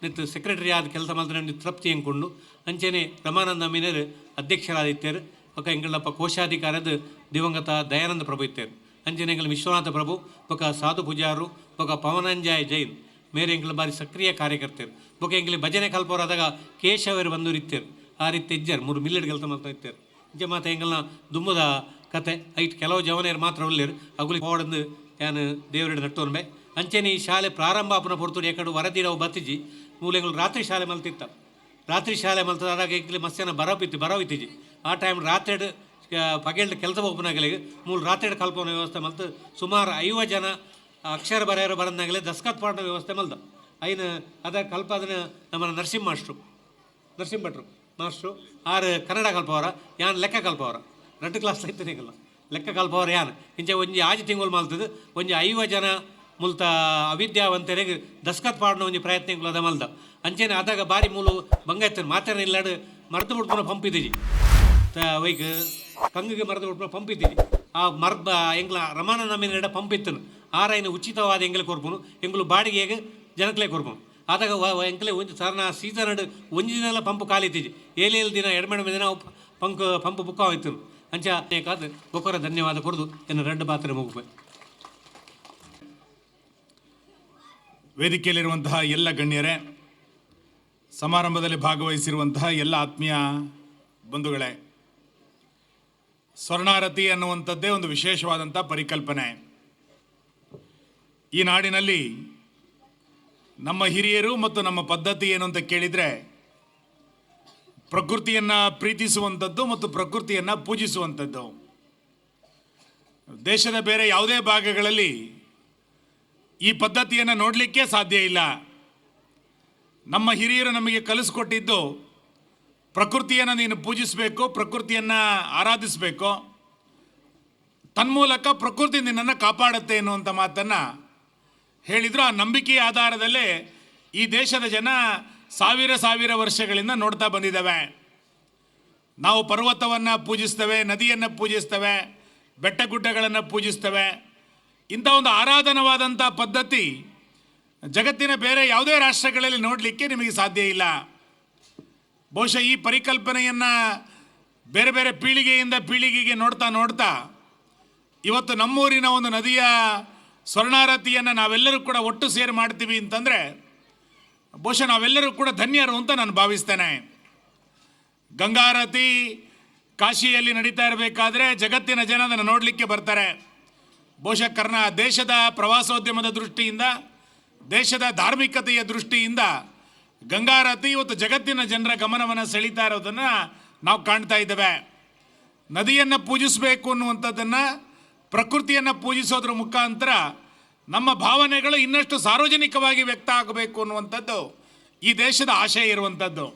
ನಿತ್ತು ಸೆಕ್ರೆಟರಿ ಆದ ಕೆಲಸ ಮಲ್ತನೆ ತೃಪ್ತಿ ಎಂಕೊಂಡು ಅಂಚೆನೆ ರಮಾನಂದ ಮೀನರು ಅಧ್ಯಕ್ಷರಾದಿತ್ತೇರು ಬೊಕ್ಕ ಎಂಗಳಪ್ಪ ಕೋಶಾಧಿಕಾರದ ದಿವಂಗತ ದಯಾನಂದ ಪ್ರಭು ಇತ್ತೇರು ಅಂಚನೆ ಎಂಗಳ ವಿಶ್ವನಾಥ ಪ್ರಭು ಬೊಕ್ಕ ಸಾಧು ಪೂಜಾರು ಬೊಕ್ಕ ಪವನಂಜಾಯ್ ಜೈನ್ ಮೇರೆ ಎಂಗಳ ಬಾರಿ ಸಕ್ರಿಯ ಕಾರ್ಯಕರ್ತರು ಬೊಕ್ಕ ಎಂಗ್ಲಿ ಭಜನೆ ಕಲ್ಪೋರಾದಾಗ ಕೇಶವರು ಬಂದು ಇತ್ತೇರು ಆ ರೀತಿ ಇಜ್ಜಾರು 3 ಮಿಲ್ಲೆಡ್ ಕೆಲಸ ಮಾಡ್ತಾ ಇತ್ತೇರು ಇಂಚೆ ಮಾತ ಎಂಗಳನ್ನ ದುಮ್ಮದ ಕತೆ ಐಟ್ ಕೆಲವು ಜವನೇರು ಮಾತ್ರ ಉಲ್ಲೇರು ಅಗುಲಿ ಪೋಡಂದು ಯಾನ್ ದೇವರೆಡ್ ನಟ್ಟೋನ್ಬೆ ಅಂಚೆನೆ ಈ ಶಾಲೆ ಪ್ರಾರಂಭ ಆಪುನ ಪೊರ್ತುಡು ಎಕಡು ವರದಿಡವು ಬತ್ತಿಜಿ ಮೂಲೆಗಳು ರಾತ್ರಿ ಶಾಲೆ ಮಲ್ತಿತ್ತ ರಾತ್ರಿ ಶಾಲೆ ಮಲ್ತದಾಗ ಎಂಕ್ಲೆ ಮಸ್ಯಾನ ಬರವಿತ್ತು ಬರವಿತ್ತಿಜಿ ಆ ಟೈಮ್ ರಾತ್ರಿ ಪಗೆಲ್ಡ್ ಕೆಲಸ ಒಪ್ಪನಾಗಲಿಗೆ ಮೂಲ ರಾತ್ರಿ ಕಲ್ಪನ ವ್ಯವಸ್ಥೆ ಮಲ್ತು ಸುಮಾರು 50 ಜನ ಅಕ್ಷರ ಬರೆಯರು ಬರಂದಾಗಲೇ ದಸ್ಕತ್ ಪಾಠ ವ್ಯವಸ್ಥೆ ಮಲ್ದ ಐನ ಅದ ಕಲ್ಪ ಅದನ್ನು ನಮ್ಮ ನರಸಿಂಹ ಮಾಸ್ಟ್ರು ನರಸಿಂಹ ಭಟ್ರು ಮಾಸ್ಟ್ರು ಆರು ಕನ್ನಡ ಕಲ್ಪವರ ಯಾನ್ ಲೆಕ್ಕ ಕಲ್ಪವರ 2 ಕ್ಲಾಸ್ ಐತನಿಗಲ್ಲ ಲೆಕ್ಕ ಕಲ್ಪವರ ಯಾನ್ ಇಂಚೆ ಒಂಜಿ ಆಜಿ ತಿಂಗಳು ಮಲ್ತದು ಒಂಜಿ 50 ಜನ ಮುಲ್ತ ಅವಿದ್ಯಾವಂತರಿಗೆ ದಸ್ಕತ್ ಪಾಡನ ಒಂಜಿ ಪ್ರಯತ್ನ ಅದ ಮಲ್ದ ಅಂಚೆನೆ ಅದಾಗ ಬಾರಿ ಮೂಲು ಬಂಗ ಇತ್ತು ಮಾತ್ರ ಇಲ್ಲಾಡು ಮರ್ದು ಬಿಡ್ಪುನ ಪಂಪ್ ಇದ್ದೀಜಿ ವೈಕ್ ಕಂಗಿಗೆ ಮರದ ಬಿಡ್ಪುನ ಪಂಪ್ ಇದ್ದೀಜಿ ಆ ಮರ್ದ ಎಂಗ್ಲ ರಮಾನ ನಮ್ಮಿನ ಪಂಪ್ ಇತ್ತನು ಆರೈನ ಉಚಿತವಾದ ಎಂಗ್ಲೆ ಕೊರ್ಪುನು ಎಂಗ್ಲು ಬಾಡಿಗೆಗೆ ಜನಕ್ಲೆ ಕೊರ್ಪುನು ಆದಾಗ ಎಂಕ್ಲೆ ಒಂಜಿ ಸಾರನ ಸೀಸನ್ ಒಂಜಿ ದಿನ ಪಂಪ್ ಖಾಲಿ ಇತ್ತೀಜಿ ಏಳು ದಿನ ಎಡಮೆಡಮೆ ದಿನ ಪಂಕ್ ಪಂಪ್ ಬುಕ್ ಆಯ್ತು ಅಂಚ ಕಾದು ಬೊಕ್ಕರ ಧನ್ಯವಾದ ಕೊಡದು ಎನ್ನ 2 ಪಾತ್ರೆ ಮುಗುಪೆ. ವೇದಿಕೆಯಲ್ಲಿರುವಂತಹ ಎಲ್ಲ ಗಣ್ಯರೇ, ಸಮಾರಂಭದಲ್ಲಿ ಭಾಗವಹಿಸಿರುವಂತಹ ಎಲ್ಲ ಆತ್ಮೀಯ ಬಂಧುಗಳೇ, ಸ್ವರ್ಣಾರತಿ ಅನ್ನುವಂಥದ್ದೇ ಒಂದು ವಿಶೇಷವಾದಂಥ ಪರಿಕಲ್ಪನೆ. ಈ ನಾಡಿನಲ್ಲಿ ನಮ್ಮ ಹಿರಿಯರು ಮತ್ತು ನಮ್ಮ ಪದ್ಧತಿ ಏನು ಅಂತ ಕೇಳಿದರೆ, ಪ್ರಕೃತಿಯನ್ನು ಪ್ರೀತಿಸುವಂಥದ್ದು ಮತ್ತು ಪ್ರಕೃತಿಯನ್ನು ಪೂಜಿಸುವಂಥದ್ದು. ದೇಶದ ಬೇರೆ ಯಾವುದೇ ಭಾಗಗಳಲ್ಲಿ ಈ ಪದ್ಧತಿಯನ್ನು ನೋಡಲಿಕ್ಕೆ ಸಾಧ್ಯ ಇಲ್ಲ. ನಮ್ಮ ಹಿರಿಯರು ನಮಗೆ ಕಲಿಸ್ಕೊಟ್ಟಿದ್ದು ಪ್ರಕೃತಿಯನ್ನು ನೀನು ಪೂಜಿಸಬೇಕು, ಪ್ರಕೃತಿಯನ್ನು ಆರಾಧಿಸಬೇಕು, ತನ್ಮೂಲಕ ಪ್ರಕೃತಿ ನಿನ್ನನ್ನು ಕಾಪಾಡುತ್ತೆ ಎನ್ನುವಂಥ ಮಾತನ್ನು ಹೇಳಿದರು. ಆ ನಂಬಿಕೆಯ ಆಧಾರದಲ್ಲೇ ಈ ದೇಶದ ಜನ ಸಾವಿರ ಸಾವಿರ ವರ್ಷಗಳಿಂದ ನೋಡ್ತಾ ಬಂದಿದ್ದಾವೆ. ನಾವು ಪರ್ವತವನ್ನು ಪೂಜಿಸ್ತೇವೆ, ನದಿಯನ್ನು ಪೂಜಿಸ್ತೇವೆ, ಬೆಟ್ಟ ಗುಡ್ಡಗಳನ್ನು ಪೂಜಿಸ್ತೇವೆ. ಇಂಥ ಒಂದು ಆರಾಧನವಾದಂಥ ಪದ್ಧತಿ ಜಗತ್ತಿನ ಬೇರೆ ಯಾವುದೇ ರಾಷ್ಟ್ರಗಳಲ್ಲಿ ನೋಡಲಿಕ್ಕೆ ನಿಮಗೆ ಸಾಧ್ಯ ಇಲ್ಲ. ಬಹುಶಃ ಈ ಪರಿಕಲ್ಪನೆಯನ್ನು ಬೇರೆ ಬೇರೆ ಪೀಳಿಗೆಯಿಂದ ಪೀಳಿಗೆಗೆ ನೋಡ್ತಾ ನೋಡ್ತಾ ಇವತ್ತು ನಮ್ಮೂರಿನ ಒಂದು ನದಿಯ ಸ್ವರ್ಣಾರತಿಯನ್ನು ನಾವೆಲ್ಲರೂ ಕೂಡ ಒಟ್ಟು ಸೇರಿ ಮಾಡ್ತೀವಿ ಅಂತಂದರೆ ಬಹುಶಃ ನಾವೆಲ್ಲರೂ ಕೂಡ ಧನ್ಯರು ಅಂತ ನಾನು ಭಾವಿಸ್ತೇನೆ. ಗಂಗಾರತಿ ಕಾಶಿಯಲ್ಲಿ ನಡೀತಾ ಇರಬೇಕಾದ್ರೆ ಜಗತ್ತಿನ ಜನ ಅದನ್ನು ನೋಡಲಿಕ್ಕೆ ಬರ್ತಾರೆ. ಬಹುಶಃ ದೇಶದ ಪ್ರವಾಸೋದ್ಯಮದ ದೃಷ್ಟಿಯಿಂದ, ದೇಶದ ಧಾರ್ಮಿಕತೆಯ ದೃಷ್ಟಿಯಿಂದ ಗಂಗಾರತಿ ಇವತ್ತು ಜಗತ್ತಿನ ಜನರ ಗಮನವನ್ನು ಸೆಳೀತಾ ಇರೋದನ್ನು ನಾವು ಕಾಣ್ತಾ ಇದ್ದೇವೆ. ನದಿಯನ್ನು ಪೂಜಿಸಬೇಕು ಅನ್ನುವಂಥದ್ದನ್ನು, ಪ್ರಕೃತಿಯನ್ನು ಪೂಜಿಸೋದ್ರ ಮುಖಾಂತರ ನಮ್ಮ ಭಾವನೆಗಳು ಇನ್ನಷ್ಟು ಸಾರ್ವಜನಿಕವಾಗಿ ವ್ಯಕ್ತ ಆಗಬೇಕು ಅನ್ನುವಂಥದ್ದು ಈ ದೇಶದ ಆಶಯ ಇರುವಂಥದ್ದು.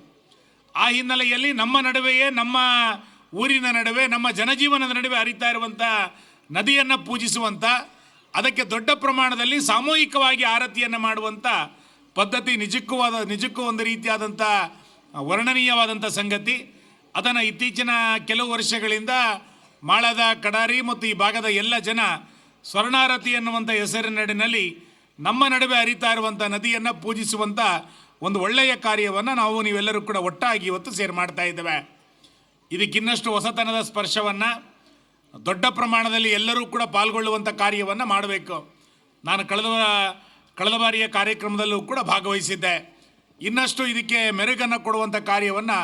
ಆ ಹಿನ್ನೆಲೆಯಲ್ಲಿ ನಮ್ಮ ನಡುವೆಯೇ, ನಮ್ಮ ಊರಿನ ನಡುವೆ, ನಮ್ಮ ಜನಜೀವನದ ನಡುವೆ ಹರಿತಾ ಇರುವಂಥ ನದಿಯನ್ನು ಪೂಜಿಸುವಂಥ, ಅದಕ್ಕೆ ದೊಡ್ಡ ಪ್ರಮಾಣದಲ್ಲಿ ಸಾಮೂಹಿಕವಾಗಿ ಆರತಿಯನ್ನು ಮಾಡುವಂಥ ಪದ್ಧತಿ ನಿಜಕ್ಕೂ ಒಂದು ರೀತಿಯಾದಂಥ ವರ್ಣನೀಯವಾದಂಥ ಸಂಗತಿ. ಅದನ್ನು ಇತ್ತೀಚಿನ ಕೆಲವು ವರ್ಷಗಳಿಂದ ಮಾಳದ ಕಡಾರಿ ಮತ್ತು ಈ ಭಾಗದ ಎಲ್ಲ ಜನ ಸ್ವರ್ಣಾರತಿ ಎನ್ನುವಂಥ ಹೆಸರಿನಡಿನಲ್ಲಿ ನಮ್ಮ ನಡುವೆ ಹರಿತಾ ಇರುವಂಥ ನದಿಯನ್ನು ಪೂಜಿಸುವಂಥ ಒಂದು ಒಳ್ಳೆಯ ಕಾರ್ಯವನ್ನು ನಾವು ನೀವೆಲ್ಲರೂ ಕೂಡ ಒಟ್ಟಾಗಿ ಇವತ್ತು ಸೇರಿ ಮಾಡ್ತಾ ಇದ್ದೇವೆ. ಇದಕ್ಕಿನ್ನಷ್ಟು ಹೊಸತನದ ಸ್ಪರ್ಶವನ್ನು ದೊಡ್ಡ ಪ್ರಮಾಣದಲ್ಲಿ ಎಲ್ಲರೂ ಕೂಡ ಪಾಲ್ಗೊಳ್ಳುವಂಥ ಕಾರ್ಯವನ್ನು ಮಾಡಬೇಕು. ನಾನು ಕಳೆದ ಬಾರಿಯ ಕಾರ್ಯಕ್ರಮದಲ್ಲೂ ಕೂಡ ಭಾಗವಹಿಸಿದ್ದೆ. ಇನ್ನಷ್ಟು ಇದಕ್ಕೆ ಮೆರುಗನ್ನು ಕೊಡುವಂಥ ಕಾರ್ಯವನ್ನು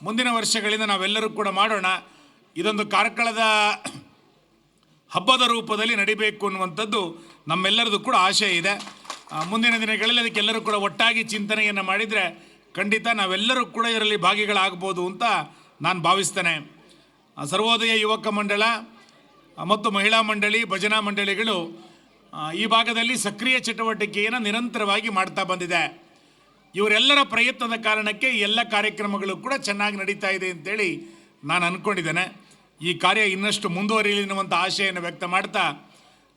ಮುಂದಿನ ವರ್ಷಗಳಿಂದ ನಾವೆಲ್ಲರೂ ಕೂಡ ಮಾಡೋಣ. ಇದೊಂದು ಕಾರ್ಕಳದ ಹಬ್ಬದ ರೂಪದಲ್ಲಿ ನಡಿಬೇಕು ಅನ್ನುವಂಥದ್ದು ನಮ್ಮೆಲ್ಲರದು ಕೂಡ ಆಶಯ ಇದೆ. ಮುಂದಿನ ದಿನಗಳಲ್ಲಿ ಅದಕ್ಕೆಲ್ಲರೂ ಕೂಡ ಒಟ್ಟಾಗಿ ಚಿಂತನೆಯನ್ನು ಮಾಡಿದರೆ ಖಂಡಿತ ನಾವೆಲ್ಲರೂ ಕೂಡ ಇದರಲ್ಲಿ ಭಾಗಿಗಳಾಗ್ಬೋದು ಅಂತ ನಾನು ಭಾವಿಸ್ತೇನೆ. ಸರ್ವೋದಯ ಯುವಕ ಮಂಡಳ ಮತ್ತು ಮಹಿಳಾ ಮಂಡಳಿ, ಭಜನಾ ಮಂಡಳಿಗಳು ಈ ಭಾಗದಲ್ಲಿ ಸಕ್ರಿಯ ಚಟುವಟಿಕೆಯನ್ನು ನಿರಂತರವಾಗಿ ಮಾಡ್ತಾ ಬಂದಿದೆ. ಇವರೆಲ್ಲರ ಪ್ರಯತ್ನದ ಕಾರಣಕ್ಕೆ ಈ ಎಲ್ಲ ಕಾರ್ಯಕ್ರಮಗಳು ಕೂಡ ಚೆನ್ನಾಗಿ ನಡೀತಾ ಇದೆ ಅಂತೇಳಿ ನಾನು ಅಂದ್ಕೊಂಡಿದ್ದೇನೆ. ಈ ಕಾರ್ಯ ಇನ್ನಷ್ಟು ಮುಂದುವರಿಯಲಿ ಎನ್ನುವಂಥ ಆಶೆಯನ್ನು ವ್ಯಕ್ತ ಮಾಡ್ತಾ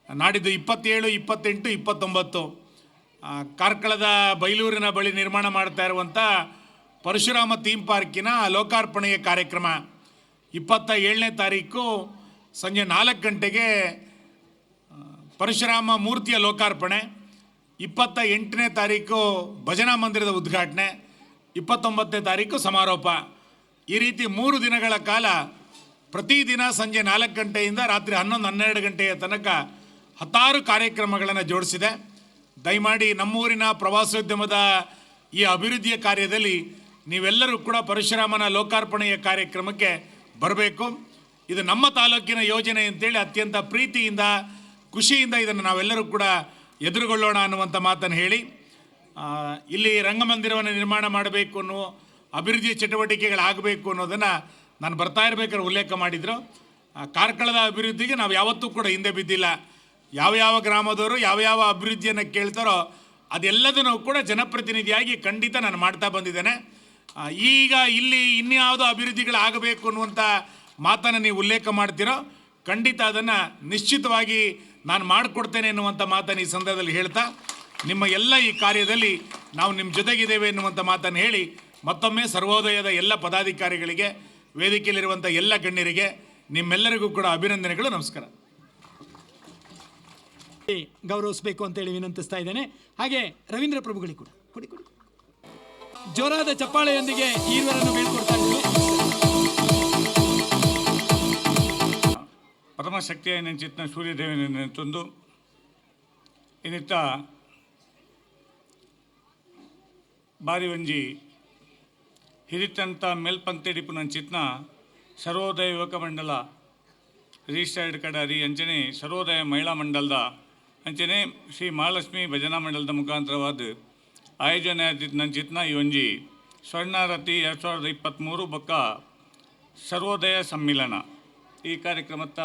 ನಾಡಿದ್ದು 27, 28, 29 ಕಾರ್ಕಳದ ಬೈಲೂರಿನ ಬಳಿ ನಿರ್ಮಾಣ ಮಾಡ್ತಾ ಇರುವಂಥ ಪರಶುರಾಮ ಥೀಮ್ ಪಾರ್ಕಿನ ಲೋಕಾರ್ಪಣೆಯ ಕಾರ್ಯಕ್ರಮ 27ನೇ ತಾರೀಕು ಸಂಜೆ 4 ಗಂಟೆಗೆ ಪರಶುರಾಮ ಮೂರ್ತಿಯ ಲೋಕಾರ್ಪಣೆ, 28ನೇ ತಾರೀಕು ಭಜನಾ ಮಂದಿರದ ಉದ್ಘಾಟನೆ, 29ನೇ ತಾರೀಕು ಸಮಾರೋಪ. ಈ ರೀತಿ 3 ದಿನಗಳ ಕಾಲ ಪ್ರತಿದಿನ ಸಂಜೆ 4 ಗಂಟೆಯಿಂದ ರಾತ್ರಿ 11-12 ಗಂಟೆಯ ತನಕ ಹತ್ತಾರು ಕಾರ್ಯಕ್ರಮಗಳನ್ನು ಜೋಡಿಸಿದೆ. ದಯಮಾಡಿ ನಮ್ಮೂರಿನ ಪ್ರವಾಸೋದ್ಯಮದ ಈ ಅಭಿವೃದ್ಧಿಯ ಕಾರ್ಯದಲ್ಲಿ ನೀವೆಲ್ಲರೂ ಕೂಡ ಪರಶುರಾಮನ ಲೋಕಾರ್ಪಣೆಯ ಕಾರ್ಯಕ್ರಮಕ್ಕೆ ಬರಬೇಕು. ಇದು ನಮ್ಮ ತಾಲೂಕಿನ ಯೋಜನೆ ಅಂತೇಳಿ ಅತ್ಯಂತ ಪ್ರೀತಿಯಿಂದ, ಖುಷಿಯಿಂದ ಇದನ್ನು ನಾವೆಲ್ಲರೂ ಕೂಡ ಎದುರುಗೊಳ್ಳೋಣ ಅನ್ನುವಂಥ ಮಾತನ್ನು ಹೇಳಿ, ಇಲ್ಲಿ ರಂಗಮಂದಿರವನ್ನು ನಿರ್ಮಾಣ ಮಾಡಬೇಕು ಅನ್ನೋ ಅಭಿವೃದ್ಧಿಯ ಚಟುವಟಿಕೆಗಳಾಗಬೇಕು ಅನ್ನೋದನ್ನು ನಾನು ಬರ್ತಾ ಇರಬೇಕಾದ್ರೆ ಉಲ್ಲೇಖ ಮಾಡಿದರು. ಕಾರ್ಕಳದ ಅಭಿವೃದ್ಧಿಗೆ ನಾವು ಯಾವತ್ತೂ ಕೂಡ ಹಿಂದೆ ಬಿದ್ದಿಲ್ಲ. ಯಾವ ಯಾವ ಗ್ರಾಮದವರು ಯಾವ ಯಾವ ಅಭಿವೃದ್ಧಿಯನ್ನು ಕೇಳ್ತಾರೋ ಅದೆಲ್ಲದನ್ನು ಕೂಡ ಜನಪ್ರತಿನಿಧಿಯಾಗಿ ಖಂಡಿತ ನಾನು ಮಾಡ್ತಾ ಬಂದಿದ್ದೇನೆ. ಈಗ ಇಲ್ಲಿ ಇನ್ಯಾವುದೋ ಅಭಿವೃದ್ಧಿಗಳಾಗಬೇಕು ಅನ್ನುವಂಥ ಮಾತನ್ನು ನೀವು ಉಲ್ಲೇಖ ಮಾಡ್ತೀರೋ ಖಂಡಿತ ಅದನ್ನು ನಿಶ್ಚಿತವಾಗಿ ನಾನು ಮಾಡಿಕೊಡ್ತೇನೆ ಎನ್ನುವಂಥ ಮಾತನ್ನು ಈ ಸಂದರ್ಭದಲ್ಲಿ ಹೇಳ್ತಾ, ನಿಮ್ಮ ಎಲ್ಲ ಈ ಕಾರ್ಯದಲ್ಲಿ ನಾವು ನಿಮ್ಮ ಜೊತೆಗಿದ್ದೇವೆ ಎನ್ನುವಂಥ ಮಾತನ್ನು ಹೇಳಿ ಮತ್ತೊಮ್ಮೆ ಸರ್ವೋದಯದ ಎಲ್ಲ ಪದಾಧಿಕಾರಿಗಳಿಗೆ, ವೇದಿಕೆಯಲ್ಲಿರುವಂಥ ಎಲ್ಲ ಗಣ್ಯರಿಗೆ, ನಿಮ್ಮೆಲ್ಲರಿಗೂ ಕೂಡ ಅಭಿನಂದನೆಗಳು, ನಮಸ್ಕಾರ. ಗೌರವಿಸಬೇಕು ಅಂತೇಳಿ ವಿನಂತಿಸ್ತಾ ಇದ್ದೇನೆ. ಹಾಗೆ ರವೀಂದ್ರ ಪ್ರಭುಗಳಿಗೆ ಕೂಡ ಕೊಡಿ ಕೊಡಿ ಜೋರಾದ ಚಪ್ಪಾಳೆಯೊಂದಿಗೆ ಈರ್ವರನ್ನು ಬೀಳ್ಕೊಡ್ತಾ ಇದ್ದೀವಿ. ಪರಮಶಕ್ತಿಯ ನೆಂಚಿತ್ನ ಸೂರ್ಯದೇವನ ತಂದು ಇನ್ನಿತ್ತ ಬಾರಿ ಒಂಜಿ ಹಿರಿತಂತ ಮೇಲ್ಪಂಕ್ತಿಡಿಪು ನಂಚಿತ್ನ ಸರ್ವೋದಯ ಯುವಕ ಮಂಡಲ ರಿಜಿಸ್ಟರ್ಡ್ ಕಡಾರಿ ಅಂಚನೆ ಸರ್ವೋದಯ ಮಹಿಳಾ ಮಂಡಲದ ಅಂಚನೆ ಶ್ರೀ ಮಹಾಲಕ್ಷ್ಮಿ ಭಜನಾ ಮಂಡಲದ ಮುಖಾಂತರವಾದ ಆಯೋಜನೆ ನಂಚಿತ್ನ ಈ ಒಂಜಿ ಸ್ವರ್ಣಾರತಿ 2023 ಬೊಕ್ಕ ಸರ್ವೋದಯ ಸಮ್ಮಿಲನ ಈ ಕಾರ್ಯಕ್ರಮತ್ತ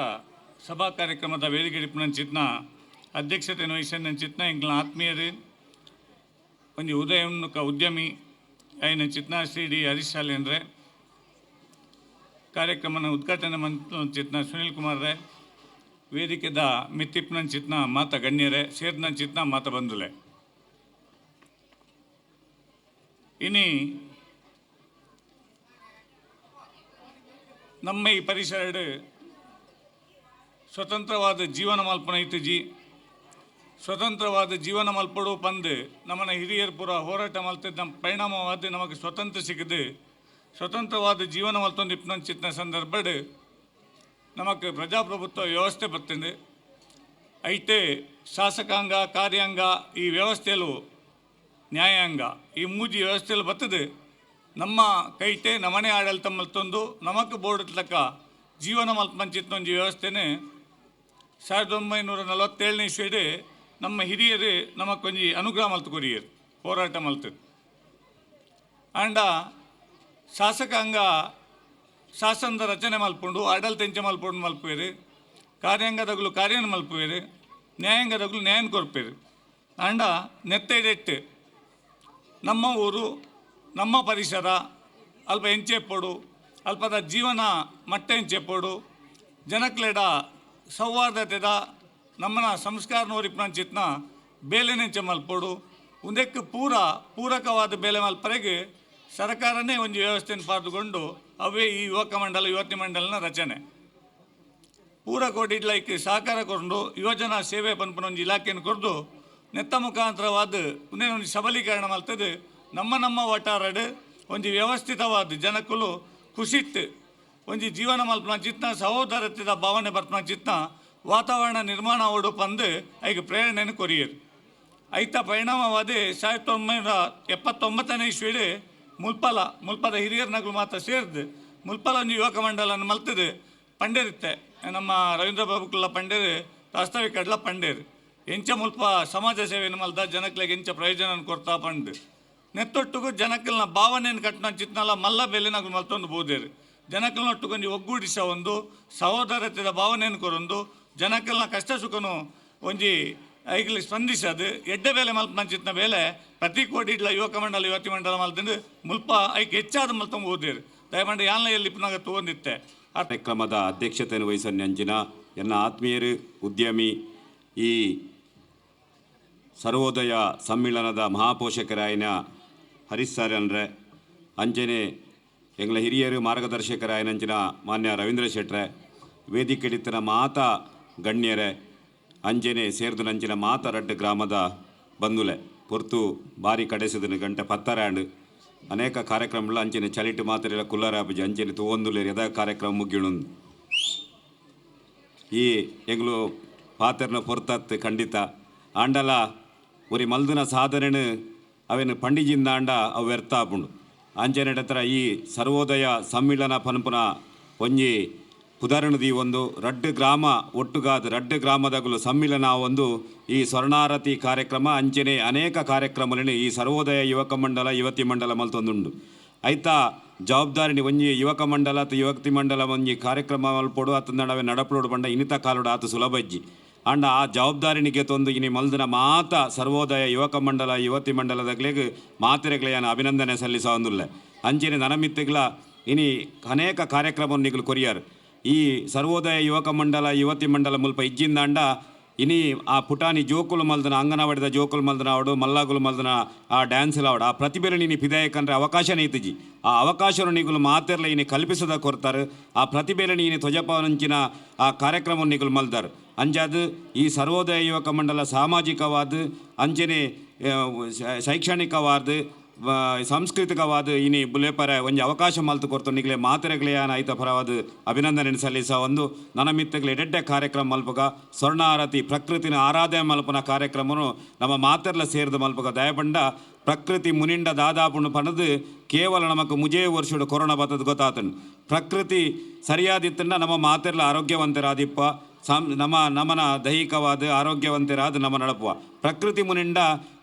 ಸಭಾ ಕಾರ್ಯಕ್ರಮದ ವೇದಿಕೆ ಅಧ್ಯಕ್ಷತೆಯನ್ನು ವಹಿಸಿನ ಎಂಕ್ಲ ಆತ್ಮೀಯರು ಒಂಜಿ ಉದಯೋನ್ಮುಖ ಉದ್ಯಮಿ ಐನ ಚಿತ್ನ ಶ್ರೀ ಡಿ ಹರೀಶ್ ಸಾಲ್ಯನ್ರೆ, ಕಾರ್ಯಕ್ರಮನ ಉದ್ಘಾಟನೆ ಮಂಚಿತ್ನ ಸುನಿಲ್ ಕುಮಾರ್ ರೇ, ವೇದಿಕೆದ ಮಿತ್ತಿಪ್ನ ಚಿತ್ನ ಮಾತ ಗಣ್ಯರೇ, ಸೇರ್ನ ಚಿತ್ನ ಮಾತ ಬಂಧುಲೆ. ಇನಿ ನಮ್ಮ ಈ ಪರಿಸರ ಸ್ವತಂತ್ರವಾದ ಜೀವನ ಮಲ್ಪನ ಇತ್ತುಜಿ. ಸ್ವತಂತ್ರವಾದ ಜೀವನ ಮಲ್ಪಡು ಪಂದು ನಮ್ಮನ ಹಿರಿಯರು ಪೂರ ಹೋರಾಟ ಮಲ್ತಿದ್ದ ನಮ್ಮ ಪರಿಣಾಮವಾದ ನಮಗೆ ಸ್ವತಂತ್ರ ಸಿಕ್ಕದು. ಸ್ವತಂತ್ರವಾದ ಜೀವನ ಮಲ್ತೊಂದು ಇಪ್ಪನಂಚಿತ್ನ ಸಂದರ್ಭಡ್ ನಮಗೆ ಪ್ರಜಾಪ್ರಭುತ್ವ ವ್ಯವಸ್ಥೆ ಬರ್ತದೆ. ಐತೆ ಶಾಸಕಾಂಗ, ಕಾರ್ಯಾಂಗ ಈ ವ್ಯವಸ್ಥೆಯಲ್ಲೂ ನ್ಯಾಯಾಂಗ ಈ ಮೂಜಿ ವ್ಯವಸ್ಥೆಯಲ್ಲಿ ಬರ್ತದೆ. ನಮ್ಮ ಕೈತೆ ನಮ್ಮನೆ ಆಡಳಿತ ಮಲ್ತೊಂದು ನಮಕ್ ಬೋರ್ಡ್ ತಕ್ಕ ಜೀವನ ಮಲ್ಪಂಚಿತ್ತೊಂದು ವ್ಯವಸ್ಥೆನೇ 1947ನೇ ಇಸ್ವಿಡ್ ನಮ್ಮ ಹಿರಿಯರು ನಮಕ್ಕೊಂಜಿ ಅನುಗ್ರಹ ಮಲ್ತು ಕೊರಿಯರು ಹೋರಾಟ ಮಲ್ತದೆ. ಆಂಡ ಶಾಸಕಾಂಗ ಶಾಸನದ ರಚನೆ ಮಲ್ಪುಂಡು, ಆಡಳಿತ ಎಂಚ ಮಲ್ಪುಂಡು ಮಲ್ಪುವೇರು, ಕಾರ್ಯಾಂಗದಗಳು ಕಾರ್ಯನ ಮಲ್ಪುವೇರು, ನ್ಯಾಯಾಂಗದಗಳು ನ್ಯಾಯನ ಕೊರ್ಪೇರು. ಆಂಡ ನೆತ್ತೆಡೆಟ್ಟು ನಮ್ಮ ಊರು ನಮ್ಮ ಪರಿಸರ ಅಲ್ಪ ಎಂಚೆಪ್ಪೋಡು, ಅಲ್ಪದ ಜೀವನ ಮಟ್ಟ ಎಂಚೆಪ್ಪೋಡು, ಜನಕ್ಲೆಡ ಸೌಹಾರ್ದತೆದ ನಮ್ಮನ ಸಂಸ್ಕಾರ ನೋರಿಪ್ನಂಚಿತ್ನ ಬೇಲೆನೆಂಚ ಮಲ್ಪೋಡು, ಒಂದಕ್ಕೆ ಪೂರಕವಾದ ಬೇಲೆ ಮಲ್ಪರೆಗೆ ಸರ್ಕಾರನೇ ಒಂದು ವ್ಯವಸ್ಥೆಯನ್ನು ಪಾರ್ದುಕೊಂಡು ಅವೇ ಈ ಯುವಕ ಮಂಡಲ ಯುವತಿ ಮಂಡಲನ ರಚನೆ ಪೂರಕ ಲೈಕ್ ಸಹಕಾರ ಕೊಂಡು ಯುವಜನ ಸೇವೆ ಪನ್ಪನ ಒಂದು ಇಲಾಖೆಯನ್ನು ಕೊಡ್ದು ನೆತ್ತ ಮುಖಾಂತರವಾದ ಒಂದೇ ಸಬಲೀಕರಣ ಮಲ್ತದೆ. ನಮ್ಮ ನಮ್ಮ ವಟಾರಡು ಒಂದು ವ್ಯವಸ್ಥಿತವಾದ ಜನಕ್ಕೂ ಖುಷಿತ್ತು ಒಂಜಿ ಜೀವನ ಮಲ್ಪನ ಚಿತ್ನ ಸಹೋದರತ್ವದ ಭಾವನೆ ಬರ್ಪನ ಚಿತ್ನ ವಾತಾವರಣ ನಿರ್ಮಾಣ ಓಡು ಪಂದು ಐಗೆ ಪ್ರೇರಣೆಯನ್ನು ಕೊರಿಯರು. ಐತ ಪರಿಣಾಮವಾದ 1979ನೇ ಇಸ್ವಿಡ್ ಮುಲ್ಪದ ಹಿರಿಯರ್ನಗಳು ಮಾತ್ರ ಸೇರಿದು ಮುಲ್ಪಲ ಒಂದು ಯುವಕ ಮಂಡಲನ್ನು ಮಲ್ತದೆ. ಪಂಡೇರಿತ್ತೆ ನಮ್ಮ ರವೀಂದ್ರ ಬಾಬುಕುಲ್ಲ ಪಂಡೇರು, ಪ್ರಾಸ್ತಾವಿಕ ಅಡ್ಲ ಪಂಡೇರು ಎಂಚ ಮುಲ್ಪ ಸಮಾಜ ಸೇವೆಯನ್ನು ಮಲ್ದ ಜನಕ್ಲೆಗೆ ಎಂಚ ಪ್ರಯೋಜನ ಕೊಡ್ತಾ ಪಂಡು ನೆತ್ತೊಟ್ಟುಗು ಜನಕ್ಕಲ್ನ ಭಾವನೆಯನ್ನು ಕಟ್ಟನ ಚಿತ್ನಲ ಮಲ್ಲ ಬೆಲೆನಾಗಲು ಮಲ್ತೊಂದು ಬೋದೇರು. ಜನಕ್ಕಲ್ನೊಟ್ಟುಗೊಂದು ಒಗ್ಗೂಡಿಸ ಒಂದು ಸಹೋದರತೆಯ ಭಾವನೆಯನ್ನು ಕೊರೊಂದು ಜನಕ್ಕಲ್ನ ಕಷ್ಟ ಸುಖನು ಒಂಜಿ ಐಗಲಿ ಸ್ಪಂದಿಸದು ಎಡ್ಡೆ ಬೇಲೆ ಮಲ್ಪನ ಚಿತ್ನ ಬೇಲೆ ಪ್ರತಿ ಕೋಟಿ ಇಡ್ಲ ಯುವಕ ಮಂಡಲ ಯುವತಿ ಮಂಡಲ ಮಲ್ತಂದು ಮುಲ್ಪ ಐಕ್ ಹೆಚ್ಚಾದ ಮಲ್ತೊಂದು ಓದಿರು. ದಯಮಾಡಿ ಯಾನ್ಲ ಇಪ್ಪನಾಗ ತಗೊಂಡಿತ್ತೆ. ಕಾರ್ಯಕ್ರಮದ ಅಧ್ಯಕ್ಷತೆಯನ್ನು ವಹಿಸಿದ ಅಂಜಿನ ಎನ್ನ ಆತ್ಮೀಯರು ಉದ್ಯಮಿ ಈ ಸರ್ವೋದಯ ಸಮ್ಮೇಳನದ ಮಹಾಪೋಷಕರಾಯನ ಹರೀಶ್ ಸಾರನ್ರೆ, ಅಂಜನೆ ಎಂಗಳ ಹಿರಿಯರು ಮಾರ್ಗದರ್ಶಕರಾಯನಂಚಿನ ಮಾನ್ಯ ರವೀಂದ್ರ ಶೆಟ್ರೆ, ವೇದಿಕೆಡಿತನ ಮಾತಾ ಗಣ್ಯರೇ, ಅಂಜನೆ ಸೇರ್ದು ನಂಚಿನ ಮಾತ ರಡ್ಡು ಗ್ರಾಮದ ಬಂಧುಲೆ ಪೊರ್ತು ಬಾರಿ ಕಡೆಸಿದನು ಗಂಟೆ ಪತ್ತರಾಂಡು ಅನೇಕ ಕಾರ್ಯಕ್ರಮಗಳು ಅಂಚನೆ ಚಲಿಟು ಮಾತ್ರೆಲ್ಲ ಕುಲ್ಲರಾಪುಜಿ ಅಂಚನೆ ತೂವೊಂದುಲ್ಲೆರ್ ಯದ ಕಾರ್ಯಕ್ರಮ ಮುಗಿಯುಣುಂದು. ಈ ಎಂಗ್ಲು ಪಾತೆರ್ನ ಪೊರ್ತತ್ ಖಂಡಿತ ಆಂಡಲ ಒರಿ ಮಲ್ದಿನ ಸಾಧನೆನು ಅವೇನು ಪಂಡಿಜಿಂದ ಆಂಡ ಅವು ವ್ಯರ್ಥ ಆಪುಂಡು. ಅಂಚನೆ ಈ ಸರ್ವೋದಯ ಸಮ್ಮೇಳನ ಪನ್ಪುನ ಒಂಜಿ ಪುದರಣದಿ ಒಂದು ರಡ್ಡು ಗ್ರಾಮ ಒಟ್ಟುಗಾದ ರಡ್ಡು ಗ್ರಾಮದಗುಲು ಸಮ್ಮಿಲನ ಒಂದು ಈ ಸ್ವರ್ಣಾರತಿ ಕಾರ್ಯಕ್ರಮ ಅಂಚನೆ ಅನೇಕ ಕಾರ್ಯಕ್ರಮಗಳನ್ನು ಈ ಸರ್ವೋದಯ ಯುವಕ ಮಂಡಲ ಯುವತಿ ಮಂಡಲ ಮಲ್ತೊಂದುಂಡು. ಐತಾ ಜವಾಬ್ದಾರಿನಿ ಒಂಜಿ ಯುವಕ ಮಂಡಲ ಅಥವಾ ಯುವತಿ ಮಂಡಲ ಒಂಜಿ ಕಾರ್ಯಕ್ರಮ ಮಲ್ಪೊಡು ಅತ್ತಂದಡವೆ ನಡಪಡೋಡು ಬಂಡ ಇನಿತ ಕಾಲುಡು ಆತ ಸುಲಭಜ್ಜಿ. ಅಂಡ ಆ ಜವಾಬ್ದಾರಿನಿಗೆ ತೊಂದು ಇನಿ ಮಲ್ದಿನ ಮಾತ ಸರ್ವೋದಯ ಯುವಕ ಮಂಡಲ ಯುವತಿ ಮಂಡಲದಗ್ಲೆಗ್ ಮಾತೆರೆಗ್ಲೆಯನ ಅಭಿನಂದನೆ ಸಲ್ಲಿಸೊಂದುಲ್ಲೆ. ಅಂಚನೆ ನನಮಿತ್ತುಗ್ಲ ಇನಿ ಅನೇಕ ಕಾರ್ಯಕ್ರಮ ನಿಗುಲು ಕೊರಿಯರ್. ಈ ಸರ್ವೋದಯ ಯುವಕ ಮಂಡಲ ಯುವತಿ ಮಂಡಲ ಮುಲ್ಪ ಇಜ್ಜಿಂದಾಂಡ ಇನಿ ಆ ಪುಟಾಣಿ ಜೋಕುಲು ಮಲ್ದನ ಅಂಗನವಾಡಿದ ಜೋಕುಲು ಮಲ್ದನ ಆವಡು ಮಲ್ಲಾಗುಲು ಮಲ್ದನ ಆ ಡ್ಯಾನ್ಸ್ ಆವಡು ಆ ಪ್ರತಿಭೆಲು ನೀನು ಪಿದಾಯಕಂದ್ರೆ ಅವಕಾಶನೇ ಇತ್ತಿಜಿ. ಆ ಅವಕಾಶವನ್ನು ನೀಗುಲು ಮಾತೆರ್ಲ ಇನಿ ಕಲ್ಪಿಸದ ಕೊರ್ತಾರೆ. ಆ ಪ್ರತಿಭೆಲು ನೀನು ಧ್ವಜಪಂಚಿನ ಆ ಕಾರ್ಯಕ್ರಮ ನೀಗುಲು ಮಲ್ದಾರು. ಅಂಜಾದು ಈ ಸರ್ವೋದಯ ಯುವಕ ಮಂಡಲ ಸಾಮಾಜಿಕವಾದ ಅಂಚನೆ ಶೈಕ್ಷಣಿಕವಾದ ಸಾಂಸ್ಕೃತಿಕವಾದ ಇನಿ ಬುಲೆಪರ ಒಂಜಿ ಅವಕಾಶ ಮಲ್ತು ಕೊರ್ತು ನಿಗಲೆ ಮಾತೆರೆಗ್ಲೆಯಾನ ಐತ ಪರವಾದ ಅಭಿನಂದನೆ ಸಲ್ಲಿಸ ಒಂದು ನನಮಿತ್ತಗ್ಲೆ ಎಡೆಡ್ಡೆ ಕಾರ್ಯಕ್ರಮ ಮಲ್ಪಗ ಸ್ವರ್ಣಾರತಿ ಪ್ರಕೃತಿನ ಆರಾಧನೆ ಮಲ್ಪನ ಕಾರ್ಯಕ್ರಮನು ನಮ್ಮ ಮಾತೆರ್ಲ ಸೇರಿದ ಮಲ್ಪಗ ದಯಪಂಡ ಪ್ರಕೃತಿ ಮುನಿಂಡ ದಾದಾಪುಂಡು ಪಣದು ಕೇವಲ ನಮಕ್ ಮುಜೇ ವರ್ಷಡು ಕೊರೋನಾ ಬತ್ತದ ಗೊತ್ತಾತನು. ಪ್ರಕೃತಿ ಸರಿಯಾದಿತ್ತಂಡ ನಮ್ಮ ಮಾತೆರ್ಲ ಆರೋಗ್ಯವಂತರಾದಿಪ್ಪ. ನಮ್ಮ ನಮನ ದೈಹಿಕವಾದ ಆರೋಗ್ಯವಂತರಾದ ನಮ್ಮ ನಡಪುವ ಪ್ರಕೃತಿ ಮುನಿಂಡ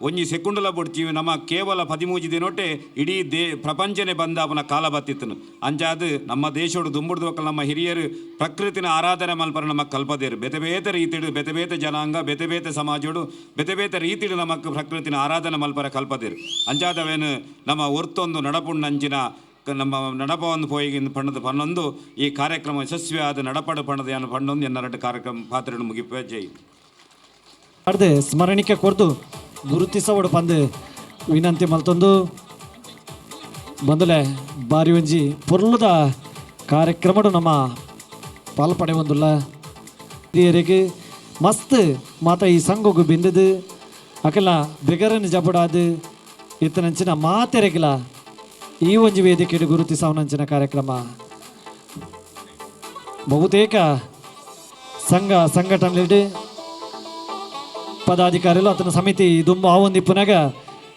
ಒಂಜಿ ಸೆಕುಂಡಲ ಬೊಡ್ಚೀವಿ ನಮ್ಮ ಕೇವಲ 13 ದಿನೊಟ್ಟೆ ಇಡೀ ಪ್ರಪಂಚನೆ ಬಂದ ಅವನ ಕಾಲ ಬತ್ತಿತ್ತನು. ಅಂಚಾದ ನಮ್ಮ ದೇಶೋಡು ದುಂಬುಡ್ದು ನಮ್ಮ ಹಿರಿಯರು ಪ್ರಕೃತಿನ ಆರಾಧನೆ ಮಲ್ಪರ ನಮ್ಮ ಕಲ್ಪದೇರು ಬೇತೆ ಬೇತೆ ರೀತಿಡು ಬೇತೆ ಬೇತೆ ಜನಾಂಗ ಬೇತೆ ಬೇತೆ ಸಮಾಜೋಡು ಬೇತೆ ಬೇತೆ ರೀತಿಡು ನಮಕ್ ಪ್ರಕೃತಿನ ಆರಾಧನೆ ಮಲ್ಪರ ಕಲ್ಪದೇರು. ಅಂಚಾದವೇನು ನಮ್ಮ ಒರ್ತೊಂದು ನಡಪುಣ್ಣಂಚಿನ ನಮ್ಮ ನಡಪವನ್ನು ಪೋಯಿಗಿಂದ ಪಣ್ಣದ ಪನ್ನೊಂದು ಈ ಕಾರ್ಯಕ್ರಮ ಯಶಸ್ವಿಯಾದ ನಡಪಡು ಪಣ್ಣದ ಏನು ಪಣ್ಣೊಂದು ಎನ್ನರಡು ಕಾರ್ಯಕ್ರಮ ಪಾತ್ರವನ್ನು ಮುಗಿಪ. ಜೈ. ಅರ್ದೆ ಸ್ಮರಣಿಕೆ ಕೊರ್ದು ಗುರುತಿಸವಡು ಪಂದು ವಿನಂತಿ ಮಲ್ತೊಂದು ಬಂದಲೆ ಬಾರಿ ಒಂಜಿ ಪೊರ್ಲುದ ಕಾರ್ಯಕ್ರಮಡು ನಮ್ಮ ಪಾಲ್ಪಡೆ ಒಂದುಲ್ಲ ಹಿರಿಯರಿಗೆ ಮಸ್ತ್ ಮಾತ ಈ ಸಂಘಗು ಬಿಂದದು ಅಕಲ ಬೆಗರನ ಜಬಡಾದು ಇತ್ತನಂಚಿನ ಮಾತೆರೆಗಿಲ ಈ ಒಂಜಿ ವೇದಿಕೆಡು ಗುರುತಿಸವನಂಚಿನ ಕಾರ್ಯಕ್ರಮ ಬಹುತೇಕ ಸಂಘ ಸಂಘಟನೆ ಪದಾಧಿಕಾರಿಲು ಆತನ ಸಮಿತಿ ದುಂಬ ಆವೊಂದು ಇಪ್ಪುನಾಗ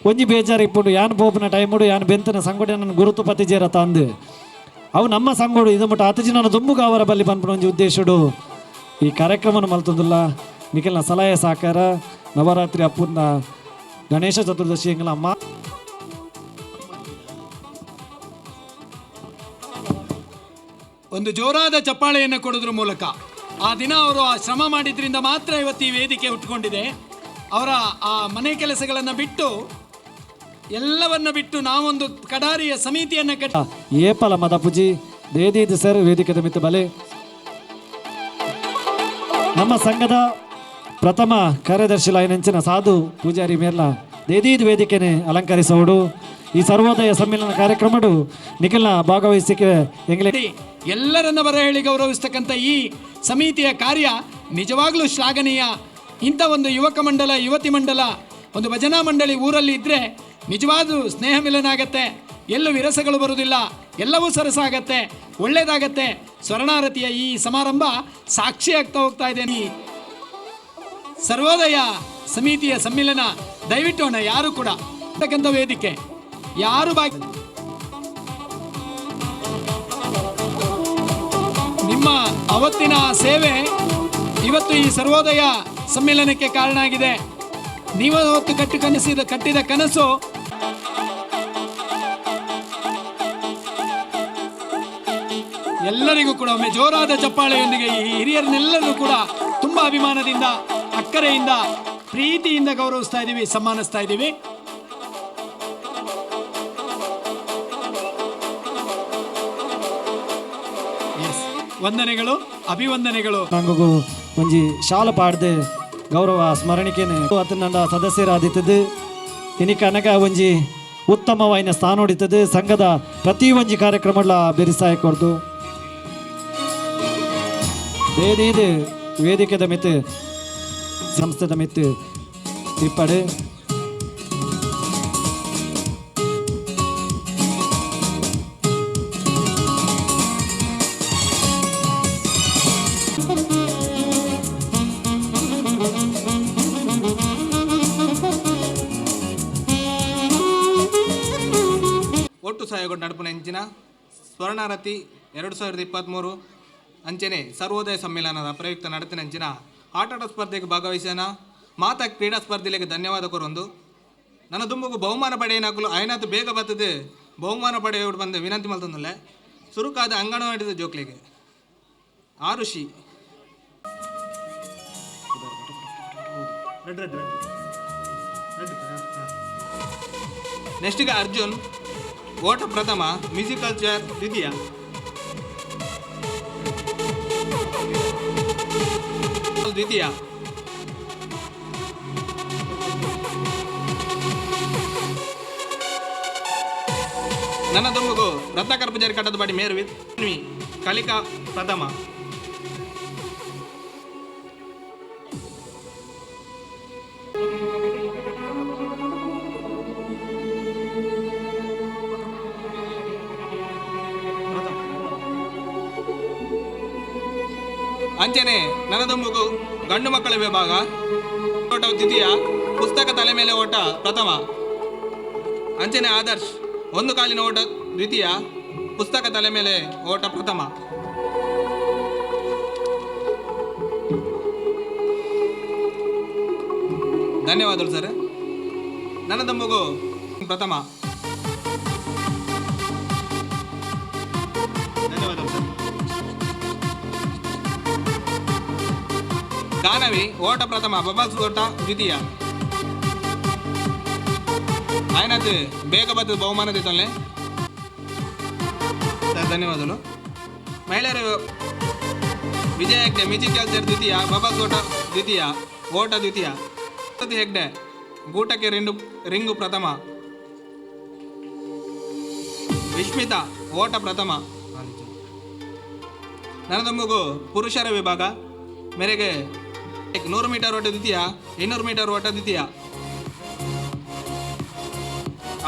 ಒಂಜಿ ಬೇಜಾರು ಇಪ್ಪುಂಡು ಯಾನ್ ಪೋಪುನ ಟೈಮುಡು ಯಾನ್ ಬೆಂತನ ಸಂಗೊಡೆ ನನ್ನ ಗುರುತು ಪತಿ ಜೇರ ತಂದು ಅವು ನಮ್ಮ ಸಂಗೋಡು ಇದು ಮುಟ್ಟ ಆತಜಿ ನಾನು ದುಂಬುಗಾವರ ಬಲ್ಲಿ ಪನ್ಪುನ ಒಂಜಿ ಉದ್ದೇಶಡು ಈ ಕಾರ್ಯಕ್ರಮನ ಮಲ್ತೊಂದುಲ್ಲ. ನಿಖಲ್ನ ಸಲಹೆ ಸಹಕಾರ ನವರಾತ್ರಿ ಅಪ್ಪುನ ಗಣೇಶ ಚತುರ್ದಶಿ ಎಂಗಲ ಅಮ್ಮ ಒಂದು ಜೋರಾದ ಚಪ್ಪಾಳೆಯನ್ನು ಕೊಡೋದ್ರ ಮೂಲಕ ಆ ದಿನ ಅವರು ಆ ಶ್ರಮ ಮಾಡಿದ್ರಿಂದ ಮಾತ್ರ ಇವತ್ತು ಈ ವೇದಿಕೆ ಉಟ್ಕೊಂಡಿದೆ. ಅವರ ಆ ಮನೆ ಕೆಲಸಗಳನ್ನು ಬಿಟ್ಟು ಎಲ್ಲವನ್ನ ಬಿಟ್ಟು ನಾವೊಂದು ಕಡಾರಿಯ ಸಮಿತಿಯನ್ನು ಕಟ್ಟಿ ಏಪಲ ಮದಪುಜಿ ದೇದಿದ್ದು ಸರ್ ವೇದಿಕೆ ಮಿತ್ತ ಬಲೆ ನಮ್ಮ ಸಂಘದ ಪ್ರಥಮ ಕಾರ್ಯದರ್ಶಿ ಲೈನಂಚಿನ ಸಾಧು ಪೂಜಾರಿ ಮೇರ್ಲ ದೇದೀದ್ ವೇದಿಕೆನೆ ಅಲಂಕರಿಸೋಡು ಈ ಸರ್ವೋದಯ ಸಮ್ಮೇಳನ ಕಾರ್ಯಕ್ರಮಡು ನಿಖಿಲ್ನ ಭಾಗವಹಿಸಿಕೆ ಎಂಗ್ಲೆ ಎಲ್ಲರನ್ನ ಬರ ಹೇಳಿ ಗೌರವಿಸ್ತಕ್ಕಂಥ ಈ ಸಮಿತಿಯ ಕಾರ್ಯ ನಿಜವಾಗ್ಲೂ ಶ್ಲಾಘನೀಯ. ಇಂಥ ಒಂದು ಯುವಕ ಮಂಡಲ, ಯುವತಿ ಮಂಡಲ, ಒಂದು ಭಜನಾ ಮಂಡಳಿ ಊರಲ್ಲಿ ಇದ್ದರೆ ನಿಜವಾದ ಸ್ನೇಹ ಮಿಲನ ಆಗತ್ತೆ, ಎಲ್ಲೂ ವಿರಸಗಳು ಬರುವುದಿಲ್ಲ, ಎಲ್ಲವೂ ಸರಸಾಗತ್ತೆ, ಒಳ್ಳೇದಾಗತ್ತೆ. ಸ್ವರ್ಣಾರತಿಯ ಈ ಸಮಾರಂಭ ಸಾಕ್ಷಿಯಾಗ್ತಾ ಹೋಗ್ತಾ ಇದೆ. ಈ ಸರ್ವೋದಯ ಸಮಿತಿಯ ಸಮ್ಮಿಲನ ದಯವಿಟ್ಟು ಅಣ್ಣ ಯಾರು ಕೂಡ ಇರ್ತಕ್ಕಂಥ ವೇದಿಕೆ ಯಾರು ಬಾಕಿ ನಿಮ್ಮ ಅವತ್ತಿನ ಸೇವೆ ಇವತ್ತು ಈ ಸರ್ವೋದಯ ಸಮ್ಮೇಳನಕ್ಕೆ ಕಾರಣ ಆಗಿದೆ. ನೀವು ಅವತ್ತು ಕಟ್ಟಿದ ಕನಸು ಎಲ್ಲರಿಗೂ ಕೂಡ ಒಮ್ಮೆ ಜೋರಾದ ಚಪ್ಪಾಳೆಯೊಂದಿಗೆ ಈ ಹಿರಿಯರನ್ನೆಲ್ಲರೂ ಕೂಡ ತುಂಬಾ ಅಭಿಮಾನದಿಂದ, ಅಕ್ಕರೆಯಿಂದ, ಪ್ರೀತಿಯಿಂದ ಗೌರವಿಸ್ತಾ ಇದ್ದೀವಿ, ಸನ್ಮಾನಿಸ್ತಾ ಇದ್ದೀವಿ. ವಂದನೆಗಳು, ಅಭಿವಂದನೆಗಳು. ನಂಗೂ ಒಂಜಿ ಶಾಲ ಪಾಡ್ದು ಗೌರವ ಸ್ಮರಣಿಕೆನೆ ಆತನ ಸದಸ್ಯರಾದಿತ್ತದು ಇನಿ ಕನಕ ಒಂಜಿ ಉತ್ತಮವಾಯಿನ ಸ್ಥಾನ ಹೊಡಿತದೆ. ಸಂಘದ ಪ್ರತಿ ಒಂಜಿ ಕಾರ್ಯಕ್ರಮಗಳ ಬೆರಿಸಾಯ ಕೊಡ್ದು ದೇದೀದು ವೇದಿಕೆದ ಮಿತ್ತು ಸಂಸ್ಥೆದ ಮಿತ್ತು ಇಪ್ಪಡು. ಒಟ್ಟು ಸಹಯೋಗ ನಡಪುನ ಎಂಚಿನ ಸ್ವರ್ಣಾರತಿ 2023 ಅಂಚನೆ ಸರ್ವೋದಯ ಸಮ್ಮೇಳನದ ಪ್ರಯುಕ್ತ ನಡತಿನ ಅಂಚಿನ ಆಟಾಟ ಸ್ಪರ್ಧೆಗೆ ಭಾಗವಹಿಸೋಣ ಮಾತಾ ಕ್ರೀಡಾ ಸ್ಪರ್ಧೆಗೆ ಧನ್ಯವಾದ ಕೊರೊಂದು ನನ್ನ ದುಂಬುಗು ಬಹುಮಾನ ಪಡೆಯನಾಗಲು ಆಯ್ನಾತು ಬೇಗ ಬರ್ತದೆ ಬಹುಮಾನ ಪಡೆಯೋಡು ಬಂದ ವಿನಂತಿ ಮಲ್ತಂದಲ್ಲ ಸುರುಕಾದ ಅಂಗನವಾಡಿದ ಜೋಕ್ಲಿಗೆ ಆರುಷಿ ರೆಡ್ ರೆಡ್ ರೆಡ್ ನೆಕ್ಸ್ಟ್ಗೆ ಅರ್ಜುನ್ ಓಟ ಪ್ರಥಮ, ಮ್ಯೂಸಿಕಲ್ ಚೇರ್ ದ್ವಿತೀಯ. ದ್ವಿತೀಯ. ನನ್ನ ದುಂಬುಗು ರತ್ನಾಕರ್ ಪೂಜಾರಿ ಕಟ್ಟದ ಬಾಡಿ ಮೇರು ಕಲಿಕಾ ಪ್ರಥಮ. ಅಂಚನೆ ನನದೊಂಬುಗು ಗಂಡು ಮಕ್ಕಳ ವಿಭಾಗ ಓಟ ದ್ವಿತೀಯ, ಪುಸ್ತಕ ತಲೆ ಮೇಲೆ ಓಟ ಪ್ರಥಮ. ಅಂಚನೆ ಆದರ್ಶ್ ಒಂದು ಕಾಲಿನ ಓಟ ದ್ವಿತೀಯ, ಪುಸ್ತಕ ತಲೆ ಮೇಲೆ ಓಟ ಪ್ರಥಮ. ಧನ್ಯವಾದಗಳು ಸರ್. ನನ್ನ ತಮ್ಮಗೂ ಪ್ರಥಮ. ಧನ್ಯವಾದಗಳು ಸರ್. ಗಾನವಿ ಓಟ ಪ್ರಥಮ, ಬಬಲ್ಸ್ ಓಟ ದ್ವಿತೀಯ. ಆಯ್ನಾತ್ ಬೇಗ ಬದ್ದು ಬಹುಮಾನ ದಿತ್ತಲ್ಲೆ ಸರ್, ಧನ್ಯವಾದಗಳು. ಮಹಿಳೆಯರು ವಿಜಯ ಹೆಗ್ಡೆ ಮಿಜಿ ಕ್ಯಾಲ್ಸರ್ ದ್ವಿತೀಯ, ಬಬಲ್ಸ್ ಓಟ ದ್ವಿತೀಯ, ಓಟ ದ್ವಿತೀಯ. ಸರಸ್ವತಿ ಹೆಗ್ಡೆ ಗೂಟಕ್ಕೆ ರಿಂಗು ಪ್ರಥಮ. ವಿಸ್ಮಿತಾ ಓಟ ಪ್ರಥಮ. ನನದೊಮ್ಮಗು ಪುರುಷರ ವಿಭಾಗ ಮೇರೆಗೆ 100 ಮೀಟರ್ ಓಟ ದ್ವಿತೀಯ, 200 ಮೀಟರ್ ಓಟ ದ್ವಿತೀಯ.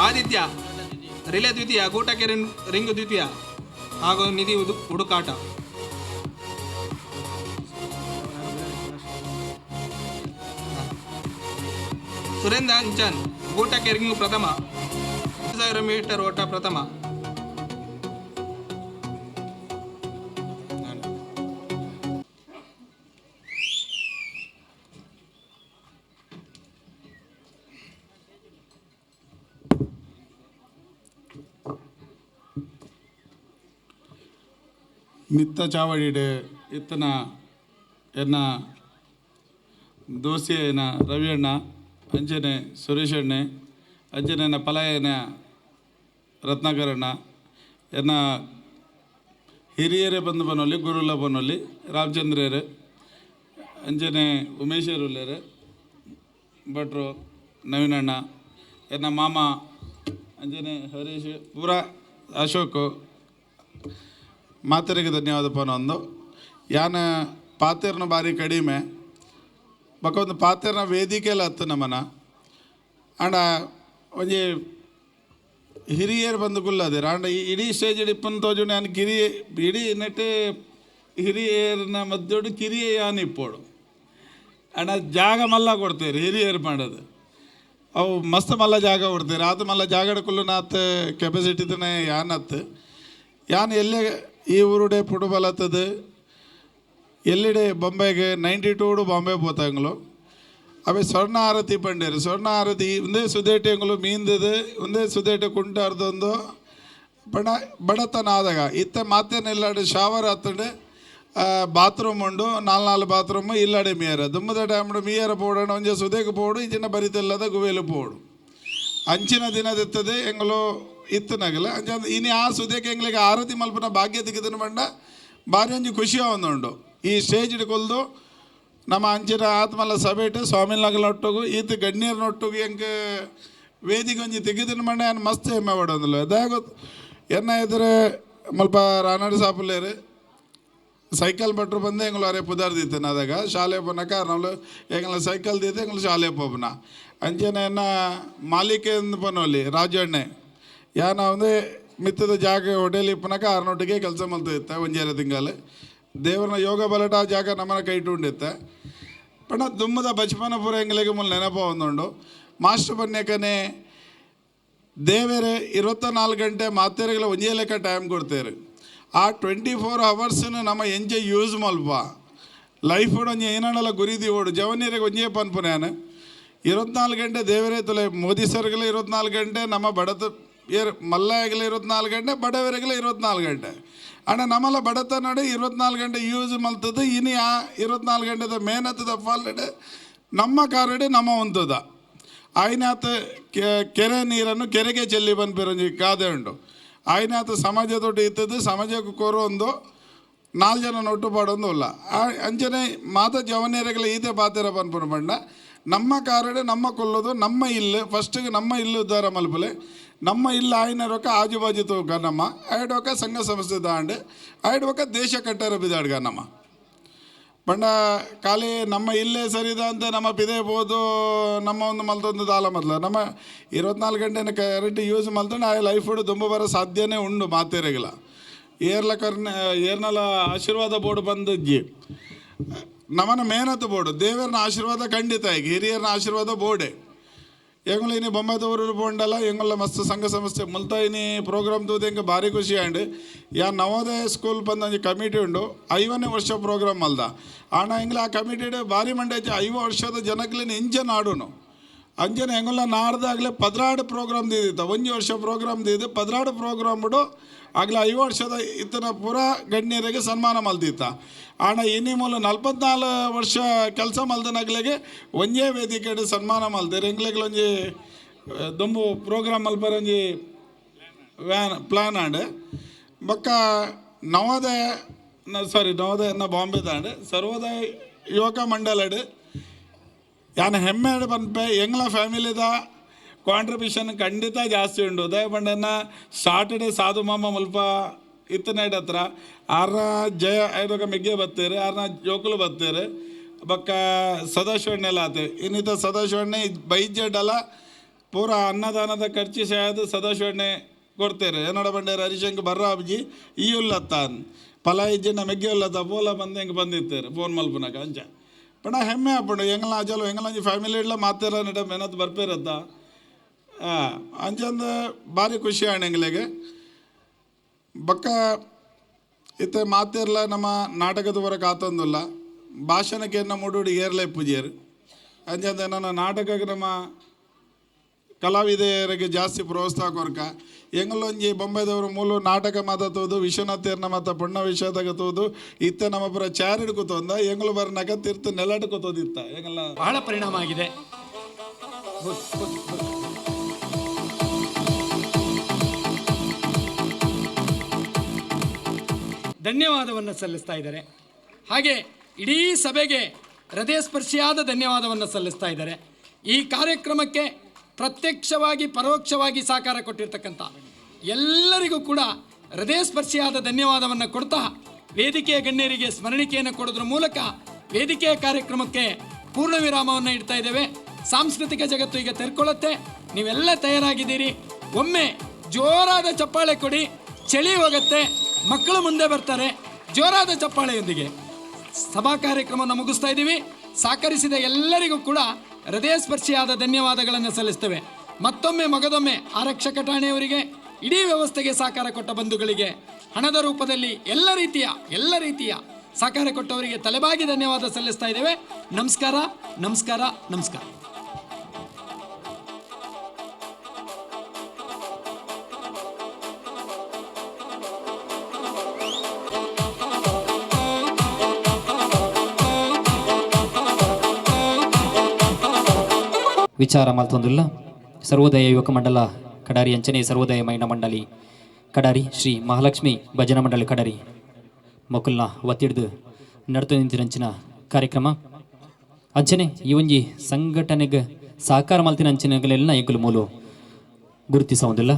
ಆದಿತ್ಯ ರಿಲೇ ದ್ವಿತೀಯ, ಗೂಟಕ್ಕೆ ರಿಂಗು ದ್ವಿತೀಯ ಹಾಗೂ ನಿಧಿ ಹುಡುಕಾಟ. ಸುರೇಂದ್ರ ಅಂಚನ್ ಗೂಟಕ್ಕೆ ರಿಂಗು ಪ್ರಥಮ, 1000 ಮೀಟರ್ ಓಟ ಪ್ರಥಮ. ಮಿತ್ತ ಚಾವಡಿಡು ಇತ್ತನ ಎನ್ನ ದೋಸೆಯನ ರವಿಯಣ್ಣ, ಅಂಜನೆ ಸುರೇಶಣ್ಣೆ, ಅಂಜನೆನ ಪಲಾಯನ ರತ್ನಾಕರಣ್ಣ, ಎನ್ನ ಹಿರಿಯರೇ ಬಂದು ಬನ್ನೊಲ್ಲಿ ಗುರುಲ ಬನ್ನೊಲ್ಲಿ ರಾಮಚಂದ್ರರು, ಅಂಜನೆ ಉಮೇಶರುಲ್ಲೇರು ಭಟ್ರು ನವೀನಣ್ಣ, ಎನ್ನ ಮಾಮ ಅಂಜನೆ ಹರೀಶ್ ಪೂರ ಅಶೋಕ್ ಮಾತರಿಗೆ ಧನ್ಯವಾದ ಪನೊಂದು. ಯಾನ ಪಾತೆರ್ನ ಬಾರಿ ಕಡಿಮೆ ಬೊಕ ಪಾತೆರ್ನ ವೇದಿಕೆಲ ಅತ್ತು ನಮನ ಆಂಡ ಒಂಜಿ ಹಿರಿಯರು ಬಂದು ಕುಲ್ಲದೆರ್ ಆಂಡ ಇಡೀ ಸ್ಟೇಜ್ ಇಪ್ಪನ್ ತೋಜುಂಡು ಯಾನ್ ಕಿರಿಯ ಇಡೀ ನೆಟ್ ಹಿರಿಯರ್ನ ಮಧ್ಯೊಡು ಕಿರಿಯ ಯಾನ್ ಇಪ್ಪೋಡು ಆಂಡ ಜಾಗ ಮಲ್ಲ ಕೊಡ್ತೇರು ಹಿರಿಯರು ಮಾಡೋದು ಅವು ಮಸ್ತ್ ಮಲ್ಲ ಜಾಗ ಕೊಡ್ತೇರು ಆತ ಮಲ್ಲ ಜಾಗಡ್ ಕುಲ್ಲುನಾತ್ ಕೆಪಾಸಿಟಿ ತನೆ ಯಾನತ್ ಯಾನ್ ಎಲ್ಲೇ ಈ ಊರುಡೆ ಫುಟ್ಬಾಲ್ ಹತ್ತದು ಎಲ್ಲಿಡೆ ಬೊಂಬೆಗೆ 92 ಬಾಂಬೆ ಪೋತಂಗ್ಲು ಅವೆ ಸ್ವರ್ಣ ಆರತಿ ಪಂಡೇರು ಸ್ವರ್ಣ ಆರತಿ ಒಂದೇ ಸುದೇಟೆ ಎಂಗ್ಲು ಮೀಂದದು ಒಂದೇ ಸುದೇಟೆ ಕುಂಟಾರ್ದೊಂದು ಬಡ ಬಡತನ ಆದಾಗ ಇತ್ತ ಮಾತೇನಿಲ್ಲಾಡು ಶಾವರ್ ಆತಂಡು ಬಾತ್ರೂಮ್ ಉಂಡು ನಾಲ್ ನಾಲ್ ಬಾತ್ರೂಮ್ ಇಲ್ಲಾಡೆ ಮೀಯರ ದುಮ್ಮದ ಟೈಮ್ಡು ಮೀಯರ ಪೋಡೋಣ ಒಂಜೆ ಸುದೇಗೆ ಪೋಡು ಇಜಿನ ಬರಿತೆಲ್ಲದ ಗುವೇಲು ಪೋಡು ಅಂಚಿನ ದಿನದಿತ್ತದೆ ಎಂಗ್ಲು ಇತ್ತನಗಲ ಅಂಚ ಇನಿ ಆ ಸುದೇಗೆ ಎಂಗ್ಲಿಗೆ ಆರತಿ ಮಲ್ಪನ ಭಾಗ್ಯ ತಿಕ್ಕಿದನು ಬಂಡ ಭಾರಿ ಒಂಜಿ ಖುಷಿ ಆವೊಂದುಂಡು ಈ ಸ್ಟೇಜ್ ಕೊಲ್ದು ನಮ್ಮ ಅಂಚಿನ ಆತ್ಮಲ್ಲ ಸಭೆಟ್ ಸ್ವಾಮಿನಗಲೊಟ್ಟುಗು ಈತ ಗಣ್ಯರ್ನೊಟ್ಟುಗು ಎಂಕ್ ವೇದಿಕೆ ಒಂಜಿ ತೆಗೆದಿನ ಮಂಡೆ ಯಾನ್ ಮಸ್ತ್ ಹೆಮ್ಮೆ ಪಡೊಂದುಲ್ಲೆ ದಾಯೆ ಗೊತ್ತು ಎನ್ನ ಎದುರು ಮುಲ್ಪ ರಾನಾಡು ಸಾಪುಲ್ಲೇರು ಸೈಕಲ್ ಭಟ್ರು ಬಂದು ಎಂಗುಲು ಅರೆ ಪುದರ್ ದೀತನ ಅದಾಗ ಶಾಲೆ ಪೋನಕ ಅರ್ನವ್ಲು ಎಂಗ್ಲ ಸೈಕಲ್ ದೀತೆ ಎಂಗ್ಲು ಶಾಲೆ ಪೋಪುನ ಅಂಚನೆ ಎನ್ನ ಮಾಲೀಕೆ ಅಂದ್ ಪನೊಲಿ ರಾಜಣ್ಣೆ ಯಾನ ಒಂದೇ ಮಿತ್ತದ ಜಾಗ ಹೋಟೆಲ್ ಇಪ್ಪನಕ ಆರ್ನೊಟ್ಟಿಗೆ ಕೆಲಸ ಮಲ್ತಿತ್ತ ಒಂಜೇರ ತಿಂಗಲ್ ದೇವರನ ಯೋಗ ಬಲಟ ಆ ಜಾಗ ನಮ್ಮನ ಕೈಟು ಉಂಡಿತ್ತ ಪಂಡ ದುಮ್ಮದ ಬಚ್ಪನ ಪೂರ ಎಂಗ್ಲಿಗೆ ಮುಲ್ ನೆನಪ ಒಂದುಂಡು ಮಾಸ್ಟರ್ ಬನ್ಯಕನೆ ದೇವರೇ 24 ಗಂಟೆ ಮಾತೆರೆಗಳ ಒಂಜೇ ಲೆಕ್ಕ ಟೈಮ್ ಕೊಡ್ತೇರು ಆ 24 ಅವರ್ಸ್ನು ನಮ್ಮ ಎಂಜ ಯೂಸ್ ಮಲ್ಪ ಲೈಫ್ ಒಂಜಿ ಏನಂಡಲ ಗುರಿ ದೀವೋಡು ಜವನೀರಿಗೆ ಒಂಜೇ ಪನ್ಪುನ 24 ಗಂಟೆ ದೇವರೇ ತುಲೆ ಮೋದಿ ಸರ್ಗಳ 24 ಗಂಟೆ ನಮ್ಮ ಬಡತ ಏರ್ ಮಲ್ಲಾಯಗಲ 24 ಗಂಟೆ ಬಡವರಿಗಲ 24 ಗಂಟೆ ಅಣ್ಣ ನಮ್ಮಲ್ಲ ಬಡತನಡು 24 ಗಂಟೆ ಯೂಸ್ ಮಲ್ತದ್ದು ಇನಿ ಆ 24 ಗಂಟೆದ ಮೇನತ್ತದ ಫಾಲ್ಡೆ ನಮ್ಮ ಕಾರಡೆ ನಮ್ಮ ಉಂತದ ಆಯ್ನಾತ ಕೆರೆ ನೀರನ್ನು ಕೆರೆಗೆ ಚೆಲ್ಲಿ ಬಂದ್ಪಿರೊಂಜಿ ಗಾದೆ ಉಂಡು ಆಯ್ನಾತ ಸಮಾಜದೊಟ್ಟು ಇತ್ತದ್ದು ಸಮಾಜಕ್ಕೆ ಕೋರು ಒಂದು 4 ಜನ ನೊಟ್ಟು ಪಾಡೊಂದು ಉಲ್ಲ ಅಂಚನೆ ಮಾತ ಜವನೀರಗಳ ಈತೆ ಪಾತೆರ ಪನ್ಪುನ ಪಂಡ ನಮ್ಮ ಕಾರಡೆ ನಮ್ಮ ಕೊಲ್ಲೋದು ನಮ್ಮ ಇಲ್ಲು ಫಸ್ಟಿಗೆ ನಮ್ಮ ಇಲ್ಲು ಉದ್ಧಾರ ಮಲ್ಪಲೆ ನಮ್ಮ ಇಲ್ಲ ಆಯ್ನ ರೊಕ್ಕ ಆಜುಬಾಜು ತೂಕ ನಮ್ಮ ಐಡೊಕ್ಕ ಸಂಘ ಸಂಸ್ಥೆ ದಾಂಡು ಐಡೊಕ್ಕ ದೇಶ ಕಟ್ಟರ ಬಿದಾಡ್ಗ ನಮ್ಮ ಪಂಡ ಖಾಲಿ ನಮ್ಮ ಇಲ್ಲೇ ಸರಿದ ಅಂತ ನಮ್ಮ ಪಿದೆ ಬೋದು ನಮ್ಮ ಒಂದು ಮಲ್ತೊಂದು ದಾಲ ಮೊದಲು ನಮ್ಮ 24 ಗಂಟೆನ ಕರೆಂಟ್ ಯೂಸ್ ಮಲ್ತಂಡು ಆ ಲೈಫ್ ದುಂಬ ಬರೋ ಸಾಧ್ಯನೇ ಉಂಡು ಮಾತೇರೆಗಿಲ್ಲ ಏರ್ಲ ಕರ್ನ ಏರ್ನಲ ಆಶೀರ್ವಾದ ಬೋರ್ಡ್ ಬಂದಜ್ಜಿ ನಮ್ಮನ ಮೇನತ್ತು ಬೋರ್ಡು ದೇವರನ ಆಶೀರ್ವಾದ ಖಂಡಿತ ಈಗ ಹಿರಿಯರನ ಆಶೀರ್ವಾದ ಬೋರ್ಡೆ ಎಂಗುಲ ಇನಿ ಬೊಂಬೈದವರು ಪೋಂಡಲ್ಲ ಎಂಗುಲ ಮಸ್ತ್ ಸಂಘ ಸಂಸ್ಥೆ ಮುಲ್ತ ಇನಿ ಪ್ರೋಗ್ರಾಮ್ ತೂದು ಎಂಕ್ ಭಾರಿ ಖುಷಿ ಆಂಡ್ ಯಾ ನವೋದಯ ಸ್ಕೂಲ್ ಬಂದ ಒಂಜಿ ಕಮಿಟಿ ಉಂಡು 5ನೇ ವರ್ಷ ಪ್ರೋಗ್ರಾಮ್ ಮಲ್ದ ಆಂಡ ಎಂಗ್ಲ ಆ ಕಮಿಟಿ ಭಾರಿ ಮಂಡೆ 5 ವರ್ಷದ ಜನಕ್ಲೆನ್ ಎಂಚ ನಾಡುನು ಅಂಚನೆ ಎಂಗುಲ ನಾಡ್ದಾಗಲೇ 12 ಪ್ರೋಗ್ರಾಮ್ ದಿದ್ದಿತ್ತ, ಒಂಜಿ ವರ್ಷ ಪ್ರೋಗ್ರಾಮ್ ದಿದ್ದು 12 ಪ್ರೋಗ್ರಾಮ್ ಬಿಡು ಆಗಲೇ 5 ವರ್ಷದ ಇತ್ತನ ಪೂರ ಗಣ್ಯರಿಗೆ ಸನ್ಮಾನ ಮಲ್ದಿತ್ತ. ಆಂಡ ಇನಿ ಮೂಲ 44 ವರ್ಷ ಕೆಲಸ ಮಲ್ದನಗ್ಲೆಗೆ ಒಂಜೇ ವೇದಿಕೆ ಸನ್ಮಾನ ಮಲ್ದೇರು. ಎಂಗ್ಲೆಗ್ಲ ಒಂಜಿ ದೊಂಬು ಪ್ರೋಗ್ರಾಮ್ ಮಲ್ಪರೆ ಒಂಜಿ ವ್ಯಾನ್ ಪ್ಲ್ಯಾನ್ ಆಂಡ್. ಬೊಕ್ಕ ನವೋದಯ ಸಾರಿ ನವೋದಯ ಬಾಂಬೆ ದಾಂಡ್ ಸರ್ವೋದಯ ಯುವಕ ಮಂಡಲಡ್ ಯಾನ್ ಹೆಮ್ಮೆ ಪನ್ಪೆ ಎಂಗ್ಲ ಫ್ಯಾಮಿಲಿದ ಕಾಂಟ್ರಿಬ್ಯೂಷನ್ ಖಂಡಿತ ಜಾಸ್ತಿ ಉಂಡು. ಉದಯ ಪಂಡನ ಸಾಟರ್ಡೆ ಸಾಧು ಮಾಮ ಮುಲ್ಪ ಇತ್ತನೇಡ್ ಹತ್ರ ಆರ್ನ ಜಯ ಐದೊಕ ಮೆಗ್ಗೆ ಬತ್ತೇರು, ಆರ್ನ ಜೋಕುಲು ಬತ್ತೇರು, ಬೊಕ್ಕ ಸದಾಶಿವಣ್ಣೆಲ್ಲ ಆತೆ. ಇನ್ನಿತ ಸದಾಶಿವಣ್ಣೆ ಬೈಜೆಡಲ ಪೂರ ಅನ್ನದಾನದ ಖರ್ಚು ಶಾಯದ ಸದಾಶಿವಣ್ಣೆ ಕೊಡ್ತೇರು. ಏನೋಡ ಬಂಡೇರು ಹರಿಶಂಕ್ ಬರ್ರ ಅಬ್ಜಿ ಈ ಉಲ್ಲತ್ತ ಫಲ ಇಜ್ಜಿನ ಮೆಗ್ಗೆ ಉಲ್ಲತ್ತ ಪೋಲ ಬಂದು ಹೆಂಗೆ ಬಂದಿತ್ತೇರು ಫೋನ್ ಮಲ್ಪುನಕ ಅಂಚ. ಪಂಡ ಹೆಮ್ಮೆ ಆಪುಂಡು ಎಂಗ್ಲ ಅಜಲು ಎಂಗ್ಲ ಫ್ಯಾಮಿಲಿ ಇಡ್ಲ ಮಾತೆಲ್ಲ ನಟ ಮೆಹನತ್ ಬರ್ಪೇರತ್ತ ಅಂಚಂದ ಭಾರಿ ಖುಷಿ ಆಂಡ್ ಎಂಗ್ಲೆಗ್. ಬೊಕ್ಕ ಇತ್ತೆ ಮಾತೆರ್ಲ ನಮ್ಮ ನಾಟಕದ ಹೊರಗೆ ಆತೊಂದುಲ್ಲ, ಭಾಷಣಕ್ಕೆ ನಮ್ಮ ಮುಡುಡಿ ಏರ್ಲೆ ಪೂಜೆಯರು. ಅಂಚಂದ ನನ್ನ ನಾಟಕಕ್ಕೆ ನಮ್ಮ ಕಲಾವಿದರಿಗೆ ಜಾಸ್ತಿ ಪ್ರೋತ್ಸಾಹ ಕೊರ್ಕ. ಎಂಗ್ಲೊಂಜಿ ಬೊಂಬೈದವರು ಮೂಲು ನಾಟಕ ಮಾತಾತೋದು, ವಿಶ್ವನಾಥೇರ್ನ ಮಾತ ಪೊಣ್ಣ ವಿಶ್ವದಾಗ ತೋದು ಇತ್ತ ನಮ್ಮ ಪುರ ಚಾರ್ ಹಿಡ್ಕೊತಂದ ಎಂಗ್ಲು ಬರ್ನಕ ತೀರ್ಥ ನೆಲಟ ಕೂತೋದಿತ್ತ ಎಂಗಲ ಬಹಳ ಪರಿಣಾಮ ಆಗಿದೆ. ಧನ್ಯವಾದವನ್ನು ಸಲ್ಲಿಸ್ತಾ ಇದ್ದಾರೆ. ಹಾಗೆ ಇಡೀ ಸಭೆಗೆ ಹೃದಯಸ್ಪರ್ಶಿಯಾದ ಧನ್ಯವಾದವನ್ನು ಸಲ್ಲಿಸ್ತಾ ಇದ್ದಾರೆ. ಈ ಕಾರ್ಯಕ್ರಮಕ್ಕೆ ಪ್ರತ್ಯಕ್ಷವಾಗಿ ಪರೋಕ್ಷವಾಗಿ ಸಹಕಾರ ಕೊಟ್ಟಿರ್ತಕ್ಕಂಥ ಎಲ್ಲರಿಗೂ ಕೂಡ ಹೃದಯಸ್ಪರ್ಶಿಯಾದ ಧನ್ಯವಾದವನ್ನು ಕೊಡ್ತಾ ವೇದಿಕೆಯ ಗಣ್ಯರಿಗೆ ಸ್ಮರಣಿಕೆಯನ್ನು ಕೊಡೋದ್ರ ಮೂಲಕ ವೇದಿಕೆಯ ಕಾರ್ಯಕ್ರಮಕ್ಕೆ ಪೂರ್ಣ ವಿರಾಮವನ್ನು ಇಡ್ತಾ ಇದ್ದೇವೆ. ಸಾಂಸ್ಕೃತಿಕ ಜಗತ್ತು ಈಗ ತೆರ್ಕೊಳ್ಳುತ್ತೆ. ನೀವೆಲ್ಲ ತಯಾರಾಗಿದ್ದೀರಿ. ಒಮ್ಮೆ ಜೋರಾದ ಚಪ್ಪಾಳೆ ಕೊಡಿ, ಚಳಿ ಹೋಗುತ್ತೆ, ಮಕ್ಕಳು ಮುಂದೆ ಬರ್ತಾರೆ. ಜೋರಾದ ಚಪ್ಪಾಳೆಯೊಂದಿಗೆ ಸಭಾ ಕಾರ್ಯಕ್ರಮವನ್ನು ಮುಗಿಸ್ತಾ ಇದ್ದೀವಿ. ಸಹಕರಿಸಿದ ಎಲ್ಲರಿಗೂ ಕೂಡ ಹೃದಯಸ್ಪರ್ಶಿಯಾದ ಧನ್ಯವಾದಗಳನ್ನು ಸಲ್ಲಿಸ್ತೇವೆ. ಮತ್ತೊಮ್ಮೆ ಮಗದೊಮ್ಮೆ ಆರಕ್ಷಕ ಠಾಣೆಯವರಿಗೆ, ಇಡೀ ವ್ಯವಸ್ಥೆಗೆ ಸಹಕಾರ ಕೊಟ್ಟ ಬಂಧುಗಳಿಗೆ, ಹಣದ ರೂಪದಲ್ಲಿ ಎಲ್ಲ ರೀತಿಯ ಸಹಕಾರ ಕೊಟ್ಟವರಿಗೆ ತಲೆಬಾಗಿ ಧನ್ಯವಾದ ಸಲ್ಲಿಸ್ತಾ ಇದ್ದೇವೆ. ನಮಸ್ಕಾರ, ನಮಸ್ಕಾರ, ನಮಸ್ಕಾರ. ವಿಚಾರ ಮಲ್ತೊಂದುಲ್ಲ ಸರ್ವೋದಯ ಯುವಕ ಮಂಡಲ ಕಡಾರಿ ಅಂಚನೆ ಸರ್ವೋದಯ ಮೈನ ಮಂಡಳಿ ಕಡಾರಿ ಶ್ರೀ ಮಹಾಲಕ್ಷ್ಮಿ ಭಜನಾ ಮಂಡಳಿ ಕಡಾರಿ ಮೊಕುಲ್ನ ಒತ್ತಿಡ್ದು ನಡ್ತು ನಿಂತಿನಂಚಿನ ಕಾರ್ಯಕ್ರಮ ಅಂಚನೆ ಈ ಒಂಜಿ ಸಂಘಟನೆಗೆ ಸಹಕಾರ ಮಲ್ತಿನ ಅಂಚನೆಗಳೆಲ್ಲ ಎಂಕುಲು ಮೂಲು ಗುರುತಿಸೊಂದಿಲ್ಲ.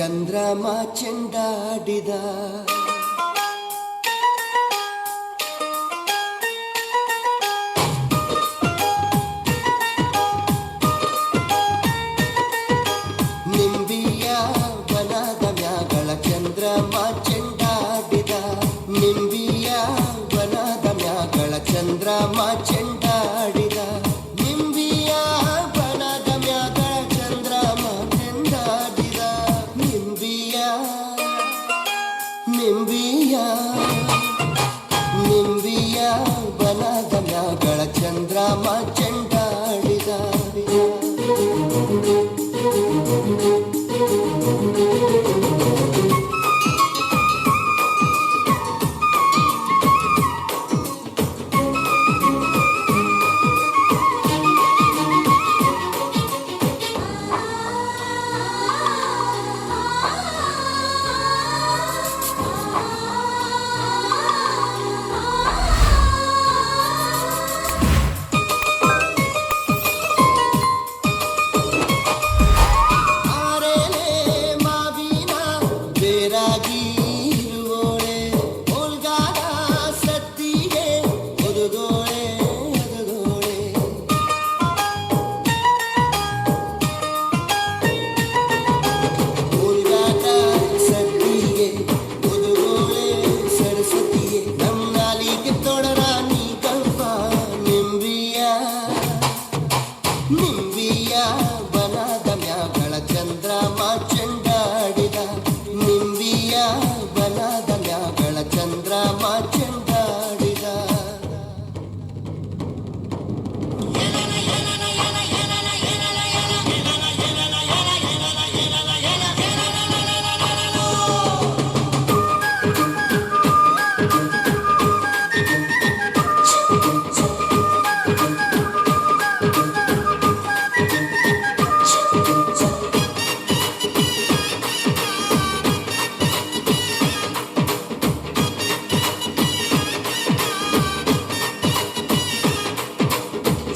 ಚಂದ್ರಮ ಚೆಂಡಾಡಿದ. ನಿಂಬಿಯ ಬನದ ಮ್ಯಾಗಳ ಚಂದ್ರಮ ಚೆಂಡಾಡಿದ. ನಿಂಬಿಯ ಬನದ ಮ್ಯಾಗಳ ಚಂದ್ರಮ ಚೆಂಡಾಡಿದ. ನಿಂಬಿಯ ಬನದ ಮ್ಯಾಗಳ ಚಂದ್ರಮ ಚೆಂಡಾಡಿದ. ನಿಂಬಿಯ ನಿಂಬಿಯ ನಿಂಬಿಯ ಬನದ ಮ್ಯಾಗಳ ಚಂದ್ರಮ ಚೆಂಡಾಡಿದ. ಆರೇಲೆ ಮಾವಿನ ಬೇರಾಗಿ ಇರುವೋಳೆ, ಓಲ್ಗಾದ ಸತ್ತಿಗೆ ಒದುಗೋಳೆ ಒದುಗೋಳೆ. ಓಲ್ಗಾದ ಸತ್ತಿಗೆ ಒದುಗೋಳೆ ಸರಸ್ವತಿಯೇ, ನಮ್ಮ ನಾಲಿಗೆ ತೊಡರ ನೀ ಕಲ್ಪ. ನಿಂಬಿಯ ನಿಂಬಿಯ ಬನದ ಮ್ಯಾಗಳ ಚಂದ್ರಮ ಚೆಂಡಾಡಿದ. ನಿಂಬಿಯ ಬನದ ಮ್ಯಾಗಳ ಚಂದ್ರಮ ಚೆಂಡಾಡಿದ.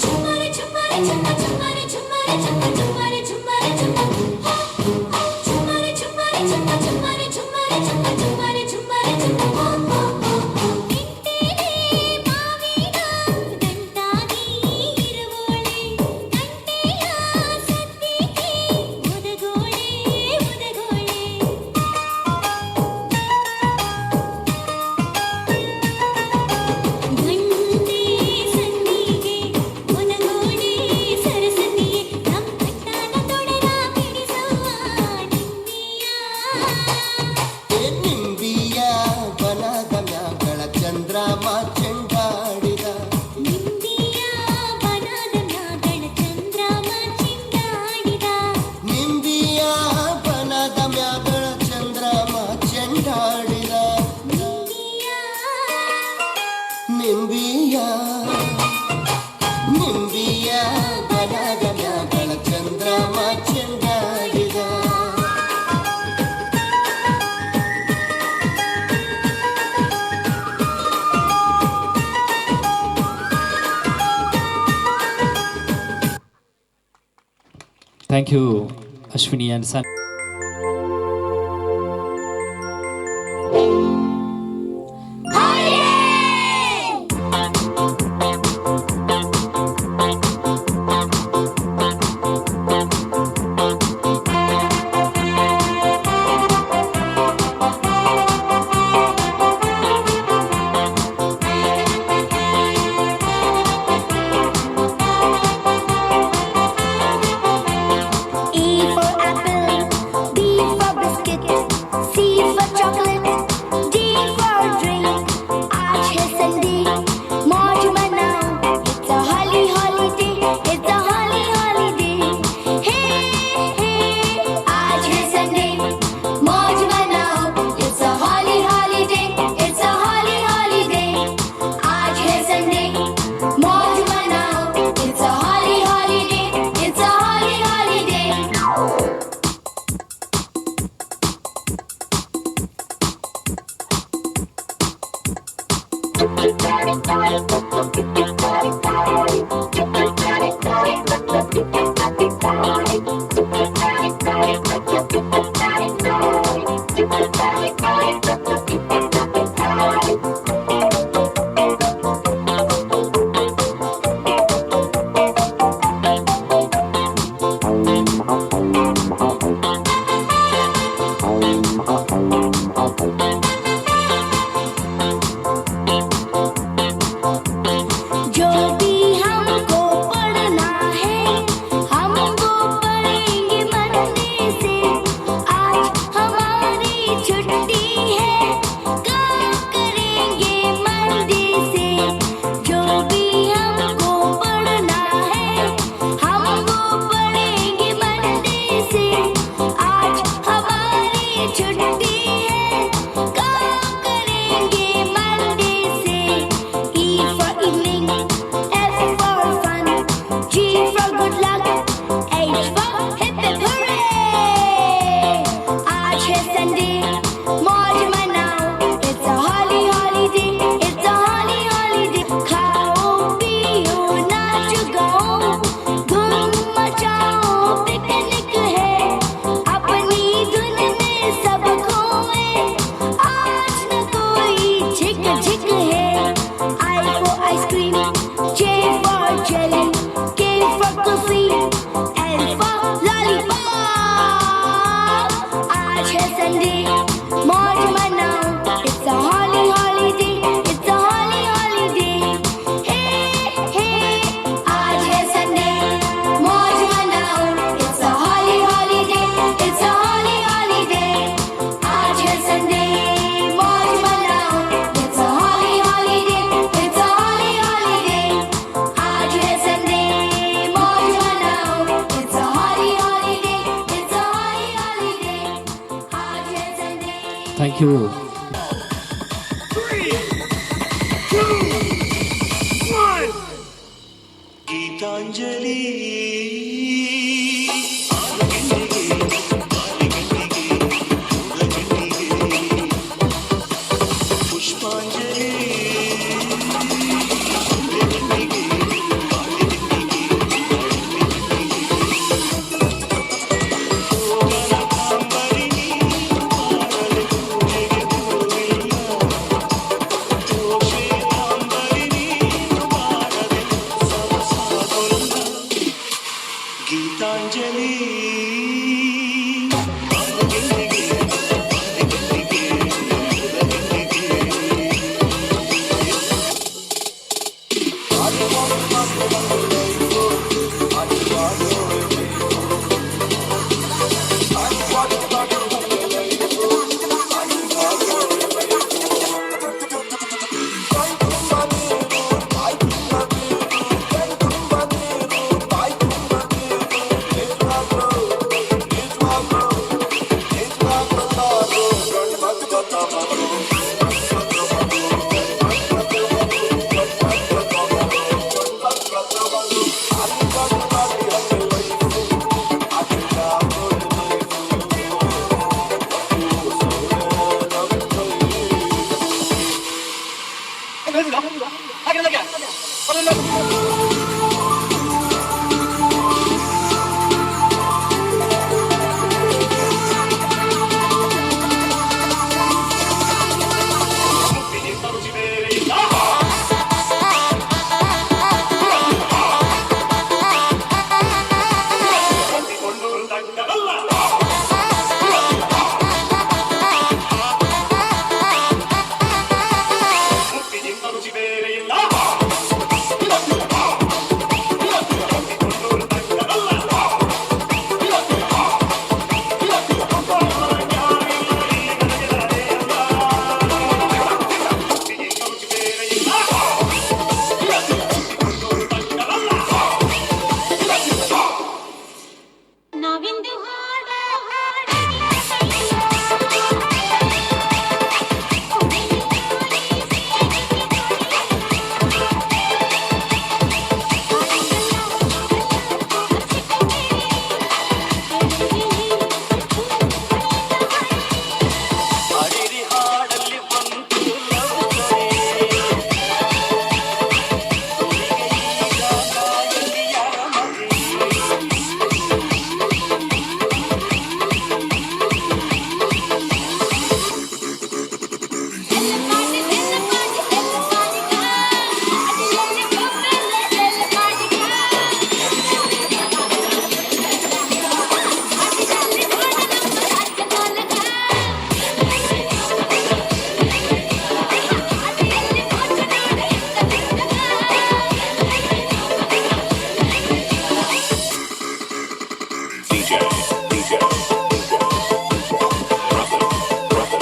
झुमारे झुमारे झुमा झुमारे झुमारे झुमा झुमारे झुमारे झुमा हा हा झुमारे झुमारे झुमा झुमारे झुमारे झुमा झुमारे झुमारे झुमा हा हा हा हा. ಇಂಟೇನೆ ಮಾವಿನ ದಂಟಾಗಿ ಇರುವೋಳೆ, ಕಂಟೆಯ ಸದ್ದಿಗೆ ಒದಗೋಳೆ ಒದಗೋಳೆ. ಗಂಟೆ ಸನ್ನಿಗೆ ಒದಗೋಳೆ ಸರಸ್ವತಿಯೇ, ನಮ್ಮ ಕಟ್ಟಾದ ತೊಡರ ಬಿಡಿಸುವ ನಿಂಬಿಯ. ಏ ನಿಂಬಿಯ ಬನದ ಮ್ಯಾಗಳ ಚಂದ್ರಮ ಚೆಂಡಾಡಿದ. ನಿಂಬಿಯ ಬನದ ಮ್ಯಾಗಳ ಚಂದ್ರಮ ಚೆಂಡಾಡಿದ. ನಿಂಬಿಯ ಬನದ ಮ್ಯಾಗಳ ಚಂದ್ರಮ ಚೆಂಡಾಡಿದ. ನಿಂಬಿಯ ನಿಂಬಿಯ ಬನದ ಮ್ಯಾಗಳ ಚಂದ್ರಮ ಚೆಂಡಾಡಿದ. Thank you, Ashwini and San. A for apple, B for biscuit, C for chocolate, D for drink. आज है संडे, मौज मनाओ. It's a holly holiday, it's a holly holiday. Hey hey, आज है संडे, मौज मनाओ. It's a holly holiday, it's a holly holiday. आज है संडे, मौज मनाओ. It's a holly holiday, it's a holly holiday. Thank you. Geetanjali. Pushpanjali. Geetanjali. ನಾವಿಂದು ಹಾಡ ಹಾಡಿರಿ ಹಾಡಲ್ಲಿ ಬಂತು love. DJ, DJ, Brother, brother.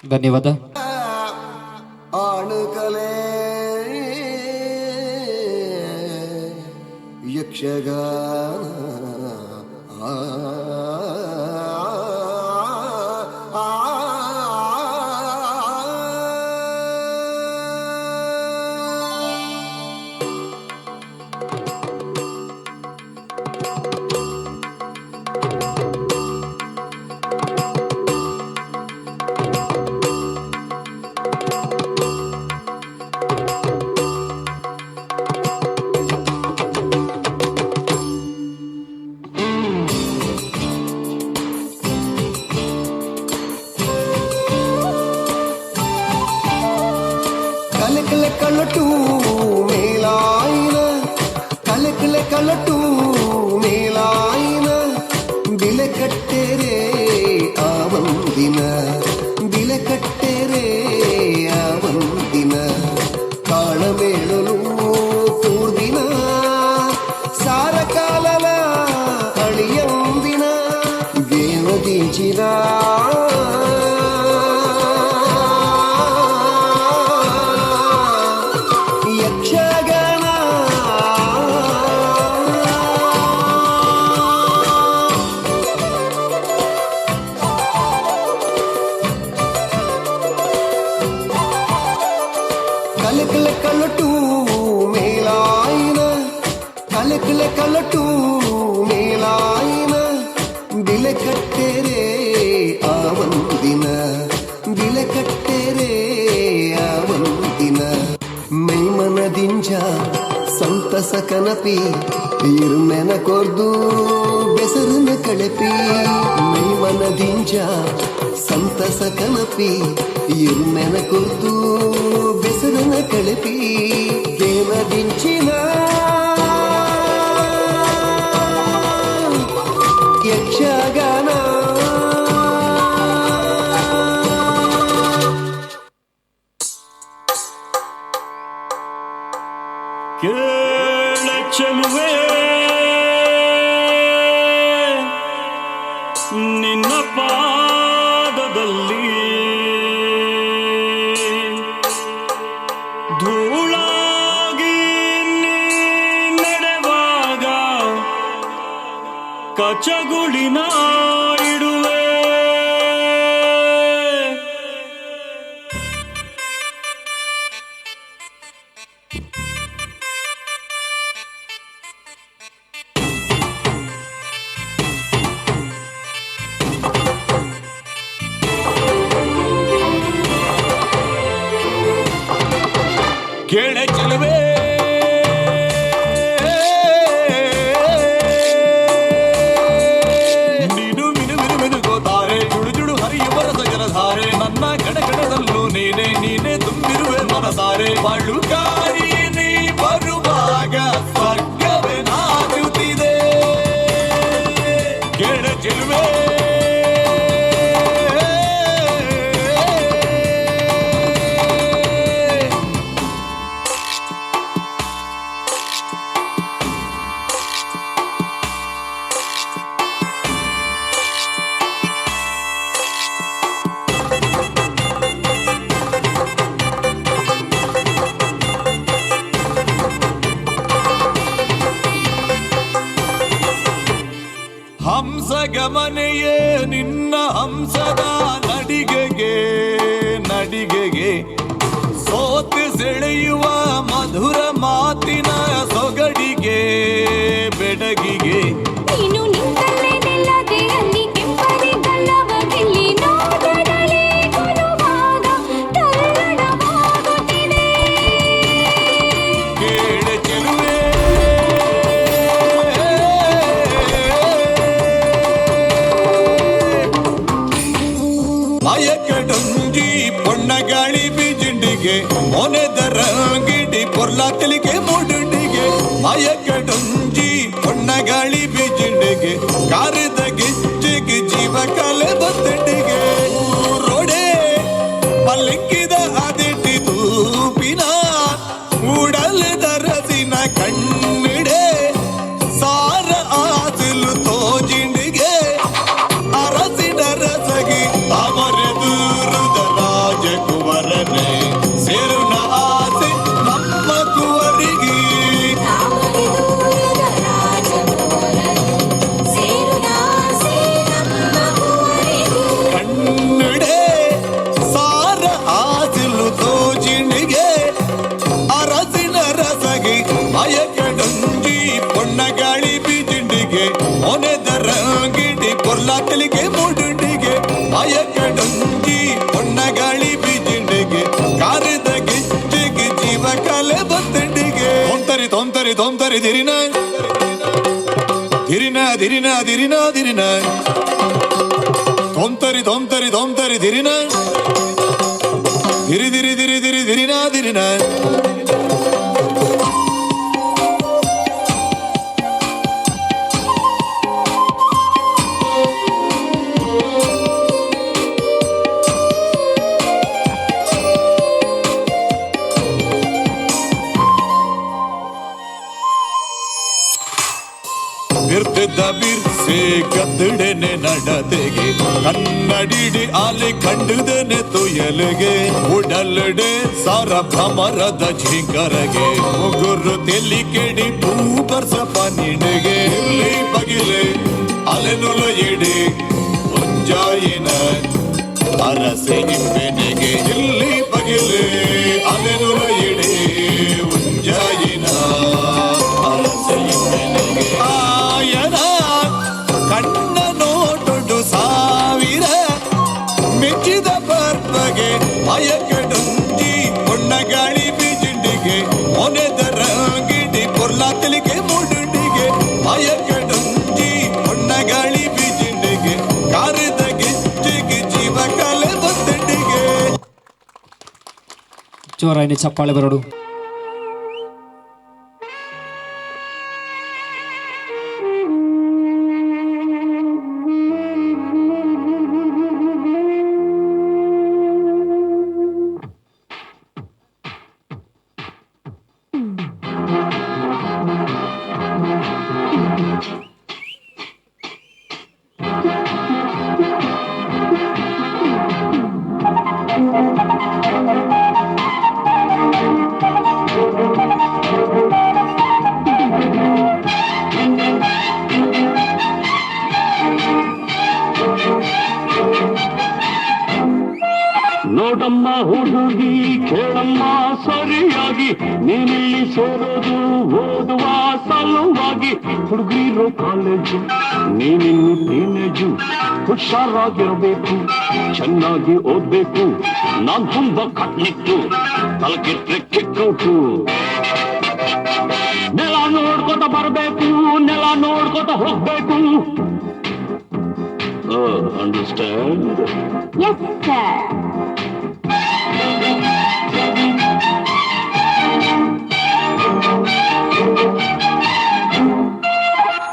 ಧನ್ಯವಾದ. ಆಣುಕಲೆ ಯಕ್ಷಗಾನ ಆ, ಆ, ಕಲಕಲ ಕಲಟು ಮೇಲಾಯಿನ, ಕಲಕಲ ಕಲಟು ಮೇಲಾಯಿನ, ಬಿಲೆ ಕಟ್ಟೆರೆ ಆ ಒಂದಿನ, ಬಿಲೆ ಕಟ್ಟೆರೆ ಆ ಒಂದಿನ, ತಾಳಮೇಳಲು ತೂರ್ದಿನ, ಸಾರ ಕಾಲನ ಅಳಿಯಂದಿನ, ದೇವದೀಚಿನ. ಜನಕುಲೆ ಕಲಟು ಮೇಲಾಯಿನ ಬಿಲೆ ಕಟ್ಟೆರೆ ಆ ಒಂದಿನ ಬಿಲೆ ಕಟ್ಟೆರೆ ಆ ಒಂದಿನ ಮೈಮನದಿಂಜ ಸಂತಸ ಕನಪಿ ಇರುಮೆನ ಕೊರ್ದು ಬೆಸರನ ಕಳೆಪಿ ಮೈಮನದಿಂಜ ಸಂತಸ ಕನಪಿ ಇರುಮೆನ ಕೊರ್ದು ಬೆಸರನ ಕಳೆಪಿ ದೇವದಿಂಚಿನ ಯಕ್ಷಗಾನ. ಕೇಳ ಚೆಲುವೆ ನಿನ್ನ ಪಾದದಲ್ಲಿ ಧೂಳಾಗಿ ನೀ ನಡೆವಾಗ ಕಚಗುಳಿನ ಇಡುವೆ. ಕೇಳ ಚೆಲುವೆ ನೀನು ಮಿನು ಮಿನು ಮಿನುಗೋತಾರೆ ಜುಡು ಜುಡು ಹರಿಯುವ ರಸ ಜಲಧಾರೆ ನನ್ನ ಕಣ ಕಣದಲ್ಲೂ ನೀನೇ ನೀನೇ ತುಂಬಿರುವೆ ಮನಸಾರೆ ಬಳುಕಾರಿ ನೀ ಬರುವಾಗ ಸ್ವರ್ಗವೇ ನಾಚುತ್ತಿದೆ. ಕೇಳ ಚೆಲುವೆ ಹಂಸಗಮನೆಯೇ ನಿನ್ನ ಹಂಸದ ನಡಿಗೆಗೆ ನಡಿಗೆಗೆ ಸೋತು ಸೆಳೆಯುವ ಮಧುರ ಮಾತಿನ ಸೊಗಡಿಗೆ ಬೆಡಗಿಗೆ. ನೀನು ನಿಂತಲ್ಲೇ ನಿಲ್ಲದೆ ಅಲ್ಲಿ ಕೆಂಪನೆ ಗಲ್ಲವಗಿಲ್ಲಿ ನೋಟದಲ್ಲಿ ಕೊಲುವಾಗ ತಲ್ಲಣವಾಗುತ್ತಿದೆ. ಕೇಳ ಚೆಲುವೆ ಮಯಕಡೊಂಜಿ ಪೊಣ್ಣ ಗಾಳಿ ಬೀಜಿಂಡಿಗೆ ಮೊನೆದ ರಂಗಿಡಿ ಪೊರ್ಲ ತೆಲಿಗೆ ಮೂಡುಂಡಿಗೆ ಮಯಕಡೊಂಜಿ ಪೊಣ್ಣ ಗಾಳಿ ಬೀಜಿಂಡಿಗೆ ಕಾರದ ಗಿಜ್ಜಿಗೆ ಜೀವ ಕಲೆ ಬತ್ತಂಡಿಗೆ ರೋಡೆ ಪಲ್ಲಕ್ಕಿದ ಅದಿಟಿ ತೂಪಿನ ಉಡಲದ ರಸಿನ ಕಣ್ಣಿಡೆ ಸಾರ ಆಸಿಲು ತೋಜಿಂಡಿಗೆ ಅರಸಿನ ರಸಗಿ ತಾಮರೆ ದೂರದ ರಾಜಕುವರನೆ ಸೇರುನ ಆಸೆ ನಮ್ಮ ಕುವರಿಗೆ. ಕಣ್ಣಿಡೆ ಸಾರ ಆಸಿಲು ತೋಜಿಣಿಗೆ ಅರಸಿನ ರಸಗಿ ಮಯಕಡೊಂಜಿ ಪೊಣ್ಣ ಗಾಳಿ ಬೀಜಿಂಡಿಗೆ ಮೊನೆದ ರಂಗಿಡಿ ಪೊರ್ಲ ತೆಲಿಗೆ ಮೂಡುಂಡಿಗೆ ಮಯಕಡೊಂಜಿ ಪೊಣ್ಣ ಗಾಳಿ ಬೀಜಿಂಡಿಗೆ ಕಾರದ ಗಿಜ್ಜಿಗೆ ಜೀವ ಕಲೆ ಬತ್ತಂಡಿಗೆ ತೊಂತರಿ ತೊಂತರಿ ತೊಂತರಿ ದಿರಿನ ದಿರಿನ ದಿರಿನ ದಿರಿನ ದಿರಿನ ತೊಂತರಿ ತೊಂತರಿ ತೊಂತರಿ ದಿರಿನ ದಿರಿ ದಿರಿ ದಿರಿ ದಿರಿ ದಿರಿನ ದಿರಿನ. ಬಿರ್ತಿದ್ದ ಬಿರ್ಸೆ ಕದ್ದಡೆನೆ ನಡತೆಗೆ ಕನ್ನಡಿಡಿ ಆಲೆ ಕಂಡುದನೆ ತುಯಲಿಗೆ ಉಡಲಡೆ ಸಾರ ಭ್ರಮರದ ಝಿಂಕರಗೆ ಮುಗುರು ತೆಲಿ ಕೆಡಿ ಪೂ ಬರ್ಸಪ ನಿನಗೆ ಇಲ್ಲಿ ಬಗಿಲೆ ಅಲೆನುಲ ಇಡಿ ಮುಂಜಾಯಿನ ಅರಸೆ ಇಂಬೆನೆಗೆ ಇಲ್ಲಿ ಬಗಿಲೆ ಅಲೆನುಲ ಇಡಿ ಮುಂಜಾಯಿನ ಅರಸೆ ಇಂಬೆನೆಗೆ. ಜೋರಾಯಿನ ಚಪ್ಪಾಳೆ ಬರೋಡು. ನೋಡಮ್ಮ ಹುಡುಗಿ, ಕೇಳಮ್ಮ ಸರಿಯಾಗಿ, ನೀನಿಲ್ಲಿ ಸೇರೋದು ಓದುವ ಸಲುವಾಗಿ. ಹುಡುಗಿರೋ ಕಾಲೇಜು, ನೀನಿನ್ನು ಟೀನೇಜು, ಹುಷಾರಾಗಿರ್ಬೇಕು, ಚೆನ್ನಾಗಿ ಓದ್ಬೇಕು. ನಾನ್ ತುಂಬಾ ಕಟ್ನಿಟ್ಟು, ತಲಕೆಟ್ರೆ ಕಿಕ್ಕೌಟು. ನೆಲ ನೋಡ್ಕೋತ ಬರ್ಬೇಕು, ನೆಲ ನೋಡ್ಕೋತ ಹೋಗ್ಬೇಕು. Understand? Yes sir.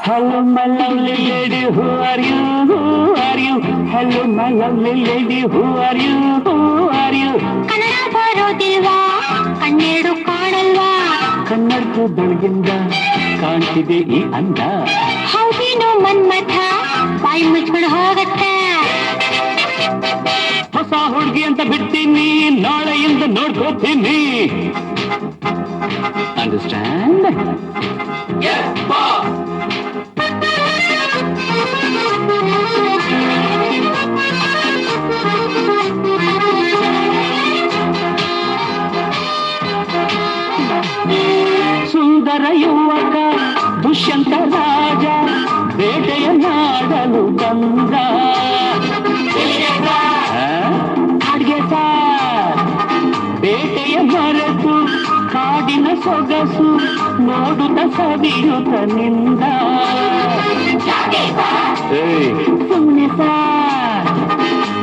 Hello, my lovely lady, who are you? Who are you? Hello, my lovely lady, who are you? Who are you? Kannada ಬರೋದಿಲ್ವಾ, ಕಣ್ಣೆರಡು ಕಾಣಲ್ವಾ? ಕನ್ನಡದ ಬೆಳಗಿಂದ ಕಾಣ್ತಿದೆ ಈ ಅಂದ. ಹೌದೇನೋ ಮನ್ಮಥ, ಬಾಯಿ ಮುಚ್ಕೊಂಡು ಹೋಗತ್ತ. ಹೊಸ ಹುಡುಗಿ ಅಂತ ಬಿಡ್ತೀನಿ, ನಾಳೆಯಿಂದ ನೋಡ್ಕೋತೀನಿ. ಅಂಡರ್ಸ್ಟ್ಯಾಂಡ್? ಸುಂದರ ಯುವಕ ದುಷ್ಯಂತ ರಾಜ ಬೇಟೆಯ ನಾಡಲು ಬಂದ. ಅಡ್ಗೆ ಸಾರ್ ಬೇಟೆಯ ಮರೆತು ಕಾಡಿನ ಸೊಗಸು ನೋಡುತ್ತ ಸವಿಯುತ ನಿಂದ. ಸುಮ್ಮನೆ ಸಾರ್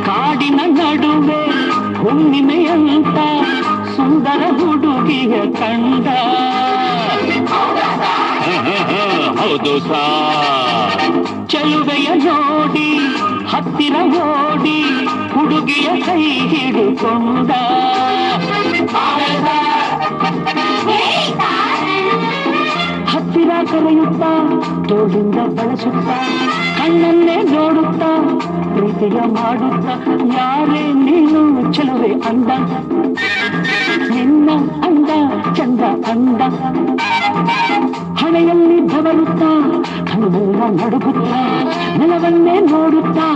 ಕಾಡಿನ ನಡುವೆ ಹುಣ್ಣಿಮೆಯಂತ ಸುಂದರ ಹುಡುಗಿಯ ಕಂಡ. ಹೌದು ಸಾರ್. ಚೆಲುವೆಯ ನೋಡಿ ಹತ್ತಿರ ಓಡಿ ಹುಡುಗಿಯ ಕೈ ಹಿಡುಕೊಂಡ. ಹತ್ತಿರ ಕರೆಯುತ್ತಾ ತೋಳಿಂದ ಬಳಸುತ್ತಾ ಕಣ್ಣನ್ನೇ ನೋಡುತ್ತಾ ಪ್ರೀತಿಯ ಮಾಡುತ್ತಾ, ಯಾರೇ ನೀನು ಚೆಲುವೆ ಅಂದ, ನಿನ್ನ ಅಂದ ಚಂದ ಅಂದ. ಹಣೆಯಲ್ಲಿ ಬೆವರುತ್ತಾ ಕಣ್ಣೆಲ್ಲ ನಡುಗುತ್ತಾ ನೆಲವನ್ನೇ ನೋಡುತ್ತಾ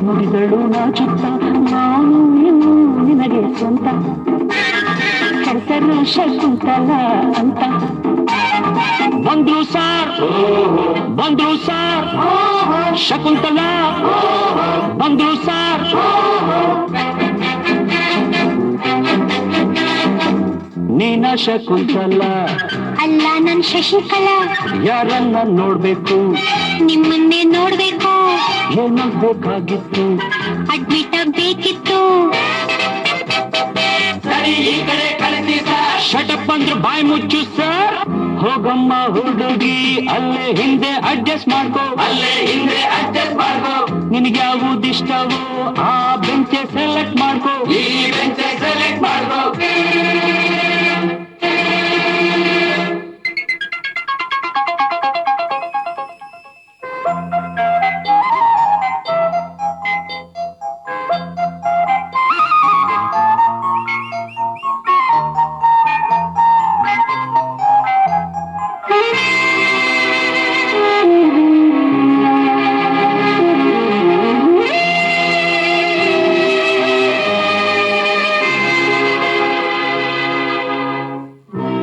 ನುಡಿದಳು ನಾಚುತ್ತಾ, ನಾನು ಇನ್ನು ನಿನಗೆ ಸ್ವಂತ, ಹೆಸರು ಶಕುಂತಲ ಅಂತ. ಬಂದ್ರು ಸಾರ್, ಬಂದ್ರು ಸಾರ್, ಶಕುಂತಲಾ ಬಂದ್ರು ಸಾರ್. ನೀನ ಶಕುಂತಲ ಅಲ್ಲ, ನನ್ ಶಶಿಕಲಾ. ಯಾರನ್ನ ನೋಡ್ಬೇಕು? ನಿಮ್ಮನ್ನೇ ನೋಡ್ಬೇಕು. ಏನಾಗ್ಬೇಕಾಗಿತ್ತು? ಅಡ್ಮಿಟ್ ಆಗ್ಬೇಕಿತ್ತು. ಶಟಪ್ ಅಂದ್ರು ಬಾಯಿ ಮುಚ್ಚು ಸರ್. ಹೋಗಮ್ಮ ಹುಡುಗಿ, ಅಲ್ಲೇ ಹಿಂದೆ ಅಡ್ಜಸ್ಟ್ ಮಾಡ್ಕೋ, ಅಲ್ಲೇ ಹಿಂದೆ ಅಡ್ಜಸ್ಟ್ ಮಾಡ್ಕೋ. ನಿನಗೆ ಯಾವುದಿಷ್ಟವೋ ಆ ಬೆಂಚೆ ಸೆಲೆಕ್ಟ್ ಮಾಡ್ಕೋ, ಈ ಬೆಂಚೆ ಸೆಲೆಕ್ಟ್ ಮಾಡ್ಕೋ.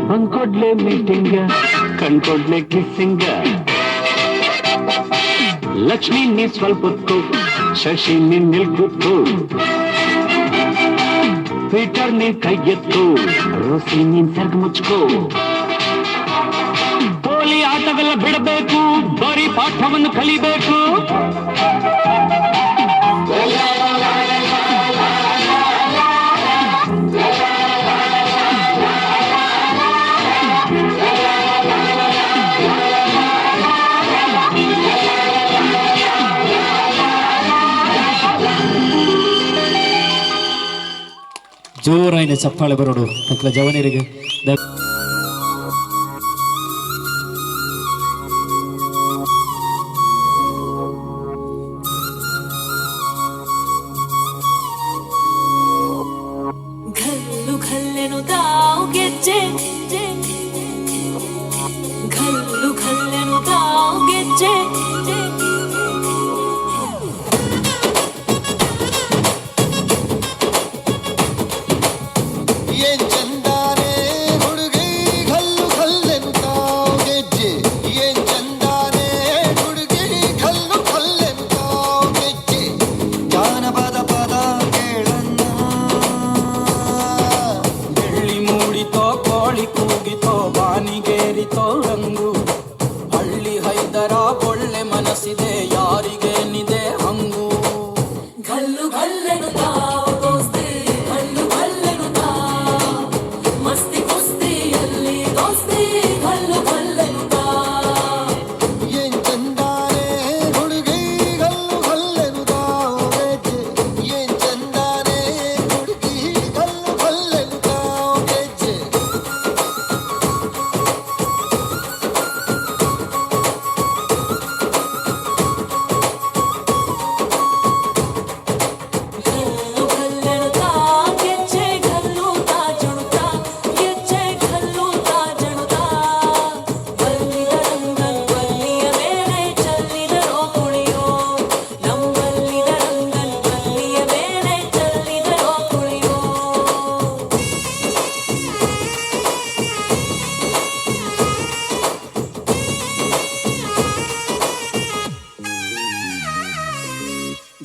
ಬಂದ್ಕೊಡ್ಲೆ ಮೀಟಿಂಗ್, ಕಣ್ಕೊಡ್ಲೆ ಕಿಸ್ಸಿಂಗ್. ಲಕ್ಷ್ಮಿ ನೀ ಸ್ವಲ್ಪ ಹೊತ್ತು, ಶಶಿ ನೀನ್ ನಿಲ್ಕುತ್ತು, ಪೀಟರ್ ನೀ ಕೈಗೆತ್ತು, ರೋಸಿ ನೀನ್ ಸೆರ್ಗ್ ಮುಚ್ಕೋ. ಪೋಲಿ ಆಟವೆಲ್ಲ ಬಿಡಬೇಕು, ಬರೀ ಪಾಠವನ್ನು ಕಲಿಬೇಕು. ಜೋರಾಯಿನ ಚಪ್ಪಾಳೆ ಬರೋಡು ತಕ್ಲ ಜವನಿರಿಗೆ. ಘಲ್ಲು ಘಲ್ಲೆನು ತಾವು ಗೆಜ್ಜೆ, ಘಲ್ಲು ಘಲ್ಲೆನು ತಾವು ಗೆಜ್ಜೆ. ಏನ್ ಚಂದಾನೆ ಹುಡುಗಿ, ಘಲ್ಲು ಘಲ್ಲೆನು ತಾವು ಗೆಜ್ಜೆ. ಏನ್ ಚಂದಾನೆ ಹುಡುಗಿ, ಘಲ್ಲು ಘಲ್ಲೆನು ತಾವು ಗೆಜ್ಜೆ. ಜಾನಪದ ಪದ ಕೇಳನ್ನ. ಬೆಳ್ಳಿ ಮೂಡಿತೋ, ಕೋಳಿ ಕೂಗಿತೋ, ಬಾನಿಗೇರಿತೋ ರಂಗು. ಹಳ್ಳಿ ಹೈದರ ಒಳ್ಳೆ ಮನಸ್ಸಿದೆ, ಯಾರಿಗೇನಿದೆ ಹಂಗು. ಘಲ್ಲು ಘಲ್ಲೆನು ತಾವು ದೋಸ್ತಿ, ಘಲ್ಲು ಘಲ್ಲೆನು ತಾವು ಮಸ್ತಿ ಕುಸ್ತಿಯಲ್ಲಿ ದೋಸ್ತಿ, ಘಲ್ಲು ಘಲ್ಲೆನು ತಾವು. ಏನ್ ಚಂದಾನೆ ಹುಡುಗಿ, ಘಲ್ಲು ಘಲ್ಲೆನು ತಾವು ಗೆಜ್ಜೆ. ಏನ್ ಚಂದಾನೆ ಹುಡುಗಿ, ಘಲ್ಲು ಘಲ್ಲೆನು ತಾವು ಗೆಜ್ಜೆ. ಘಲ್ಲು ಘಲ್ಲೆನು ತಾ ಗೆಜ್ಜೆ, ಘಲ್ಲು ತಾ ಜುಣುತಾ ಗೆಜ್ಜೆ, ಘಲ್ಲು ತಾ ಜುಣುತಾ. ಬಲ್ಲಿದ ರಂಗನ್ ಬಲ್ಲಿಯ ಮೇಲೆ ಚೆಲ್ಲಿದರೋ ಕುಣಿಯೋ, ನಮ್ಮಲ್ಲಿದ ರಂಗನ್ ಬಲ್ಲಿಯ ಮೇಲೆ ಚೆಲ್ಲಿದರೋ ಕುಣಿಯೋ.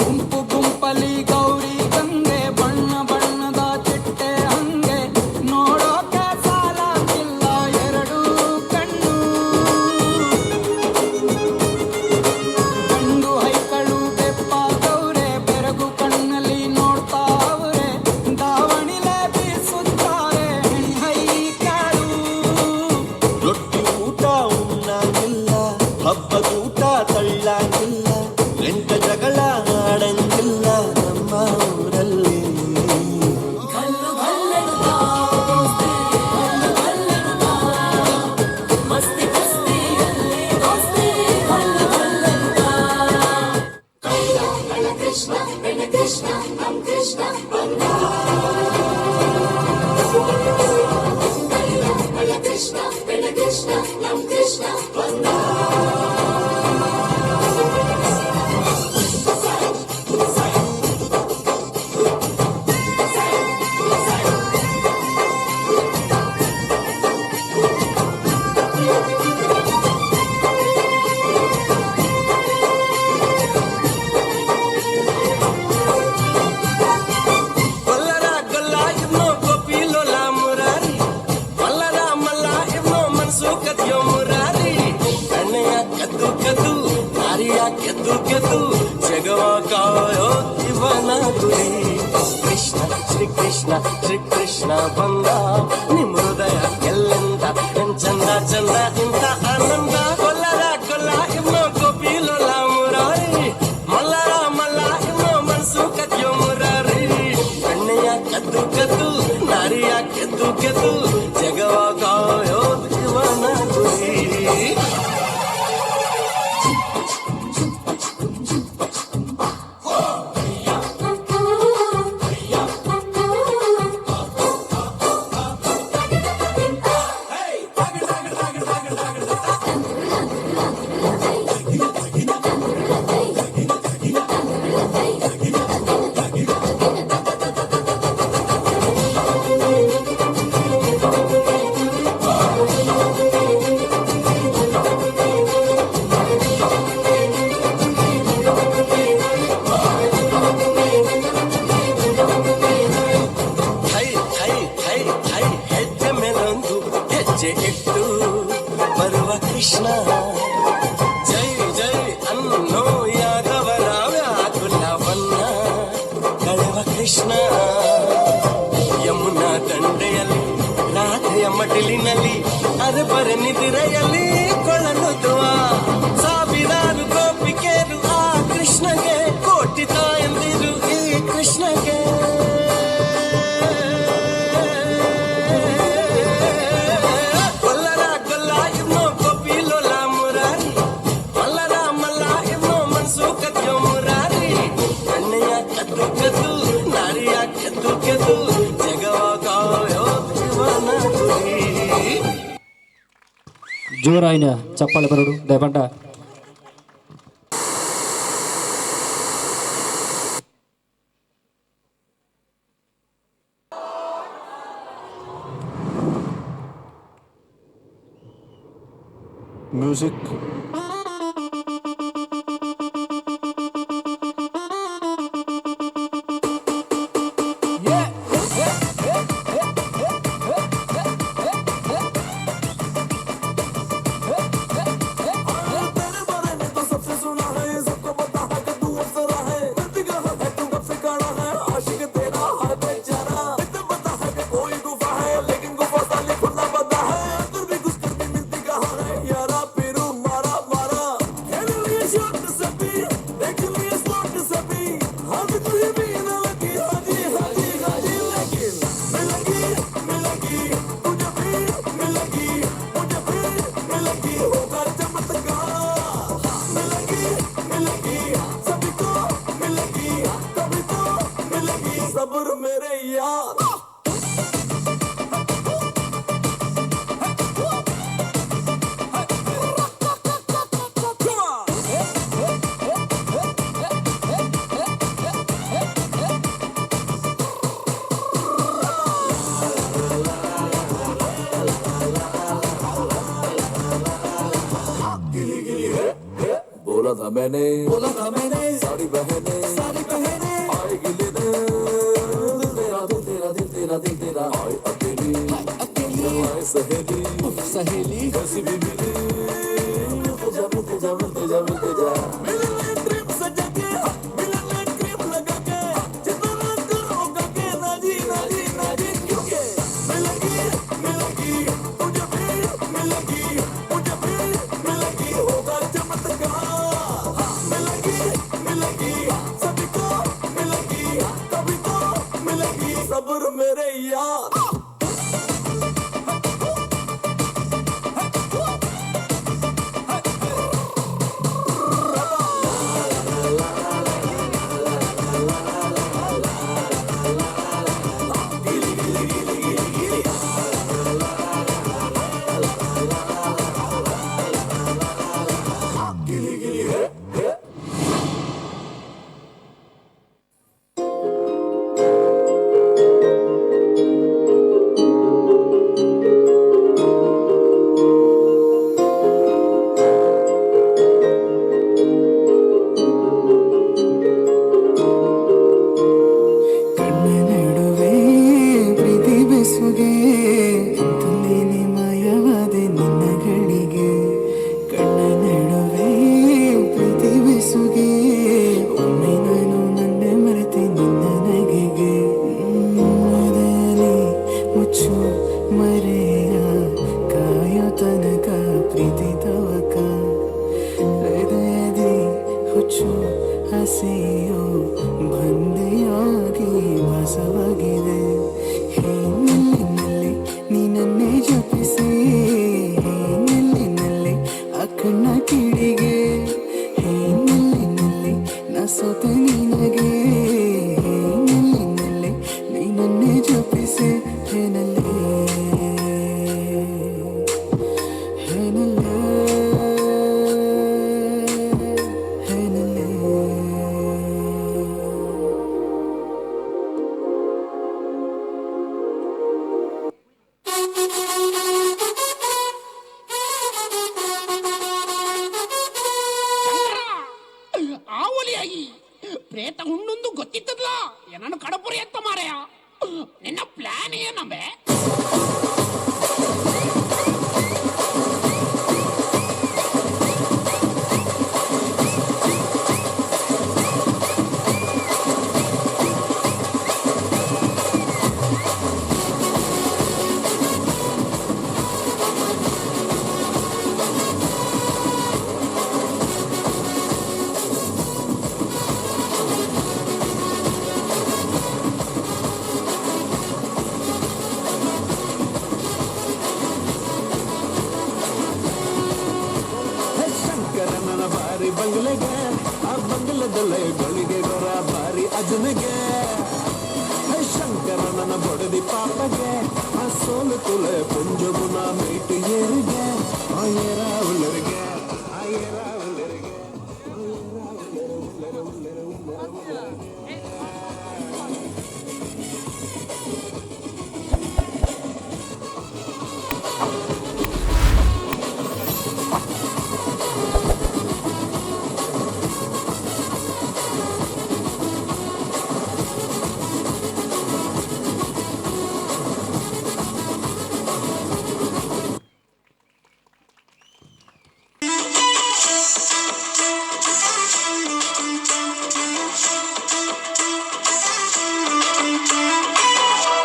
ಗುಂಪು ಗುಂಪಲಿ ಗೌರಿ ಗಂಗೆ, ಬಣ್ಣ ಬಣ್ಣದ ಚಿಟ್ಟೆ ಹಂಗೆ, ನೋಡೋಕೆ ಸಾಲಾಗಿಲ್ಲ ಎರಡು ಕಣ್ಣು. ಗಂಡು ಹೈಕಳು ಬೆಪ್ಪಾದವ್ರೆ, ಬೆರಗು ಕಣ್ಣಲ್ಲಿ ನೋಡ್ತಾವ್ರೆ, ದಾವಣಿಲೆ ಬೀಸುತ್ತಾರೆ ಹೆಣ್ಣೈಕಾಳು. ರೊಟ್ಟಿ ಊಟ ಉಣ್ಣಾಗಿಲ್ಲ, ಹಬ್ಬದೂಟ ತಳ್ಳಾಗಿಲ್ಲ, ಎಂಟ ಜಗಳ ಆಡಂಗಿಲ್ಲ ನಮ್ಮ ಊರಲ್ಲಿ. ಘಲ್ಲು ಘಲ್ಲೆನು ತಾವು ದೋಸ್ತಿ, ಘಲ್ಲು ಘಲ್ಲೆನು ತಾವು ಮಸ್ತಿ ಕುಸ್ತಿಯಲ್ಲಿ ದೋಸ್ತಿ, ಘಲ್ಲು ಘಲ್ಲೆನು ತಾವು. ಕೃಷ್ಣ ಕೃಷ್ಣ ನಮ್ ಕೃಷ್ಣ ಬಂದ, ಕೃಷ್ಣ ಕೃಷ್ಣ ನಮ್ ಕೃಷ್ಣ ಬಂದ. ಗೊಲ್ಲರ ಗೊಲ್ಲ ಇವ್ನೋ ಗೋಪಿ ಲೋಲ ಮುರಾರಿ, ಮಲ್ಲರ ಮಲ್ಲ ಇವ್ನೋ ಮನ್ಸು ಕದ್ಯೋ ಮುರಾರಿ. ಕಣ್ಣೆಯ ಕದ್ದು ಕದ್ದು, ನಾರಿಯ ಕೆದ್ದು ಕೆದ್ದು, ಜಗವ ಕಾಯೋ ಇವನ ಗುರಿ. ಕೃಷ್ಣ ಶ್ರೀ ಕೃಷ್ಣ ಶ್ರೀ ಕೃಷ್ಣ ಬಂದ, ನಿಮ್ ಹೃದಯ ಎಲ್ಲೆಂದ ಎನ್ ಚಂದ ಚಂದ ಇಂತ ಆನಂದ. ಗೊಲ್ಲರ ಗೊಲ್ಲ ಇವ್ನೋ ಗೋಪಿ ಲೋಲ ಮುರಾರಿ, ಮಲ್ಲರ ಮಲ್ಲ ಇವ್ನೋ ಮನ್ಸು ಕದ್ಯೋ ಮುರಾರಿ. ಕಣ್ಣೆಯ ಕದ್ದು ಕದ್ದು, ನಾರಿಯ ಕೆದ್ದು ಕೆದ್ದು, ಜಗವ ಕಾಯೋ ಇವನ ಗುರಿ. ಥೈ ಥೈ ಥೈ ಥೈ ಹೆಜ್ಜೆ ಮೇಲೊಂದು ಹೆಜ್ಜೆ ಇಟ್ಟು ಬರುವ ಕೃಷ್ಣ, ಜೈ ಜೈ ಅನ್ನೋ ಯಾದವರ ವ್ಯಾಕುಲವನ್ನ ಕಳೆವ ಕೃಷ್ಣ. ಯಮುನಾ ದಂಡೆಯಲ್ಲಿ ರಾಧೆಯ ಮಡಿಲಿನಲ್ಲಿ ಅರೆಬರೆ ನಿದಿರೆಯಲ್ಲಿ ಕೊಳಲುದುವ ಸಾವಿರಾರು ಗೋಪಿಕೆರು ಆ ಕೃಷ್ಣಗೆ, ಕೋಟಿ ತಾಯಂದಿರು ಈ ಕೃಷ್ಣಗೆ. ಜೋರಾಯಿನ ಚಪ್ಪಾಳೆ ಬರೋಡು ದಯಪಂಡ. ಮ್ಯೂಸಿಕ್. बोला था मैंने, बोला था मैंने, सारी बहने, सारी बहने आएगी लेने। दिल तेरा, दिल तेरा, दिल तेरा, दिल तेरा, आए अकेली, अकेली, आए सहेली, सहेली, कैसी भी मिली। मिलते जा, मिलते जा, मिलते जा, मिलते जा। मिलने ट्रिप सजा के, मिलने क्रीम लगा के, जितना करोगा के ना जी, ना जी, ना जी, क्योंकि मिलेगी, मिलेगी, तुझे भी मिलेगी, मुझे भी मिलेगी, होगा चमत्कार। मिलेगी, मिलेगी, सभी को मिलेगी, कभी तो मिलेगी, सब्र मेरे यार। ಕಣ್ಣ ನಡುವೆ ಪ್ರೀತಿ ಬೆಸುಗೆ, ತುಲಿನಿ ಮಾಯವಾದೆ ನಿನ್ನ ಗಳಿಗೆ. ಕಣ್ಣ ನಡುವೆ ಪ್ರೀತಿ ಬೆಸುಗೆ, ಒಮ್ಮೆ ನಾನು ನನ್ನ ಮರೆತೆ ನಿನ್ನ ನಗೆಗೆ. ಮೊದಲೇ ಮುಚ್ಚು ಮರೆಯ ಕಾಯೋ ತನಕ ಪ್ರೀತಿ ತವಕ, ಹೃದಯದಿ ಹುಚ್ಚು ಹಸೆಯೋ ಬಂದೆಯಾಗಿ ವಾಸವಾಗಿದೆ. ಹೇ ನಲ್ಲಿ ನಲ್ಲಿ ನೀನನ್ನೇ ಜಪಿಸಿ, ಹೇ ನಲ್ಲಿ ನಲ್ಲಿ ಆ ಕಣ್ಣ ಕಿಡಿಗೆ, ಹೇ ನಲ್ಲಿ ನಲ್ಲಿ ನಾ ಸೋತೆ ನಿನಗೆ, ಹೇ ನಲ್ಲಿ ನಲ್ಲಿ ನೀನನ್ನೇ ಜಪಿಸಿ, ಹೇ ನಲ್ಲಿ ಹೇ ನಲ್ಲಿ ಹೇ ನಲ್ಲಿ. ಆವಲಿಯಾಗಿ ಪ್ರೇತ ಹುಣ್ಣೊಂದು ಗೊತ್ತಿತ್ತದಲ್ಲ, ಏನನ್ನು ಕಡಪುರಿ ಎತ್ತ ಮಾರಾಯ. ನಿನ್ನ ಪ್ಲಾನ್ ಏನಂಬೆ? ಶಂಕರನ ಬಾರಿ ಬಂಗ್ಲೆಗೆ, ಆ ಬಂಗ್ಲದಲ್ಲೇ ಗಳಿಗೆ ಗೊರ ಬಾರಿ ಅಜನಿಗೆ. ಶಂಕರನ ಬೊಡದಿ ಪಾಪಗೆ, ಆ ಸೋಲು ತುಲೆ ಪುಂಜಗುನ ಮೇಟು ಏರಿಗೆ. ಆಯೇರ ಉಲ್ಲರಿಗೆ ಆಯೇರ ಉಲ್ಲರಿಗೆ.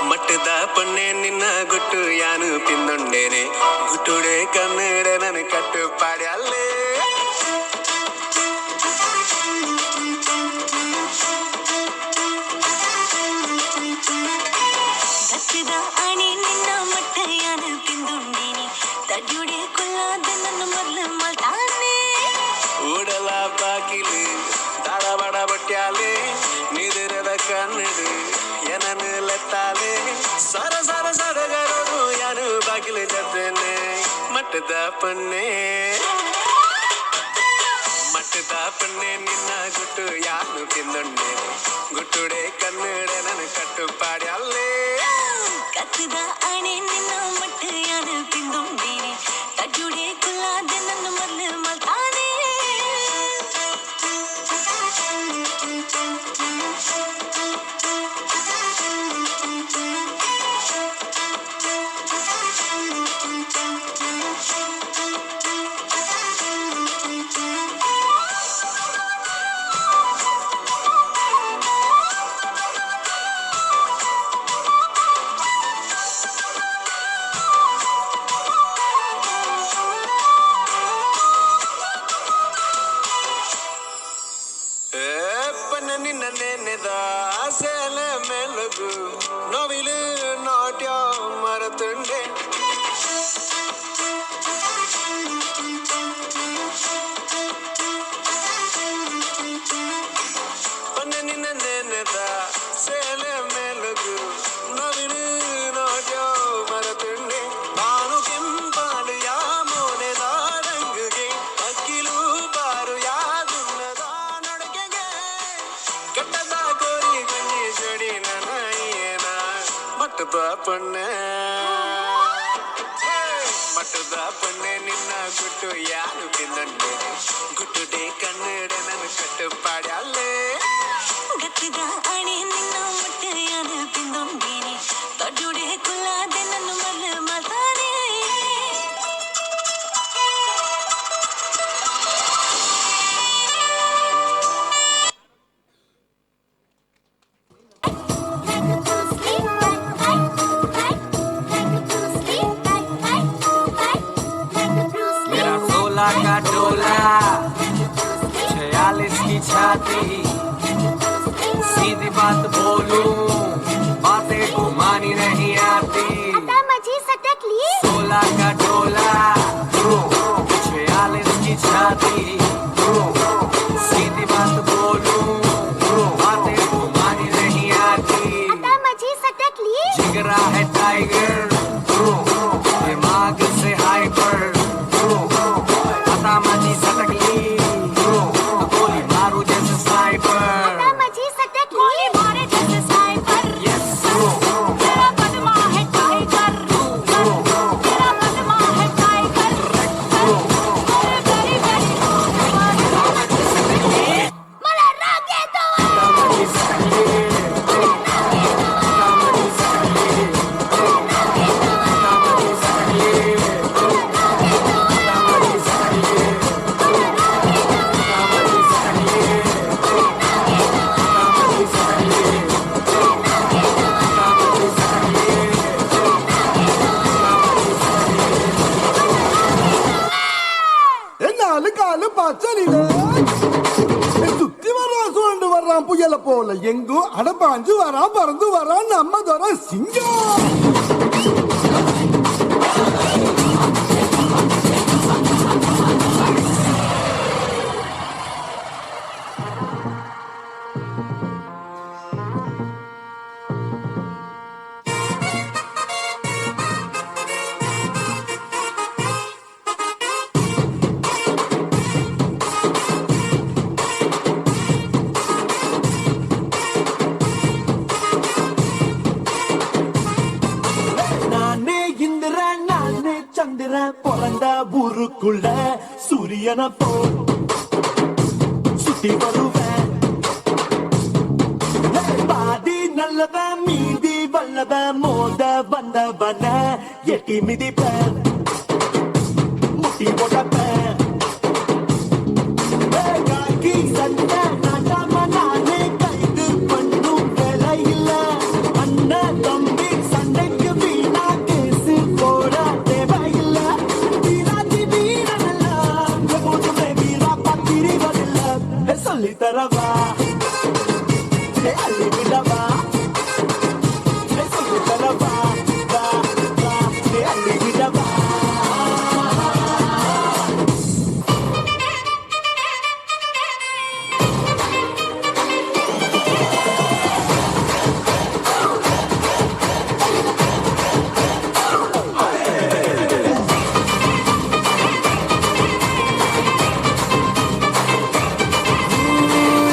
ಮಟ್ಟದ ಪೊನ್ನೆ ನಿನ್ನ ಗುಟ್ಟು ಯಾನು ತಿಂದೊಂಡೇನೆ ಗುಟ್ಟುಡೆ ಕನ್ನಡ ನನ್ನ ಕಟ್ಟು ಪಾಡಿ ಅಲ್ಲೇ. ಗತ್ತಿದ ಅಣಿ ನಿನ್ನ ಮಟ್ಟ ಯಾನು ತಿಂದುಂಡೇನಿ ತಡ್ಯುಡೆ ಕೊಲ್ಲಾದ ನನ್ನ ಮೊದಲು ಮಲ್ತಾನೆ. ಉಡಲ ಬಾಕಿಲು ದಾಡ ಬಡ ಬಟ್ಯಾಲೆ ನಿದಿರದ ಕನ್ನಡ ಏನನು ಲೆತ್ತಾಲೆ ಸರ ಸರ ಸಡಗರನು ಯಾನು ಬಾಗಿಲು ಜತ್ತನೆ. ಮಟ್ಟದ ಪೊನ್ನೆ ಮಟ್ಟದ ಪೊನ್ನೆ ನಿನ್ನ ಗುಟ್ಟು ಯಾನು ತಿಂದೊಂಡೆ ಗುಟ್ಟುಡೆ ಕನ್ನಡ ನನ್ನ ಕಟ್ಟು ಪಾಡಿ ಅಲ್ಲೇ. ಕತ್ತದ ಅಣಿ ನಿನ್ನ ಮಟ್ಟ ಯಾನು ತಿಂದುಂಡೇನಿ ತಡ್ಯುಡೆ ಕೊಲ್ಲಾದ ನನ್ನ ಮೊದಲು ಮಲ್ತಾನೆ. ಪನ್ನ ನಿನ್ನ ನೆನೆದ ಸೇಲೆ ಮೆಲುಗು ನೋವಿಲು ನಾಟ್ಯ ಮರತುಂಡೆ. ಪನ್ನ ನಿನ್ನ ನೆನೆದ ಸೇಲೆ ಮೆಲುಗು ನೋವಿಲು ನಾಟ್ಯ ಮರತುಂಡೆ. ಬಾನು ಕೆಂಪಾಲು ಯಾ ಮೋನೆದ ರಂಗುಗೆ ಅಕ್ಕಿಲು ಬಾರು ಯಾದುನ್ನದ ನಡಕೆಗೆ ಕೆಟ್ಟದ ಕೋರಿ ಕಣ್ಣಿ ಜಡಿ ನನಯೇನ. ಮಟ್ಟದ ಪೊನ್ನೆ ಮಟ್ಟದ ಪೊನ್ನೆ ನಿನ್ನ ಗುಟ್ಟು ಯಾರು ತಿಂದಂಡೆ ಗುಟ್ಟುಡೆ ಕನ್ನಡ ನನ್ನ ಕಟ್ಟು ಪಾಡಿ ಅಲ್ಲೇ. ಗತ್ತಿದ ಅಣಿ ನಿನ್ನ ಮಟ್ಟ ಯಾನು ತಿಂದುಂಡೇನಿ ತಡ್ಯುಡೆ ಕೊಲ್ಲಾದೆ ನನ್ನ ಮೊದಲು ಮಲ್ತಾನೆ. मेरा 16 का डोला 46 की छाती सीधी बात बोलूं बातें घुमानी नहीं आती। मजी सटकली। 16 का डोला 46 की छाती सीधी बात बोलूं बातें घुमानी नहीं आती। मजी सटकली। जिगरा है टाइगर दिमाग से हाइपर पता मजी सटकली तो गोली मारू जैसे स्नाइपर। मजी सटकली। गोली मारे जैसे स्नाइपर। यस तेरा बदमा है टाइगर। तेरा बदमा है टाइगर। अरे बड़ी बड़ी मला राग येतो। நாலு காலு பச்சலில சுத்தி வர்றான் சூழ்ந்து வர்றான் புயல போல எங்கும் அடப்பாஞ்சு வரான் பறந்து வரான் நம்ம தர சிங்கம். ಫೋನ್ಕುಳ್ಳ ಸೂರ್ಯನ ಫೋನ್ ಸುತ್ತಿ வருவேன். பாதி நல்லவன் மீதி வல்லவன் மோத வந்தவன எட்டி மிதிப்பேன் முட்டி போடப்பேன். காக்கி சண்டை நாட்டாம நானே கைது பண்ணும் வேலை இல்ல. அண்ணன் தம்பி சண்டைக்கு வீணா கேசு போட தேவையில்ல. வீராதி வீரனெல்லாம் எப்போதுமே வீரா பத்திரிவதில்ல. சொல்லி தரவா அள்ளி விடவா சொல்லி தரவா வா வா அள்ளி விடவா.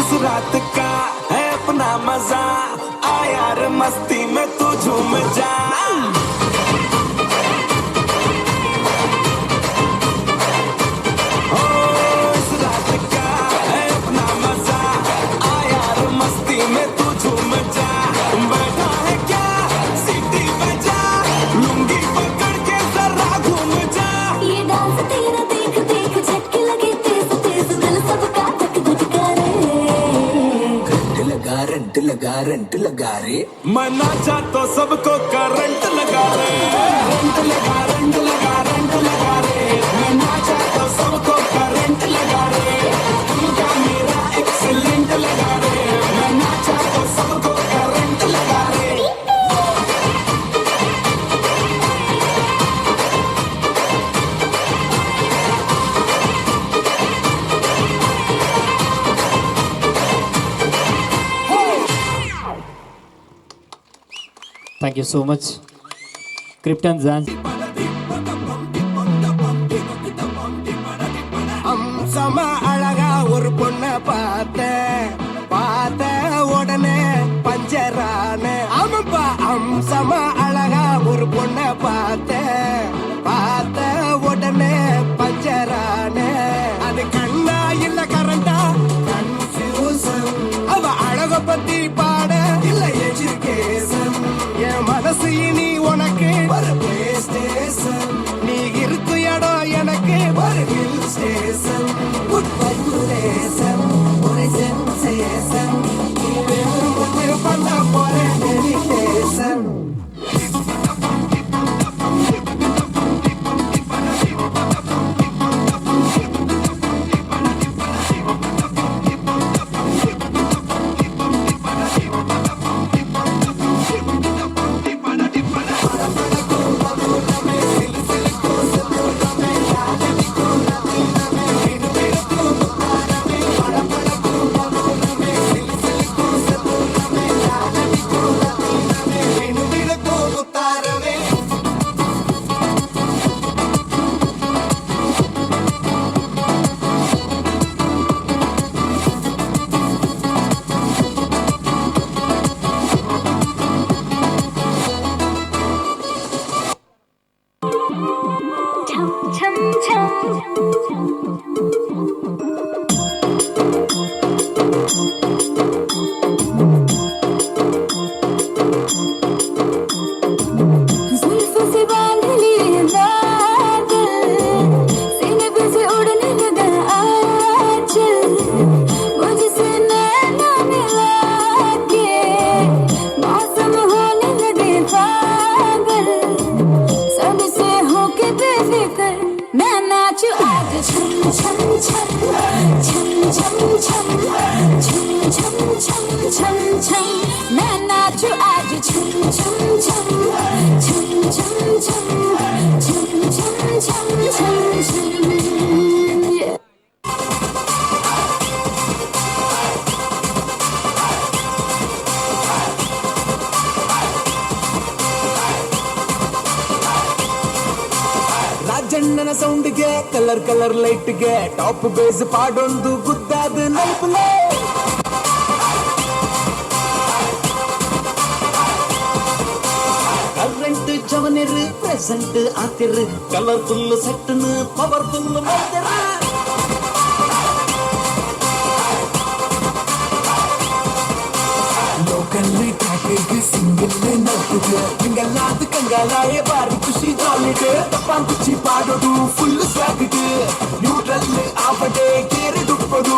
इस रात का है अपना मजा, आ यार मस्ती में तू झूम जा। ओ इस रात का है अपना मजा, आ यार मस्ती में तू झूम जा। बैठा है क्या सीटी बजा, लुंगी पकड़ के जरा घूम जा। ये डांस तेरा देख देख झटके लगे तेज तेज, दिल सबका धक धक करे। लगा रंट लगा रंट लगा रे, मना जा तो सबको करंट लगा रे। रंट लगा रंट लगा रंट लगा रे, मना जा तो सबको करंट लगा रे। तुमका मेरा एक्सीलेंट लगा रे, मना जा तो सबको करंट लगा रे। Thank you so much. Krypton Jans. அம்சமா அழகா ஒரு பொண்ண பார்த்தேன், பார்த்த உடனே பஞ்சரான. ஆமாப்பா அம்சமா அழகா ஒரு பொண்ண பார்த்தேன், பார்த்த உடனே பஞ்சரான. அது கண்ணா இல்ல கரண்டா கன்ஃபியூசன், அவ அழக பத்தி பாட இல்ல எஜுகேஷன். என் மனசு இனி உனக்கு ஒரு பிளே ஸ்டேஷன், நீ இருக்கும் இடம் எனக்கு ஒரு ஹில் ஸ்டேஷன். குட் வைப்ரேஷன் ஒரு சென்சேஷன், நீ வேணும் பண்ண போற மெடிடேஷன். छम छम छम। जुल्फ से बांध लिए बादल, सीने पे से उड़ने लगा आंचल। मुझसे नैना मिला के मौसम होने लगे पागल। सबसे होके बेफिक्र मैं नाचूं आज छम छम छम छम छम छम छम छम छम छम छम। मैं नाचूं आज छम छम छम छम छम छम छम छम छम छम छम। Yeah. ರಾಜಣ್ಣನ ಸೌಂಡ್ಗೆ ಕಲರ್ ಕಲರ್ ಲೈಟ್ಗೆ ಟಾಪ್ ಬೇಸ್ ಪಾಡೊಂದು ಗುದ್ದಾದ ನಲ್ಪುಲೆ. ಕರೆಂಟ್ ಜವನೆ ಜವನೆರು ಪ್ರೆಸೆಂಟ್ ಆತಿರು ಕಲರ್ಫುಲ್ ಸೆಟ್ನು ಪವರ್ಫುಲ್ ಮಲ್ತೆರು. ಲೋಕಲ್ ಟ್ರ್ಯಾಕಿಗೆ ಸಿಂಗಲ್ ನಲ್ತುದು ನಿಂಗಲ್ಲಾದ ಕಂಗಾಲಾಯ ಬಾರಿ ಖುಷಿ ಜಾಲಿಡ್ ತಪ್ಪಾನ್ ಕುಚ್ಚಿ ಪಾಡೋದು ಫುಲ್ ಸ್ವಾಗಡ್ ನ್ಯೂಟ್ರಲ್ ಆವಡೆ ಗೇರು ದುಪ್ಪದು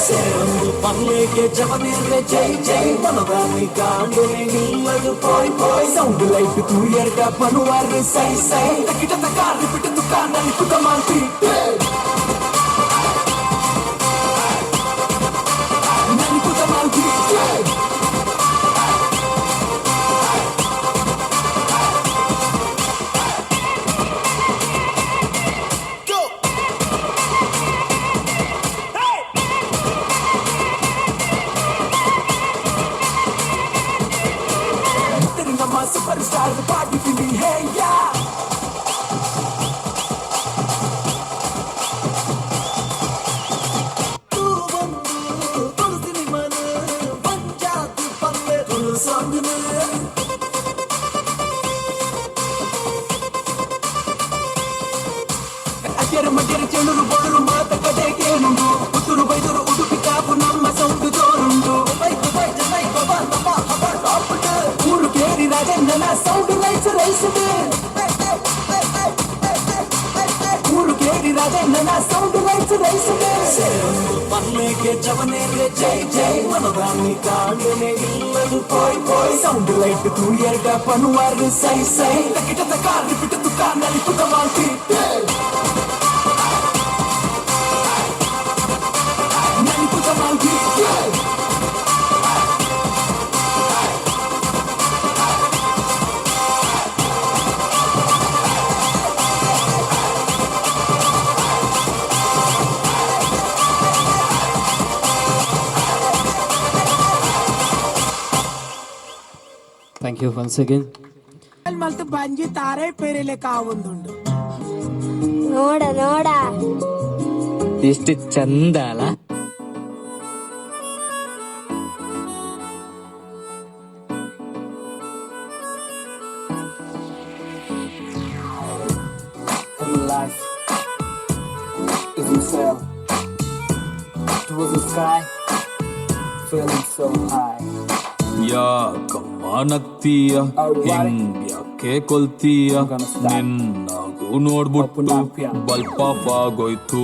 ಸೇರೊಂದು ಪಲ್ಲೆಗೆ ಜವನೇರೆ ಜೈ ಜೈ ಮನದಾನಿ ಕಾಂಡನೆ ನಿಲ್ಲದು ಪೋಯ್ ಪೋಯ್ ಸೌಂಡ್ ಲೈಟ್ ತೂಯರ್ಗ ಪನುವಾರು ಸೈ ಸೈ ತಕಿಟ ತಕಾರಿ ಬಿಟ್ಟು ದುಕಾನಲ್ಲಿ ಕುತ ಮಾಂತಿ ನನ್ ಕುತ ಮಾಂತಿ. ನಮ್ಮ ಸೂಪರ್ ಸ್ಟಾರ್ ಪಾರ್ಟಿ ಫೀಲಿಂಗ್ ಹೇ ಯಾ ಅಡ್ಯರು ಮಡ್ಯರು ಚೆಳುರು ಬೊಡರು ಮಾತ ಕಡೆ ಕೇಳುಂಡು ಪುತ್ತೂರು ಬೈದೂರು ಉಡುಪಿ ಕಾಪು ನಮ್ಮ ಸೌಂಡು ಜೋರುಂಡು ಬೈಕ್ ಬೈಕ್ ಜನೈ ಬಬಾ ತಬಾ ಹಬ ಟಾಪ್ ಊರು ಕೇರಿ ರಾಜಣ್ಣನ ಸೌಂಡ್ ಲೈಟ್ಸ್ ರೈಸ್ಡ್ ಊರು ಕೇರಿ ರಾಜಣ್ಣನ ಸೌಂಡ್ ಲೈಟ್ಸ್ ರೈಸ್ಡ್ ಸೇರೊಂದು ಪಲ್ಲೆಗೆ ಜವನೇರೆ ಜೈ ಜೈ ಮನದಾನಿ ಕಾಂಡನೆ ಇಲ್ಲದು ಪೋಯ್ ಪೋಯ್ ಸೌಂಡ್ ಲೈಟ್ ತೂಯರ್ಗ ಪನುವಾರು ಸೈ ಸೈ ತಕಿಟ ತಕಾರಿ ಬಿಟ್ಟು ದುಕಾನಲ್ಲಿ ಕುತ ಮಾಂತಿ ನನ್ ಕುತ ಮಾಂತಿ. Thank you once again. ಮಲ್ತು ಬಂಜಿ ತಾರೆ ಪೇರೆಲೆ ಕಾವೊಂದುಂಡು. ನೋಡ ನೋಡ ಎಷ್ಟು ಚಂದ ಅಲ್ಲ. Life is himself towards the sky, feeling so high. ಯಾಕಮ್ಮ ನಗ್ತೀಯ, ಹಿಂಗ್ಯಾಕೆ ಕೊಲ್ತೀಯ? ನಿನ್ನಗು ನೋಡ್ಬಿಟ್ಟು ಬಲ್ಪ್ ಆಫ್ ಆಗೋಯ್ತು.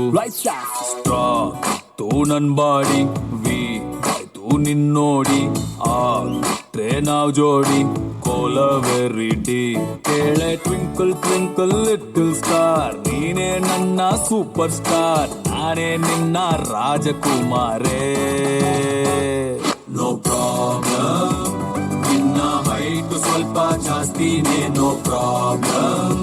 ಸ್ಟ್ರಾಂಗ್ ಇತ್ತು ನನ್ ಬಾಡಿ, ವೀಕ್ ಆಯ್ತು ನಿನ್ ನೋಡಿ. ಆ ಬಿಟ್ರೆ ನಾವ್ ಜೋಡಿ ಕೋಲವೆರಿಡಿ. ಕೇಳೆ ಟ್ವಿಂಕಲ್ ಟ್ವಿಂಕಲ್ ಲಿಟಲ್ ಸ್ಟಾರ್, ನೀನೇ ನನ್ನ ಸೂಪರ್ ಸ್ಟಾರ್, ನಾನೇ ನಿನ್ನ ರಾಜಕುಮಾರೇ. ನೋ ಪ್ರಾಬ್ಲಮ್, ನಿನ್ನ ಹೈಟ್ ಸ್ವಲ್ಪ ಜಾಸ್ತಿನೇ. ನೋ ಪ್ರಾಬ್ಲಮ್,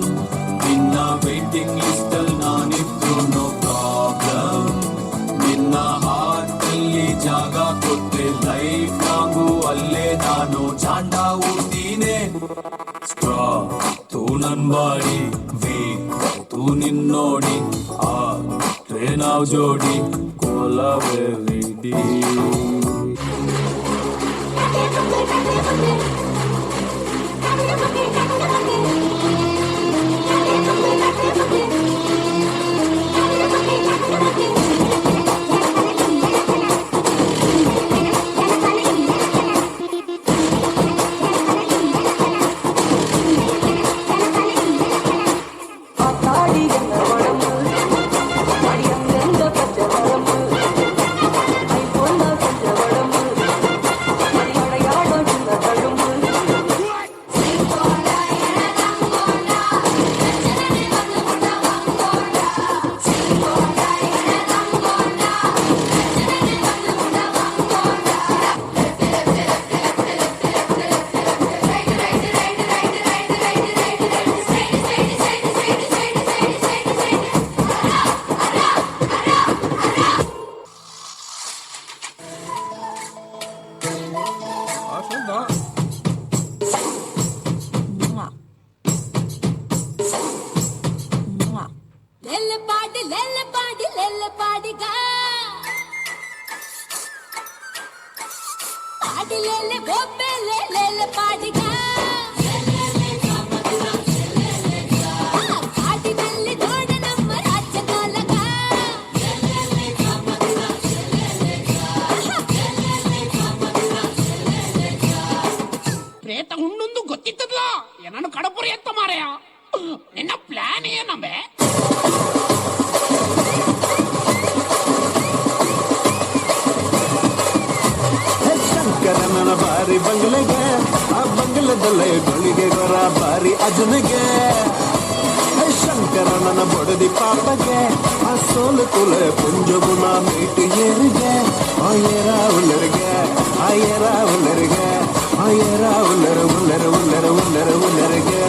ನಿನ್ನ ವೇಟಿಂಗ್ ಲಿಸ್ಟ್ ಅಲ್ಲಿ ನಾನಿದ್ರು. ನೋ ಪ್ರಾಬ್ಲಮ್, ನಿನ್ನ ಹಾರ್ಟ್ ಅಲ್ಲಿ ಜಾಗ ಕೊಟ್ರೆ ಲೈಫ್ ಲಾಂಗು ಅಲ್ಲೇ ನಾನು ಜಾಂಡ ಊರ್ತೀನಿ. ಸ್ಟ್ರಾಂಗ್ ತೂ ನನ್ ಬಾಡಿ, ವೀಕ್ ತೂ ನಿನ್ ನೋಡಿ. ಆ ಬಿಟ್ರೆ ನಾವ್ ಜೋಡಿ ಕೋಲವೆರಿಡಿ. ஆத்தாடி என்ன உடம்பு அடி அங்கங்க பச்சை வரம்பு ஐ போந்தா கொஞ்ச உடம்பு அடி அடையாளம் சின்ன தழும்பு. ಲೆಲ್ಲ ಪಾಡಿ ಲೆಲ್ಲ ಪಾಡಿ ಲೆಲ್ಲ ಪಾಡಿಗ ಪಾಡಿ ಲೆಲ್ಲೆ ಬೊಬ್ಬೆ ಲೆಲ್ಲ ಪಾಡಿಗ. ಕಡಪುರಿ ಎತ್ತ ಮಾರಾಯ. ನಿನ್ನ ಪ್ಲಾನ್ ಏನಂಬೆ? ಶಂಕರನ ಬಾರಿ ಬಂಗ್ಲೆಗೆ, ಆ ಬಂಗ್ಲದಲ್ಲೇ ಗಳಿಗೆ ಗೊರ ಬಾರಿ ಅಜನಿಗೆ. ಶಂಕರನ ಬೊಡದಿ ಪಾಪಗೆ, ಆ ಸೋಲು ತುಲೆ ಪುಂಜಗುಣ ಮೇಟು ಏರಿಗೆ. ಆ ಏರ ಉಲ್ಲರಿಗೆ, ಆ ಏರ ಉಲ್ಲರಿಗೆ, ಆ ಏರ ಉಲ್ಲರ ಉಲ್ಲರ ಉಲ್ಲರ ಉಲ್ಲರ ಉಲ್ಲರಿಗೆ.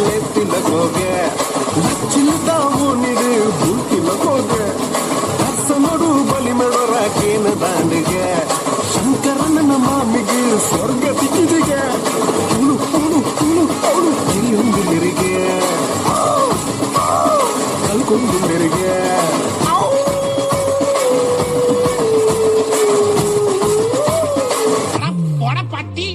ಲೆತ್ತಿಲಗೋಗೆ ಲಚ್ಚಿಲ್ದ ಊನಿಡು ಬೂಟಿಲಗೋಗೆ ಅರ್ಸನೋಡು ಬಲಿ ಮಾಡೋರ ಕೇನ ದಾಂಡಿಗೆ. ಶಂಕರನ ಮಾಮಿಗೆ ಸ್ವರ್ಗ ತಿಕ್ಕಿದಿಗೆ. ಉಳು ಉಳು ಉಳು ಅವಳು ಎಲ್ಲಿಯೊಂದು ಮೆರಿಗೆ ಕಲ್ಕೊಂದು ಮೆರಿಗೆ. ಪಟ್ಟಿ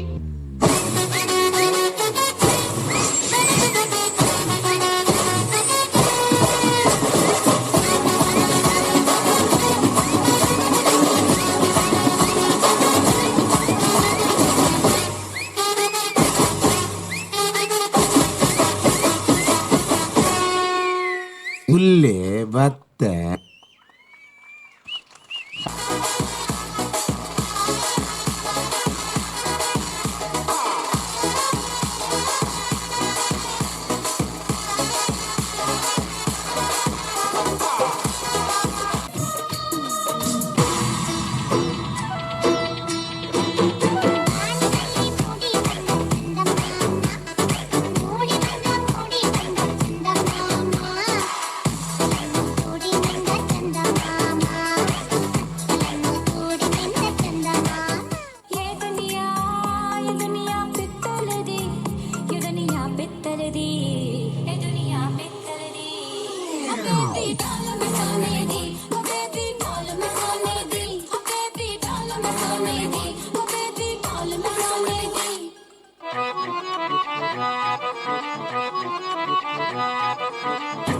ಹುಲ್ಲೆ ಭತ್ತ.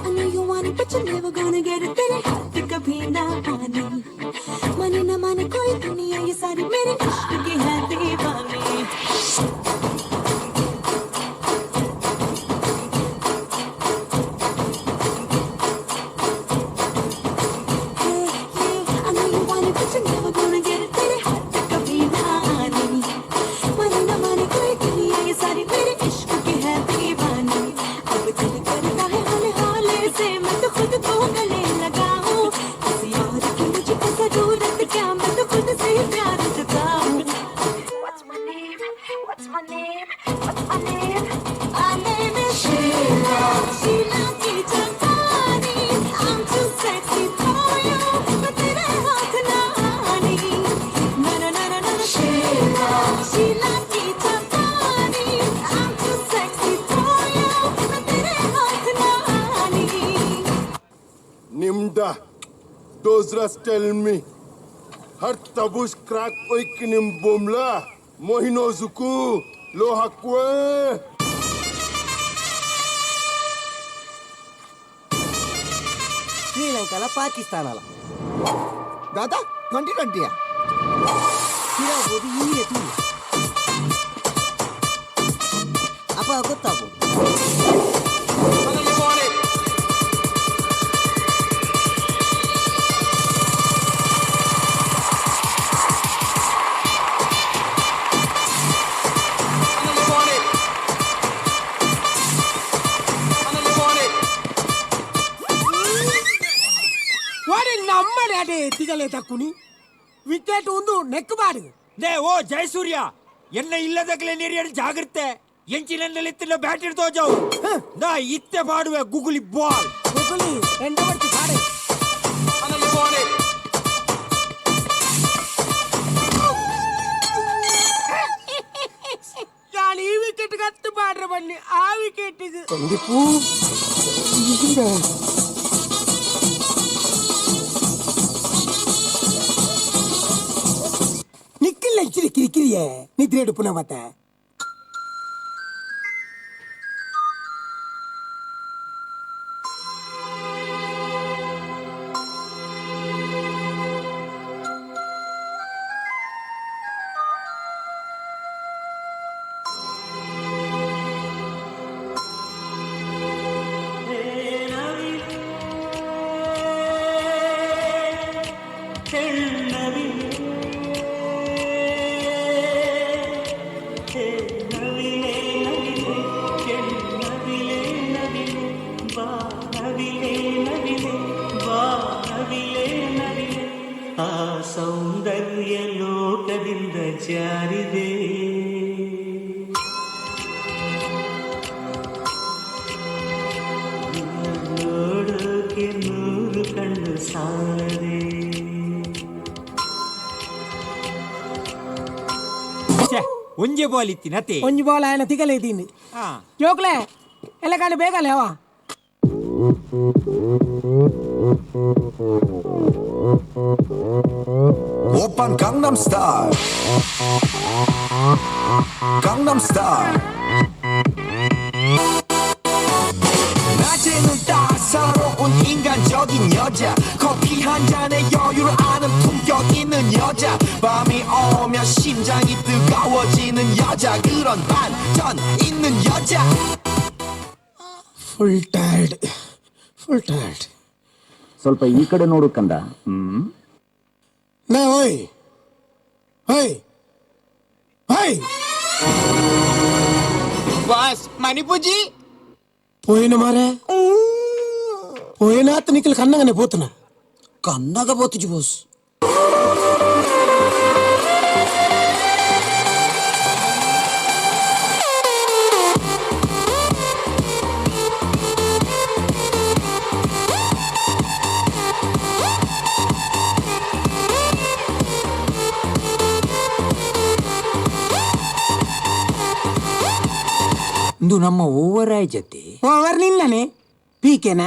I know you want it, but you're never gonna get it. तेरे हाथ कभी ना आने, माने ना माने कोई दुनिया ये सारी मेरे इश्क की है दीवानी। Hey, yeah, I know you want it, but you're never gonna get it. तेरे हाथ कभी ना आने, माने ना माने कोई दुनिया ये सारी मेरे इश्क की है दीवानी। अब दिल करता है हौले हौले से मैं तो खुद को गले लगाऊं, किसी और की मुझको जरूरत क्या, मैं तो खुद से ही प्यार चुकाऊं। What's my name? What's my name? What's my name? My name is Sheila. Sheila की जवानी. I'm too sexy for you. मैं तेरे हाथ ना आनी. Na na na na na na Sheila. Sheila की जवानी. I'm too sexy for you. मैं तेरे हाथ ना आनी. ನಿಮ್ದ those tell me ಹರ್ ತಬುಷ್ ಕ್ರಾಕ್ ಒಯ್ಕ್ ನಿಮ್ ಬೊಮ್ಲ ಮೊಹಿನೋಜುಕು ಲೋಹಕ್ವೆ. ಶ್ರೀಲಂಕಾಲ ಪಾಕಿಸ್ತಾನಲ ದಾದಾ 2020 ತಿರಾಬೋದು ಈರೆ ತೂಲು ಅಪ್ಪ ಗೊತ್ತಾಗ್ಬೋದು. ನಮ್ಮಡೆ ಎತ್ತಿಗಲೆ ತಕ್ಕುನಿ ವಿಕೆಟ್ ಒಂದು ನೆಕ್ ಬಾಡು. They ಓ ಜಯಸೂರ್ಯ, ಎನ್ನ ಇಲ್ಲದಕ್ಲೆ ನೀರಿಯರ್ ಜಾಗ್ರತೆ ಎಂಚಿನಲ್ಲಿತ್ತಿನ ಬ್ಯಾಟ್ ಹಿಡ್ದೋ ಜಾವು ನಾ ಇತ್ತೆ ಪಾಡುವೆ ಗುಗುಲಿ ಬಾಲ್. ಗುಗುಲಿ ಎಂಡ ಬರ್ತಿ ಪಾಡೆ. ನಾನು ಈ ವಿಕೆಟ್ ಕತ್ತು ಪಾಡ್ರೆ ಬನ್ನಿ ಆ ವಿಕೆಟಿಗೆ. ಸಂದೀಪು. ಬುಡಿಯೇ ನಿದ್ರೆ ಪುನಃ ಮತ್ತೆ. ಆ ಸೌಂದರ್ಯ ಲೋಕದಿಂದ ಜಾರಿದೆ. ನಿನ್ನ ನೋಡೋಕೆ ನೂರು ಕಣ್ಣು ಸಾಲದೆ. ಒಂಜೆ ಬಾಲ್ ಇತ್ತಿನತೆ. ಒಂಜಿ ಬಾಲ್ ಆಯನ ತಿಗಲೆ ಇದ್ದೀನಿ. ಹಾ. ಜೋಕ್ಲೆ ಎಲ್ಲ ಕಾಂಡೆ ಬೇಗಲೆ ಅವ. 오빤 강남스타일 강남스타일 낮에는 따사로운 인간적인 여자 커피 한 잔에 여유를 아는 품격 있는 여자 밤이 오면 심장이 뜨거워지는 여자 그런 반전 있는 여자. Full tired, full tired. ಸ್ವಲ್ಪ ಈ ಕಡೆ ನೋಡು ಕಂದ. ಹ್ಮ್. ನಾ ಓಯ್ ಓಯ್ ಓಯ್. ಬಾಸ್ ಮಣಿಪೂಜಿ. పోయిన మారే పోయినా నీకు కన్నగానే పోతున్నా. ಕನ್ನಗ ಬೋತಿಜಿ ಬಾಸ್. ಇಂದು ನಮ್ಮ ಓವರ್ ಆಯ್ ಜೊತೆ. ಓವರ್ ನಿನ್ನನೆ ಪೀಕೆನಾ.